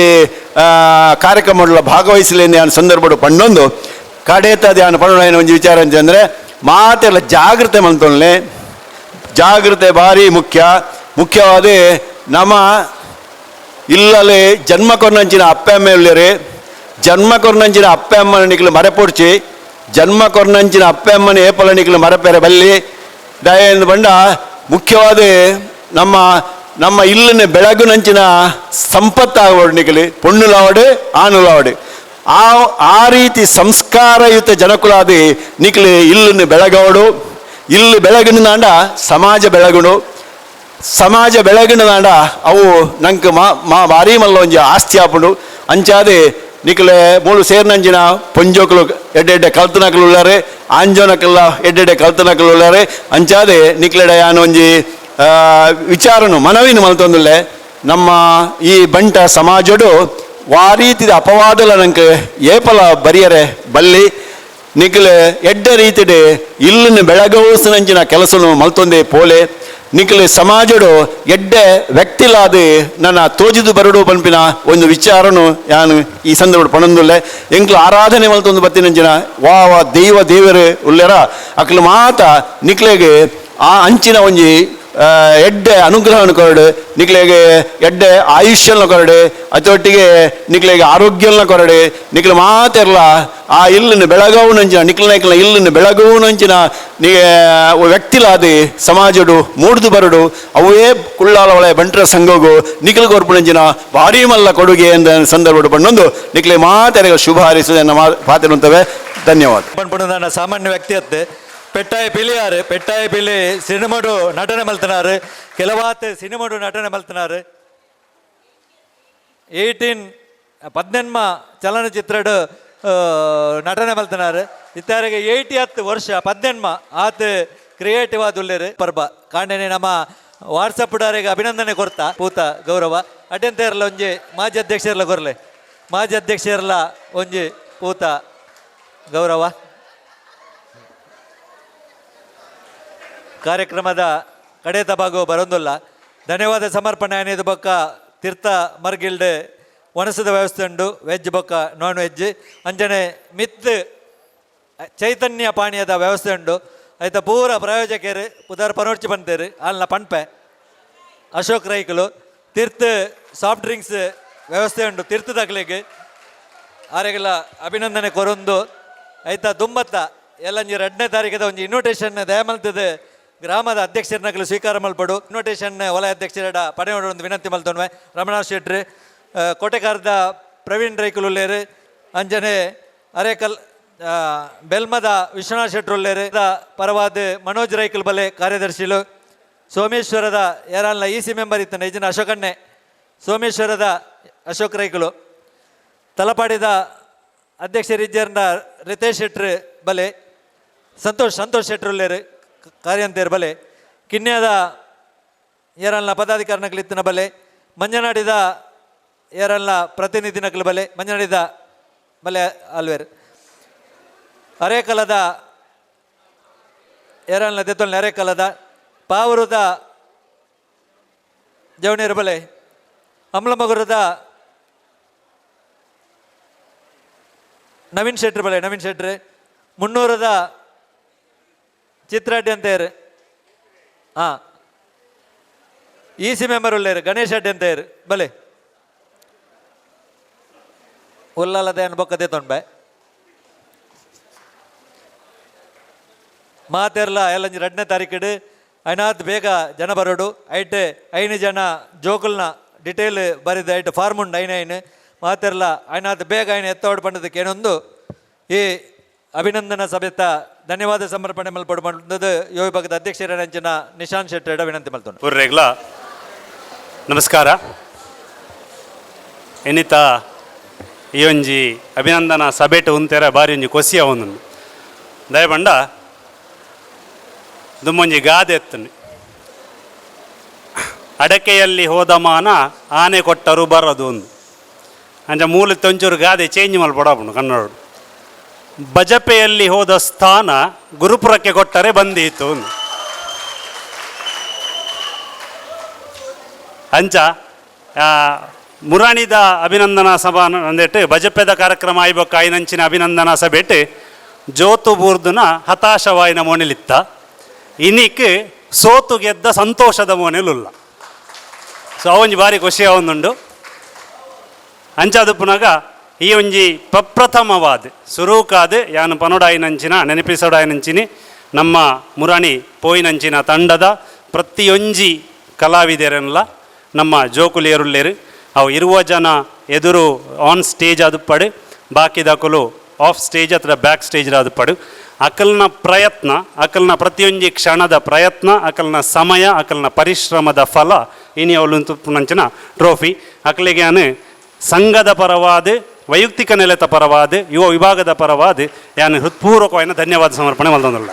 [SPEAKER 7] ಕಾರ್ಯಕ್ರಮ ಭಾಗವಹಿಸಲೇನೆ ಅನ್ ಸಂದರ್ಭಡು ಪಣ್ಣೊಂದು ಕಡೇತ ಧ್ಯಾನ ಪಣ್ಣು ಒಂಜಿ ವಿಚಾರ ಅಂತಂದರೆ ಮಾತೆಲ್ಲ ಜಾಗೃತೆ ಮಲ್ತೊನ್ಲೆ. ಜಾಗೃತೆ ಭಾರಿ ಮುಖ್ಯ. ಮುಖ್ಯವಾದ ನಮ್ಮ ಇಲ್ಲಲೆ ಜನ್ಮ ಕೊರ್ನಂಚಿನ ಅಪ್ಪೆ ಅಮ್ಮ ಉಳ್ಳೇರಿ, ಜನ್ಮ ಕೊರ್ನಂಚಿನ ಅಪ್ಪೆ ಅಮ್ಮನ ನಿಕ್ಲು ಮರೆಪೊಡ್ಚಿ, ಜನ್ಮ ಕೊರ್ನಂಚಿನ ಅಪ್ಪೆ ಅಮ್ಮನ ಏಪಲ ನಿಕ್ಲು ಮರೆಪೆರೆ ಬಲ್ಲಿ ದಯೆಂದು ಬಂಡ. ಮುಖ್ಯವಾದ ನಮ್ಮ ನಮ್ಮ ಇಲ್ಲನೆ ಬೆಳಗುನಂಚಿನ ಸಂಪತ್ತಾಗಬಾರ್ದು ನಿಕಲಿ, ಪೊಣ್ಣುಲಾವಡೆ ಆನುಲಾವಡೆ ಆ ಆ ರೀತಿ ಸಂಸ್ಕಾರಯುತ ಜನಕುಲಾದಿ ನಿಕಲಿ ಇಲ್ಲನ್ನು ಬೆಳಗವಡು. ಇಲ್ಲಿ ಬೆಳಗಿನಾಂಡ ಸಮಾಜ ಬೆಳಗುಡು, ಸಮಾಜ ಬೆಳಗಿನಾಂಡ ಅವು ನಂಗೆ ಮಾ ಮಾ ಭಾರಿ ಮಲ್ಲ ಒಂಜಿ ಆಸ್ತಿ ಆಪುಂಡು. ಅಂಚಾದೆ ನಿಕಲೆ ಮೂಲು ಸೇರ್ನಂಚಿನ ಪೊಂಜೋಕುಲು ಎಡ್ಡೆ ಕಲ್ತನಕಲು ಉಳ್ಳಾರೆ, ಆಂಜೋನಕಲ್ಲ ಎಡ್ಡೆಡ್ಡೆ ಕಲ್ತನಕಲು ಉಳ್ಳಾರೆ. ಅಂಚಾದೆ ನಿಕ್ಲೆಡ ಯಾನ್ ಒಂಜಿ ವಿಚಾರನು ಮನವಿನ ಮಲ್ತೊಂದುಲ್ಲೆ. ನಮ್ಮ ಈ ಬಂಟ ಸಮಾಜಡು ವಾ ರೀತಿದ ಅಪವಾದಲ ನಂಗೆ ಏಪಲ ಬರಿಯರೆ ಬಲ್ಲಿ. ನಿಕ್ಲೆ ಎಡ್ಡೆ ರೀತಿಡೆ ಇಲ್ಲನ್ನು ಬೆಳಗೌಸನಂಚಿನ ಕೆಲಸನು ಮಲ್ತೊಂದೆ ಪೋಲೆ. ನಿಕ್ಲೆ ಸಮಾಜಡು ಎಡ್ಡೆ ವ್ಯಕ್ತಿಲಾದ ನನ್ನ ತೋಜಿದು ಬರಡು ಪನ್ಪಿನ ಒಂದು ವಿಚಾರನು ಯಾನು ಈ ಸಂದರ್ಭ ಪಣಂದುಲ್ಲೆ. ಎಂಕ್ಲು ಆರಾಧನೆ ಮಲ್ತೊಂದು ಬತ್ತಿನಂಚಿನ ವಾ ವಾ ದೈವ ದೇವರು ಉಲ್ಲೆರ ಅಕ್ಲು ಮಾತ ನಿಕ್ಲೆಗೆ ಆ ಅಂಚಿನ ಒಂಜಿ ಎಡ್ಡೆ ಅನುಗ್ರಹವನ್ನು ಕೊರಡು, ನಿಕ್ಲೆಗೆ ಎಡ್ಡೆ ಆಯುಷ್ಯನ ಕೊರಡು, ಅದೊಟ್ಟಿಗೆ ನಿಕ್ಲೆಗೆ ಆರೋಗ್ಯನ ಕೊರಡು. ನಿಕ್ಲು ಮಾತೆರ್ಲ ಆ ಇಲ್ಲನ್ನು ಬೆಳಗವುನಂಚಿನ ನಿಕ್ಲ ಇಲ್ಲನ್ನು ಬೆಳಗವುನಂಚಿನ ನೀ ವ್ಯಕ್ತಿಲಾದಿ ಸಮಾಜಡು ಮೂಡ್ದು ಬರಡು. ಅವೇ ಕುಳ್ಳಾಲ ಒಳ ಬಂಟರ ಸಂಘಗು ನಿಕ್ಲು ಕೊರ್ಪುನಂಚಿನ ಭಾರೀ ಮಲ್ಲ ಕೊಡುಗೆ ಎಂದ ಸಂದರ್ಭಡು ಪಣ್ಣೊಂದು ನಿಕ್ಲೆ ಮಾತೆರೆಗ ಶುಭ ಹಾರೈಸುವುದನ್ನು ಪಾತಿರುತ್ತವೆ. ಧನ್ಯವಾದ.
[SPEAKER 1] ಪನ್ಪುಣ ಸಾಮಾನ್ಯ ವ್ಯಕ್ತಿ ಅತ್ತೆ ಪೆಟ್ಟಾಯ ಪಿಲಿಯಾರು, ಪೆಟ್ಟಾಯ ಪಿಲಿ ಸಿನಿಮಾಡು ನಟನೆ ಮಲ್ತನಾರು, ಕೆಲವಾತ್ ಸಿನಿಮಾಡು ನಟನೆ ಮಲ್ತನಾರು. 18 18 ಚಲನಚಿತ್ರಡು ನಟನೆ ಮಲ್ತನಾರು. ಇತ್ತಾರಿಗೆ 80 ವರ್ಷ 18 ಆತ ಕ್ರಿಯೇಟಿವ್ ಆದುಲ್ಲೇರು. ಪರ್ಬ ಕಾಂಡನೆ ನಮ್ಮ ವಾಟ್ಸಪ್ ಡಾರಿಗೆ ಅಭಿನಂದನೆ ಕೊರ್ತಾ ಪೂತ ಗೌರವ ಅಡ್ಯಂತ ಇರಲ್ಲ ಒಂಜಿ ಮಾಜಿ ಅಧ್ಯಕ್ಷರ್ಲ ಕೊರ್ಲೆ, ಮಾಜಿ ಅಧ್ಯಕ್ಷರ್ಲ ಒಂಜಿ ಪೂತ ಗೌರವ. ಕಾರ್ಯಕ್ರಮದ ಕಡೆ ತಬಾಗು ಬರೋದಿಲ್ಲ. ಧನ್ಯವಾದ ಸಮರ್ಪಣೆ ಅನ್ನೋದು ಬೊಕ್ಕ ತೀರ್ಥ ಮರ್ಗಿಲ್ಡ್ ಒಣಸದ ವ್ಯವಸ್ಥೆ ಉಂಡು, ವೆಜ್ ಬೊಕ್ಕ ನಾನ್ ವೆಜ್. ಅಂಚನೆ ಮಿತ್ ಚೈತನ್ಯ ಪಾನೀಯದ ವ್ಯವಸ್ಥೆ ಉಂಡು. ಆಯ್ತ ಪೂರ ಪ್ರಾಯೋಜಕರು ಪುದಾರ್ ಪನೋರ್ಚಿ ಪಂತೇರು ಅಲ್ನ ಪನ್ಪೆ ಅಶೋಕ್ ರೈಕುಲು. ತೀರ್ಥ ಸಾಫ್ಟ್ ಡ್ರಿಂಕ್ಸ್ ವ್ಯವಸ್ಥೆ ಉಂಡು ತೀರ್ಥದಾಗಲಿಗೆ ಆರೆಗೆಲ್ಲ ಅಭಿನಂದನೆ ಕೊರೊಂದು. ಆಯ್ತಾ ದುಂಬತ್ತ ಎಲ್ಲಂಜಿ 2ನೇ ತಾರೀಕದ ಒಂಜಿ ಇನ್ವಿಟೇಷನ್ ದಯಮಲ್ತದೆ ಗ್ರಾಮದ ಅಧ್ಯಕ್ಷರನ್ನಗಲು ಸ್ವೀಕಾರ ಮಲ್ಪಡು. ಇನ್ವಿಟೇಷನ್ ವಲಯ ಅಧ್ಯಕ್ಷರ ಪಡೆಯೋಡು ಒಂದು ವಿನಂತಿ ಮಲ್ತೊನ್ವೆ. ರಮಣಾಥ್ ಶೆಟ್ರು, ಕೋಟೆಕಾರದ ಪ್ರವೀಣ್ ರೈಕುಲುಲ್ಲೇರು, ಅಂಜನೆ ಅರೇಕಲ್ ಬೆಲ್ಮದ ವಿಶ್ವನಾಥ್ ಶೆಟ್ರುಲ್ಲೇರು, ಪರವಾದ ಮನೋಜ್ ರೈಕುಲ್ ಬಲೆ ಕಾರ್ಯದರ್ಶಿಲು, ಸೋಮೇಶ್ವರದ ಯಾರಲ್ಲ E C member ಇತ್ತನೆ ಇಜಿನ ಅಶೋಕಣ್ಣೆ, ಸೋಮೇಶ್ವರದ ಅಶೋಕ್ ರೈಕುಲು, ತಲಪಾಡಿದ ಅಧ್ಯಕ್ಷರಿಜ್ಜರ್ನ ರಿತೇಶ್ ಶೆಟ್ರು ಬಲೆ, ಸಂತೋಷ್ ಶೆಟ್ರುಲ್ಲೇರು ಕಾರ್ಯಂತೇರ್ ಬಲೆ, ಕಿನ್ಯಾದ ಏರಲ್ನ ಪದಾಧಿಕಾರಿನಕಲು ಇತ್ತಿನ ಬಲೆ, ಮಂಜನಾಡಿದ ಏರಲ್ನ ಪ್ರತಿನಿಧಿನಕಲು ಬಲೆ, ಮಂಜನಾಡಿದ ಬಲೆ ಅಲ್ವೇರ್, ಅರೇಕಲದ ಏರಲ್ನ ದೆತ್ತೊಲ್ನ ಅರೇಕಲದ ಪಾವೂರದ ಜವಣೀರ್ ಬಲೆ, ಅಮ್ಲಮಗುರದ ನವೀನ್ ಶೆಟ್ರು ಬಲೆ ನವೀನ್ ಶೆಟ್ರು ಮುನ್ನೂರದ ಚಿತ್ರಾಡ್ಡಿ ಅಂತೇರು ಹಾಂ E C member ಉಳ್ಳೇರು ಗಣೇಶ್ ಅಡ್ಡಿ ಅಂತೇರು ಬಲೆ ಉಲ್ಲಲದೆ ಅನ್ಬೊಕ್ಕದೆ ತೊಂಬೆ ಮಾತೆರ್ಲ ಎಲ್ಲಂಜಿ 2ನೇ ತಾರೀಕಿಡು ಐನಾತ್ ಬೇಗ ಜನ ಬರೋಡು ಐಟ್ 5 ಜನ ಜೋಕುಲ್ನ ಡಿಟೇಲ್ ಬರಿದ ಐಟ್ ಫಾರ್ಮ್ ಉಂಡು ಐನ ಐನು ಮಾತೆರ್ಲ ಐನಾತ್ ಬೇಗ ಐನ ಎತ್ತೋಡು ಪಂಡದಕ್ಕೆ ಏನೊಂದು ಈ ಅಭಿನಂದನಾ ಸಭೆತ ಧನ್ಯವಾದ ಸಮರ್ಪಣೆ ಮಲ್ಪಡು ಪಂಡದು ಯುವ ವಿಭಾಗದ ಅಧ್ಯಕ್ಷರ ನಿಶಾಂತ್ ಶೆಟ್ಟರ್ ವಿನಂತಿ ಮಲ್ತೊಂಡು.
[SPEAKER 8] ಪೂರ್ರೆಗ್ಲ ನಮಸ್ಕಾರ. ಎನಿತ ಈ ಒಂಜಿ ಅಭಿನಂದನಾ ಸಭೆಟ್ ಉಂತೆರ ಬಾರಿ ಒಂಜಿ ಕೊಸಿಯ ಒಂದುಂಡು ದಯಬಂಡ ದುಮ್ಮೊಂಜಿ ಗಾದೆ ಎತ್ತುನಿ ಅಡಕೆಯಲ್ಲಿ ಹೋದ ಮಾನ ಆನೆ ಕೊಟ್ಟರು ಬರದು ಒಂದು ಅಂಚ ಮೂಲ ತೊಂಚೂರು ಗಾದೆ ಚೇಂಜ್ ಮಲ್ಪಡಾಪುಂಡು ಕನ್ನಡ. ಬಜಪೆಯಲ್ಲಿ ಹೋದ ಸ್ಥಾನ ಗುರುಪುರಕ್ಕೆ ಕೊಟ್ಟರೆ ಬಂದೀತು ಒಂದು. ಅಂಚ ಮುರಾಣಿದ ಅಭಿನಂದನಾ ಸಭಾ ಅಂದಿಟ್ಟು ಬಜಪೆದ ಕಾರ್ಯಕ್ರಮ ಆಯ್ಬೊಕ್ಕ ಐನಂಚಿನ ಅಭಿನಂದನಾ ಸಭೆಟ್ ಜೋತು ಬೂರ್ದುನ ಹತಾಶವಾಯಿನ ಮೋನೆಲಿತ್ತ ಇನಿಕ್ ಸೋತು ಗೆದ್ದ ಸಂತೋಷದ ಮೋನೆಲುಲ್ಲ. ಸೊ ಅವೊಂಜಿ ಬಾರಿ ಖುಷಿ ಅವೊಂದುಂಡು. ಅಂಚಾದ ಪುನಗ ಈ ಒಂಜಿ ಪ್ರಪ್ರಥಮವಾದ ಸುರೂಕಾದ ಯಾನು ಪನೋಡಾಯಿನಂಚಿನ ನೆನಪಿಸೋಡಾಯಿನಂಚಿನಿ ನಮ್ಮ ಮುರಾಣಿ ಪೋಯಿನಂಚಿನ ತಂಡದ ಪ್ರತಿಯೊಂಜಿ ಕಲಾವಿದರನ್ಲ ನಮ್ಮ ಜೋಕುಲಿಯರುಲ್ಲೇರು ಅವು ಇರುವ ಜನ ಎದುರು ಆನ್ ಸ್ಟೇಜ್ ಆದುಪ್ಪಡು ಬಾಕಿದಕುಲು ಆಫ್ ಸ್ಟೇಜ್ ಅಥವಾ ಬ್ಯಾಕ್ ಸ್ಟೇಜ್ ಆದುಪ್ಪಡು ಅಕಲ್ನ ಪ್ರಯತ್ನ ಅಕಲ್ನ ಪ್ರತಿಯೊಂಜಿ ಕ್ಷಣದ ಪ್ರಯತ್ನ ಅಕಲ್ನ ಸಮಯ ಅಕಲ್ನ ಪರಿಶ್ರಮದ ಫಲ ಇನಿ ಅವಳು ತುಪ್ಪುನಂಚಿನ ಟ್ರೋಫಿ ಅಕಲಿಗೆ ಯಾನು ಸಂಘದ ಪರವಾದ ವೈಯಕ್ತಿಕ ನೆಲೆತ ಪರವಾದ ಯುವ ವಿಭಾಗದ ಪರವಾದ ಯಾನು ಹೃತ್ಪೂರ್ವಕವಾದ ಧನ್ಯವಾದ ಸಮರ್ಪಣೆ ಮಲ್ತೊಂದುಲ್ಲ.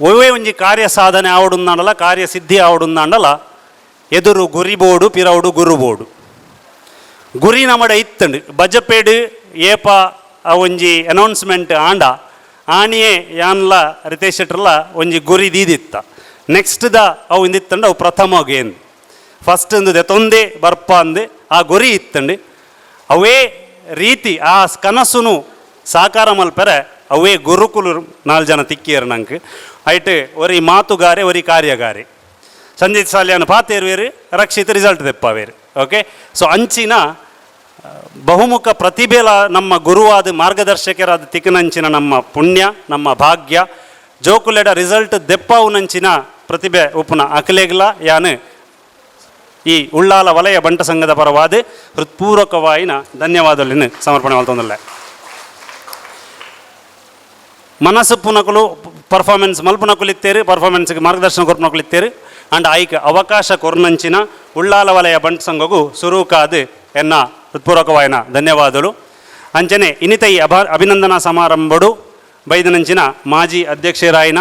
[SPEAKER 8] ಒವ್ವೇ ಒಂಜಿ ಕಾರ್ಯ ಸಾಧನೆ ಆವಡುಂದಾಂಡಲ ಕಾರ್ಯ ಸಿದ್ಧಿ ಆವಡುಂದಾಂಡಲ ಎದುರು ಗುರಿ ಬೋಡು ಪಿರೌಡು ಗುರು ಬೋಡು ಗುರಿ ನಮಡ ಇತ್ತಂಡು ಬಜಪೇಡು ಏಪ ಆ ಒಂಜಿ ಅನೌನ್ಸ್ಮೆಂಟ್ ಆಂಡ ಆಣಿಯೇ ಯಾನ್ಲ ರಿತೇಶ್ ಶೆಟ್ಟರ್ಲ ಒಂಜಿ ಗುರಿ ದೀದಿತ್ತ ನೆಕ್ಸ್ಟ್ the ಅವು ಇಂದಿತ್ತಂಡ ಅವು ಪ್ರಥಮ ಗೇನ್ ಫಸ್ಟ್ ಇಂದು ದೆತೊಂದೇ ಬರ್ಪ ಅಂದು ಆ ಗುರಿ ಇತ್ತಂಡು ಅವೇ ರೀತಿ ಆ ಕನಸುನು ಸಾಕಾರ ಮಲ್ಪೆರೆ ಅವೇ ಗುರುಕುಲು 4 ಜನ ತಿಕ್ಕಿಯರು ನಂಗೆ ಐಟ್ ಒರಿ ಮಾತುಗಾರೆ ಒರಿ ಕಾರ್ಯಗಾರೆ ಸಂಜಿತ್ ಸಾಲಿಯಾನ ಪಾತೇರುವೇರು ರಕ್ಷಿತ್ ರಿಸಲ್ಟ್ ತೆಪ್ಪಾವೇರು. ಓಕೆ ಸೊ ಅಂಚಿನ ಬಹುಮುಖ ಪ್ರತಿಭೆಲ ನಮ್ಮ ಗುರುವಾದ ಮಾರ್ಗದರ್ಶಕರಾದ ತಿಕ್ಕನಂಚಿನ ನಮ್ಮ ಪುಣ್ಯ ನಮ್ಮ ಭಾಗ್ಯ ಜೋಕುಲೆಡ ರಿಸಲ್ಟ್ ದೆಪ್ಪಾವುನಂಚಿನ ಪ್ರತಿಭೆ ಉಪುನ ಅಕಲೆಗ್ಲ ಯಾನು ಈ ಉಳ್ಳಾಲ ವಲಯ ಬಂಟ ಸಂಘದ ಪರವಾದ ಹೃತ್ಪೂರ್ವಕವಾಯಿನ ಧನ್ಯವಾದಗಳನ್ನು ಸಮರ್ಪಣೆ ಮಲ್ತೊಂದುಲ್ಲೆ. ಮನಸ್ಸು ಪುನಕುಲು ಪರ್ಫಾರ್ಮೆನ್ಸ್ ಮಲ್ಪುನಕುಲಿತ್ತೇರು ಪರ್ಫಾರ್ಮೆನ್ಸ್ಗೆ ಮಾರ್ಗದರ್ಶನ ಕೊರ್ಪುನಕುಲಿತ್ತೇರು ಅಂಡ್ ಆಯ್ಕೆ ಅವಕಾಶ ಕೊರ್ನಂಚಿನ ಉಳ್ಳಾಲ ವಲಯ ಬಂಟ ಸಂಘಗೂ ಸುರೂಕಾದ ಎನ್ನ ಹೃತ್ಪೂರ್ವಕವಾಯಿನ ಧನ್ಯವಾದಗಳು. ಅಂಚನೆ ಇನ್ನಿತ ಈ ಅಭಿನಂದನಾ ಸಮಾರಂಭಡು ಬೈದನಂಚಿನ ಮಾಜಿ ಅಧ್ಯಕ್ಷರಾಯಿನ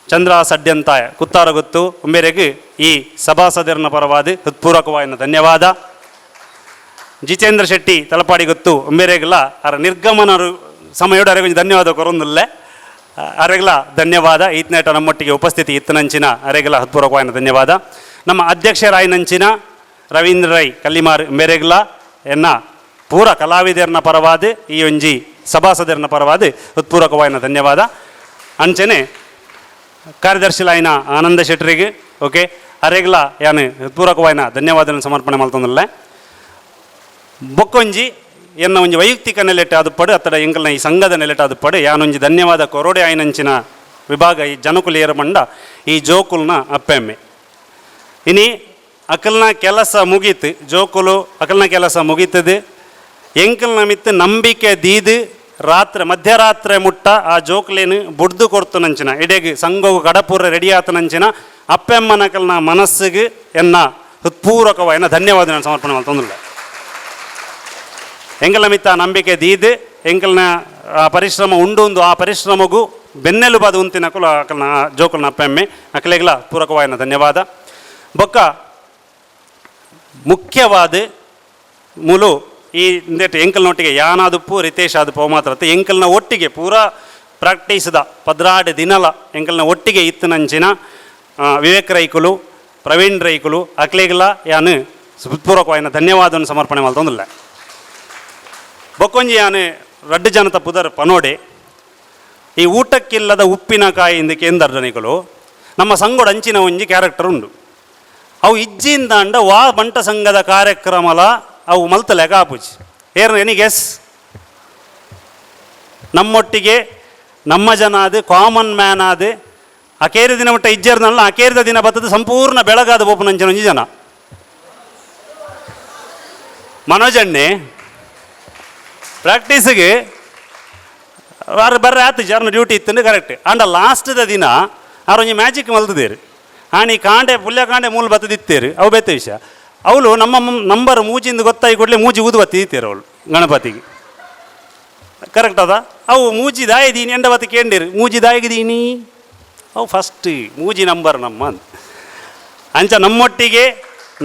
[SPEAKER 8] ಚಂದ್ರ ಸಡ್ಯಂತಾಯ ಕುತ್ತಾರಗುತ್ತು ಉಂಬೇರೆಗೆ ಈ ಸಭಾಸದರನ ಪರವಾದ ಹೃತ್ಪೂರ್ವಕವಾಯಿನ ಧನ್ಯವಾದ. ಜಿತೇಂದ್ರ ಶೆಟ್ಟಿ ತಲಪಾಡಿ ಗೊತ್ತು ಉಂಬೇರೆಗೆಲ್ಲ ಅರ ನಿರ್ಗಮನರು ಸಮಯೋಡು ಅರೆಗೊಂಜಿ ಧನ್ಯವಾದ ಕೊರೊಂದುಲ್ಲೆ ಅರೆಗ್ಲ ಧನ್ಯವಾದ. ಈತನೇಟ ನಮ್ಮೊಟ್ಟಿಗೆ ಉಪಸ್ಥಿತಿ ಇತ್ತನಂಚಿನ ಅರೆಗಲ ಹೃತ್ಪೂರ್ವಕವಾಯಿನ ಧನ್ಯವಾದ. ನಮ್ಮ ಅಧ್ಯಕ್ಷರಾಯಿನಂಚಿನ ರವೀಂದ್ರ ರೈ ಕಲ್ಲಿಮಾರ್ ಮೇರೆಗ್ಲ ಎನ್ನ ಪೂರ ಕಲಾವಿದರನ ಪರವಾದ ಈ ಒಂಜಿ ಸಭಾಸದರನ ಪರವಾದ ಹೃತ್ಪೂರ್ವಕವಾಯಿನ ಧನ್ಯವಾದ. ಅಂಚನೆ ಕಾರ್ಯದರ್ಶಿಲಾಯಿನ ಆನಂದ ಶೆಟ್ಟರಿಗೆ ಓಕೆ ಅರೆಗ್ಲ ಯಾನು ಹೃತ್ಪೂರ್ವಕವಾಯಿನ ಧನ್ಯವಾದ ಸಮರ್ಪಣೆ ಮಲ್ತೊಂದುಲ್ಲೆ. ಬೊಕ್ಕೊಂಜಿ ಎನ್ನ ಒಂಜಿ ವೈಯಕ್ತಿಕ ನೆಲೆಟ್ ಆದುಪ್ಪಡು ಅತ್ತಡ ಎಂಕಲ್ನ ಈ ಸಂಘದ ನೆಲೆಟ್ ಆದುಪ್ಪಡು ಯಾನೊಂಜಿ ಧನ್ಯವಾದ ಕೊರೋಡೆ ಆಯಿನಂಚಿನ ವಿಭಾಗ ಈ ಜನಕುಲಿಯರ ಮಂಡ ಈ ಜೋಕುಲ್ನ ಅಪ್ಪೆಮ್ಮೆ ಇನಿ ಅಕಲ್ನ ಕೆಲಸ ಮುಗೀತು ಜೋಕುಲು ಅಕಲ್ನ ಕೆಲಸ ಮುಗೀತದೆ ಎಂಕಲ್ನ ಮಿತ್ತು ನಂಬಿಕೆ ದೀದು ರಾತ್ರಿ ಮಧ್ಯರಾತ್ರಿ ಮುಟ್ಟ ಆ ಜೋಕ್ಲೇನು ಬುಡ್ದು ಕೊಡ್ತು ನಂಚಿನ ಇಡೀ ಸಂಘವು ಕಡಪೂರ ರೆಡಿ ಆತನಂಚಿನ ಅಪ್ಪೆಮ್ಮನಕಲ್ನ ಮನಸ್ಸಿಗೆ ಎನ್ನ ಹೃತ್ಪೂರ್ವಕವಾಯಿನ ಧನ್ಯವಾದ ನಾನು ಸಮರ್ಪಣೆ ಮಲ್ತೊಂದುಲ್ಲೆ. ಎಂಕಲ್ನ ಮಿತ್ತ ನಂಬಿಕೆ ದೀದು ಎಂಕಲ್ನ ಆ ಪರಿಶ್ರಮ ಉಂಡು ಉಂದು ಆ ಪರಿಶ್ರಮಗೂ ಬೆನ್ನೆಲುಬಾದ ಉಂತಿನಕುಲು ಅಕಲ್ನ ಜೋಕುಲ್ನ ಅಪ್ಪೆಮ್ಮೆ ಅಕಲೆಗ್ಲ ಪೂರಕವಾಯಿನ ಧನ್ಯವಾದ. ಬೊಕ್ಕ ಮುಖ್ಯವಾದ ಮೂಲು ಈ ಇಂದೆಟ್ ಎಂಕಲ್ನೊಟ್ಟಿಗೆ ಯಾನಾದುಪ್ಪು ರಿತೇಶ್ ಆದುಪ್ಪು ಮಾತ್ರ ಎಂಕಲ್ನ ಒಟ್ಟಿಗೆ ಪೂರಾ ಪ್ರಾಕ್ಟೀಸ್ದ 12 ದಿನಲ ಎಂಕಲ್ನ ಒಟ್ಟಿಗೆ ಇತ್ತನಂಚಿನ ವಿವೇಕ್ ರೈಕುಲು Praveen ರೈಕುಲು ಅಕ್ಲೆಗ್ಲ ಯಾನ್ ಹೃತ್ಪೂರ್ವಕವಾಯಿನ ಧನ್ಯವಾದವನ್ನು ಸಮರ್ಪಣೆ ಮಲ್ತೊಂದುಲ್ಲ. ಬೊಕ್ಕೊಂಜಿ ಯಾನ್ ರಡ್ಡ್ ಜನತ ಪುದರ್ ಪನೋಡೆ. ಈ ಊಟಕ್ಕಿಲ್ಲದ ಉಪ್ಪಿನಕಾಯಿ ಇಂದ ಕೇಂದರ್ದನಿಕುಲು ನಮ್ಮ ಸಂಗೊಡ ಅಂಚಿನ ಒಂಜಿ ಕ್ಯಾರೆಕ್ಟರ್ ಉಂಡು. ಅವು ಇಜ್ಜಿಂದಾಂಡ ವಾ ಬಂಟ ಸಂಘದ ಕಾರ್ಯಕ್ರಮಲ ಅವು ಮಲ್ತಲೆಗ ಆಪುಜಿ. ಏರ್ ಎನಿ ಗೆಸ್? ನಮ್ಮೊಟ್ಟಿಗೆ ನಮ್ಮ ಜನ ಅದು, ಕಾಮನ್ ಮ್ಯಾನ್ ಆದ, ಅಕೇರಿ ದಿನ ಮಟ್ಟ ಇಜ್ಜರ್ನಲ್ಲ, ಅಕೇರಿದ ದಿನ ಬತ್ತದ ಸಂಪೂರ್ಣ ಬೆಳಗಾದ ಬೋಪನಂಚಿನ ಒಂಜಿ ಜನ ಮನೋಜಣ್ಣೆ. ಪ್ರಾಕ್ಟೀಸ್ಗೆ ವಾರ ಬರ್ರೆ ಆತು, ಜರ್ನ ಡ್ಯೂಟಿ ಇತ್ತು ಕರೆಕ್ಟ್. ಆಂಡ ಲಾಸ್ಟ್ದ ದಿನ ಆರು ಒಂಜಿ ಮ್ಯಾಜಿಕ್ ಮಲ್ತದೇರು. ಆಣಿ ಕಾಂಡೆ ಪುಲ್ಯ ಕಾಂಡೆ ಮೂಲು ಬತ್ತದಿತ್ತೇರು, ಅವು ಬೇತೆ ವಿಷಯ. ಅವಳು ನಮ್ಮ ನಂಬರ್ ಮೂಜಿಂದ ಗೊತ್ತಾಗಿ ಕೂಡಲೇ ಮೂಜಿ ಊದು ಬತ್ತಿ ಅವಳು ಗಣಪತಿಗೆ, ಕರೆಕ್ಟ್ ಅದ. ಅವು ಮೂಜಿ ದಾಯದೀನಿ ಎಂಡ ಬತ್ತಿ ಕೇಂಡಿರು, ಮೂಜಿ ದಾಯಿದೀನಿ ಅವು ಫಸ್ಟ್ ಮೂಜಿ ನಂಬರ್ ನಮ್ಮ ಅಂತ. ಅಂಚ ನಮ್ಮೊಟ್ಟಿಗೆ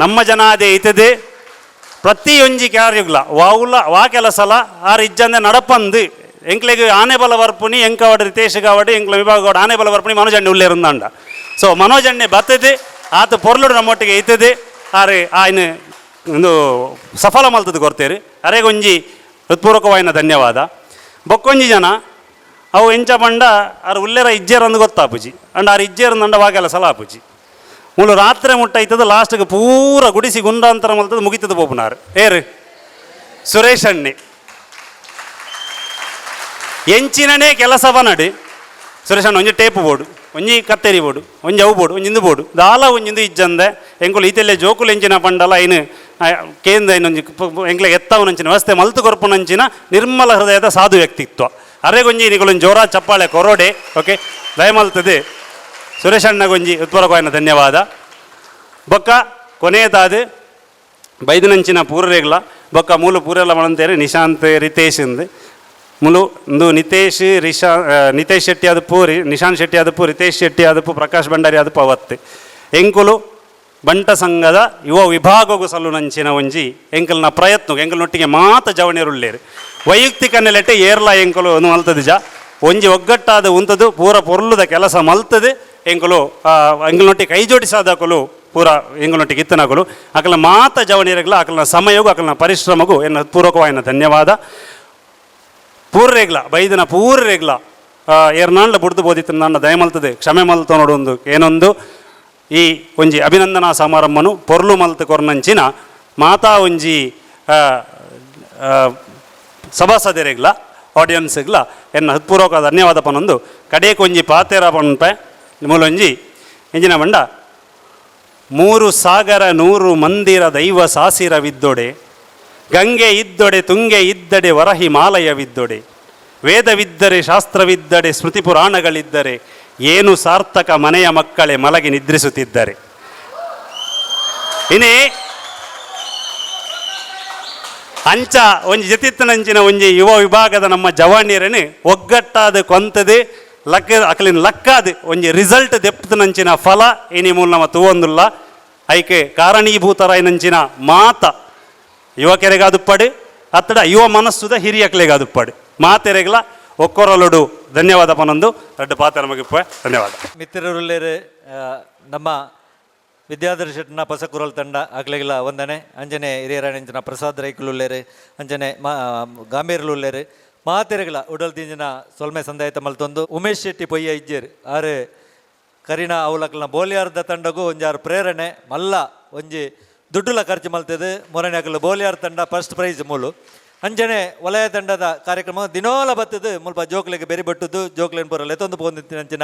[SPEAKER 8] ನಮ್ಮ ಜನ ಅದೇ ಇತದೆ. ಪ್ರತಿಯೊಂಜಿ ಕ್ಯಾರ್ಯುಗ್ಲ ವಾವುಲ ವಾ ಕೆಲಸಲ ಆರ್ ಇಜ್ಜಂದೆ ನಡಪಂದು. ಎಂಕ್ಲೆಗ್ ಆನೆ ಬಲ ಬರ್ಪುನಿ ಎಂಕವಾಡ ರಿತೇಶ್ ಗಾವಡ್, ಎಂಕ್ಲ ವಿಭಾಗವಾಡ ಆನೆ ಬಲ ಬರ್ಪುನಿ ಮನೋಜಣ್ಣೆ ಉಲ್ಲೇರುಂದಾಂಡ. ಸೊ ಮನೋಜಣ್ಣೆ ಬತ್ತದೆ ಆತ ಪೊರ್ಲುಡು ನಮ್ಮೊಟ್ಟಿಗೆ ಇತ್ತದೆ. ಆರೆ ಆಯ್ನ ಒಂದು ಸಫಲ ಮಲ್ತದ್ದು ಕೊರ್ತೇರು. ಅರೆಗೊಂಜಿ ಹೃತ್ಪೂರ್ವಕವಾಯಿನ ಧನ್ಯವಾದ. ಬೊಕ್ಕೊಂಜಿ ಜನ ಅವು ಎಂಚ ಪಂಡ ಆರು ಉಲ್ಲೇರ ಇಜ್ಜೇರಂದು ಗೊತ್ತಾಪುಜಿ. ಅಂಡ ಆರು ಇಜ್ಜೇರಂದಂಡ ವಾ ಕೆಲಸಲ ಆಪುಜಿ. ಮೂಲು ರಾತ್ರಿ ಮುಟ್ಟ ಐತದ, ಲಾಸ್ಟ್ಗೆ ಪೂರ ಗುಡಿಸಿ ಗುಂಡಾಂತರ ಮಲ್ತದ ಮುಗಿತದ ಪೋಪುನಾರು ಏರು ಸುರೇಶ್ ಅಣ್ಣೆ. ಎಂಚಿನನೇ ಕೆಲಸವ ನಡು ಸುರೇಶ್ ಅಣ್ಣ ಒಂಜಿ ಟೇಪ್ ಬೋರ್ಡು, ಒಂಜಿ ಕತ್ತರಿ ಬೋರ್ಡು, ಒಂಜಿ ಅವು ಬೋರ್ಡು, ಒಂಜಿಂದು ಬೋರ್ಡು ದಾಲ ಒಂಜಿಂದು ಇಜ್ಜಂದೆ. ಎಂಕುಲು ಈತೆಲ್ಲ ಜೋಕುಲು ಎಂಚಿನ ಪಂಡಲ ಐನು ಕೇಂದ್ರ ಐನೊಂಜಿ ಎಂಕ್ಲೆ ಎತ್ತವನಂಚಿನ ವ್ಯವಸ್ಥೆ ಮಲ್ತು ಕೊರ್ಪುನಂಚಿನ ನಿರ್ಮಲ ಹೃದಯದ ಸಾಧು ವ್ಯಕ್ತಿತ್ವ. ಅರೆಗೊಂಜಿ ನಿಕುಲೊಂಜಿ ಜೋರ ಚಪ್ಪಾಳೆ ಕೊರೋಡೆ. ಓಕೆ, ದಯಮಲ್ತದೆ ಸುರೇಶ್ ಅಣ್ಣಗೊಂಜಿ ಉತ್ಪರಕವಾಯಿನ ಧನ್ಯವಾದ. ಬೊಕ್ಕ ಕೊನೆಯದಾದ ಬೈದನಂಚಿನ ಪೂರ್ರೇಗ್ಲ ಬೊಕ್ಕ ಮೂಲು ಪೂರೆಲ್ಲ ಮಳಂತೇರಿ ನಿಶಾಂತ್ ರಿತೇಶ್ ಇಂದು ಮುಲು ಇಂದು ನಿತೇಶ್ ರಿಶಾ ನಿತೇಶ್ ಶೆಟ್ಟಿ ಆದಪ್ಪು, ನಿಶಾಂತ್ ಶೆಟ್ಟಿ ಆದಪ್ಪು, ರಿತೇಶ್ ಶೆಟ್ಟಿ ಆದಪ್ಪು, ಪ್ರಕಾಶ್ ಭಂಡಾರಿ ಆದಪ್ಪು. ಅವತ್ತು ಎಂಕುಲು ಬಂಟ ಸಂಘದ ಯುವ ವಿಭಾಗಗೂ ಸಲ್ಲುನಂಚಿನ ಒಂಜಿ ಎಂಕಲ್ನ ಪ್ರಯತ್ನ. ಎಂಕಲ್ನೊಟ್ಟಿಗೆ ಮಾತ ಜವಣಿಯರುಳ್ಳೇರು. ವೈಯಕ್ತಿಕ ನೆಲೆಟೆ ಏರ್ಲ ಎಂಕುಲು ಒಂದು ಮಲ್ತದಿಜ. ಒಂಜಿ ಒಗ್ಗಟ್ಟಾದ ಉಂತದು ಪೂರ ಪೊರ್ಲುದ ಕೆಲಸ ಮಲ್ತದೆ. ಎಂಕುಲು ಎಂಕಲ್ನೊಟ್ಟಿಗೆ ಕೈ ಜೋಡಿಸಾದಕುಲು ಪೂರ ಎಂಕಲ್ನೊಟ್ಟಿಗೆ ಇತ್ತನಕುಲು. ಅಕಲ ಮಾತ ಜವಣಿಯರ್ಗಳ ಅಕಲ್ನ ಸಮಯಗೂ ಅಕಲ್ನ ಪರಿಶ್ರಮಗೂ ಎನ್ನ ಪೂರ್ವಕವಾಯಿನ ಧನ್ಯವಾದ. ಪೂರ್ರೆಗ್ಲ ಬೈದನ ಪೂರ್ರೆಗ್ಲ ಏರ್ನಾಂಡ್ಲ ಬುಡ್ದು ಬೋದಿತ್ತು ನನ್ನ ದಯಮಲ್ತದೆ ಕ್ಷಮೆ ಮಲ್ತ ನೋಡೊಂದು ಏನೊಂದು ಈ ಒಂಜಿ ಅಭಿನಂದನಾ ಸಮಾರಂಭನು ಪೊರ್ಲು ಮಲ್ತು ಕೊರ್ನಂಚಿನ ಮಾತಾ ಒಂಜಿ ಸಭಾಸದರಿಗ್ಲ ಆಡಿಯನ್ಸ್ಗ್ಲ ಎನ್ನ ಹೃತ್ಪೂರ್ವಕ ಧನ್ಯವಾದ ಪನೊಂದು ಕಡೇಕ್ ಒಂಜಿ ಪಾತೆರ ಪನ್ಪೆ. ಮೂಲೊಂಜಿ ಎಂಜಿನ ಬಂಡ, ಮೂರು ಸಾಗರ ನೂರು ಮಂದಿರ ದೈವ ಸಾಸಿರವಿದ್ದೊಡೆ, ಗಂಗೆ ಇದ್ದೊಡೆ ತುಂಗೆ ಇದ್ದಡೆ ವರಹಿಮಾಲಯವಿದ್ದೊಡೆ, ವೇದವಿದ್ದರೆ ಶಾಸ್ತ್ರವಿದ್ದರೆ ಸ್ಮೃತಿ ಪುರಾಣಗಳಿದ್ದರೆ ಏನು ಸಾರ್ಥಕ ಮನೆಯ ಮಕ್ಕಳೇ ಮಲಗಿ ನಿದ್ರಿಸುತ್ತಿದ್ದರೆ. ಇನಿ ಅಂಚ ಒಂಜಿ ಜತಿತ್ತನಂಚಿನ ಒಂಜಿ ಯುವ ವಿಭಾಗದ ನಮ್ಮ ಜವಾನಿಯರನೆ ಒಗ್ಗಟ್ಟಾದ ಕೊಂತದೆ ಲಕ್ಕ ಅಕಲಿನ ಲಕ್ಕಾದ ಒಂಜಿ ರಿಸಲ್ಟ್ ದೆಪ್ಪದನಂಚಿನ ಫಲ ಇನಿ ಮೂಲ ನಮ್ಮ ತೂವೊಂದುಲ್ಲ. ಐಕೆ ಕಾರಣೀಭೂತರಾಯಿನಂಚಿನ ಮಾತ ಯುವಕೆರೆಗಾದುಪ್ಪಡು ಅತ್ತಡ ಯುವ ಮನಸ್ಸುದ ಹಿರಿಯಕ್ಲೆಗಾದುಪ್ಪಡು ಮಾತೆರೆಗ್ಲ ಒಕ್ಕೊರಲುಡು ಧನ್ಯವಾದ ಪನೊಂದು ರಡ್ಡು ಪಾತ್ರ ನಮಗಿಪ್ಪ ಧನ್ಯವಾದ.
[SPEAKER 1] ಮಿತ್ರರುಳ್ಳೇರು ನಮ್ಮ ವಿದ್ಯಾಧರ ಶೆಟ್ಟನ ಪಸಕುರಲ್ ತಂಡ ಅಗ್ಲೆಗ್ಲ ವಂದನೆ. ಅಂಜನೆ ಹಿರಿಯರಾಣಿಂಚಿನ ಪ್ರಸಾದ್ ರೈಕುಲುಲ್ಲೇರು, ಅಂಜನೆ ಮಾ ಗಾಂಭೀರ್ಲುಲ್ಲೇರು, ಮಾತೆರೆಗ್ಲ ಉಡಲ್ ದಿಂಜಿನ ಸೊಲ್ಮೆ ಸಂದಾಯತ ಮಲ್ತೊಂದು. ಉಮೇಶ್ ಶೆಟ್ಟಿ ಪೊಯ್ಯ ಇಜ್ಜೇರು ಆರು ಕರಿನ ಅವಲಕ್ಲನ ಬೋಲಿಯಾರ್ದ ತಂಡಗೂ ಒಂಜಾರು ಪ್ರೇರಣೆ ಮಲ್ಲ ಒಂಜಿ ದುಡ್ಡುಲ ಖರ್ಚು ಮಲ್ತದೆ. ಮೊರನೆ ಅಕಲು ಬೋಲಿಯಾರ್ ತಂಡ ಫಸ್ಟ್ ಪ್ರೈಸ್ ಮೂಲು. ಅಂಜನೆ ವಲಯ ತಂಡದ ಕಾರ್ಯಕ್ರಮ ದಿನೋಲ ಬತ್ತದು ಮುಲ್ಪ ಜೋಕ್ಲೆಗ್ ಬೆರಿ ಬಟ್ಟುದು ಜೋಕ್ಲೆನ್ ಪೂರ ಲೆತ್ತೊಂದು ಪೋಂದಿತ್ತಿನಂಚಿನ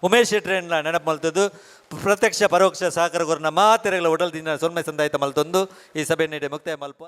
[SPEAKER 1] ಉಮೇಶ್ ಶೆಟ್ರೆನ್ಲ ನೆನಪು ಮಲ್ತದ್ದು. ಪ್ರತ್ಯಕ್ಷ ಪರೋಕ್ಷ ಸಹಕಾರ ಕೊರ್ನ ಮಾತೆರೆಗಳ ಉಡಲ್ ದಿನ ಸೊನ್ಮೆ ಸಂದಾಯಿತ ಮಲ್ತೊಂದು ಈ ಸಭೆ ನೀಡಿ ಮುಕ್ತಾಯ ಮಲ್ಪ.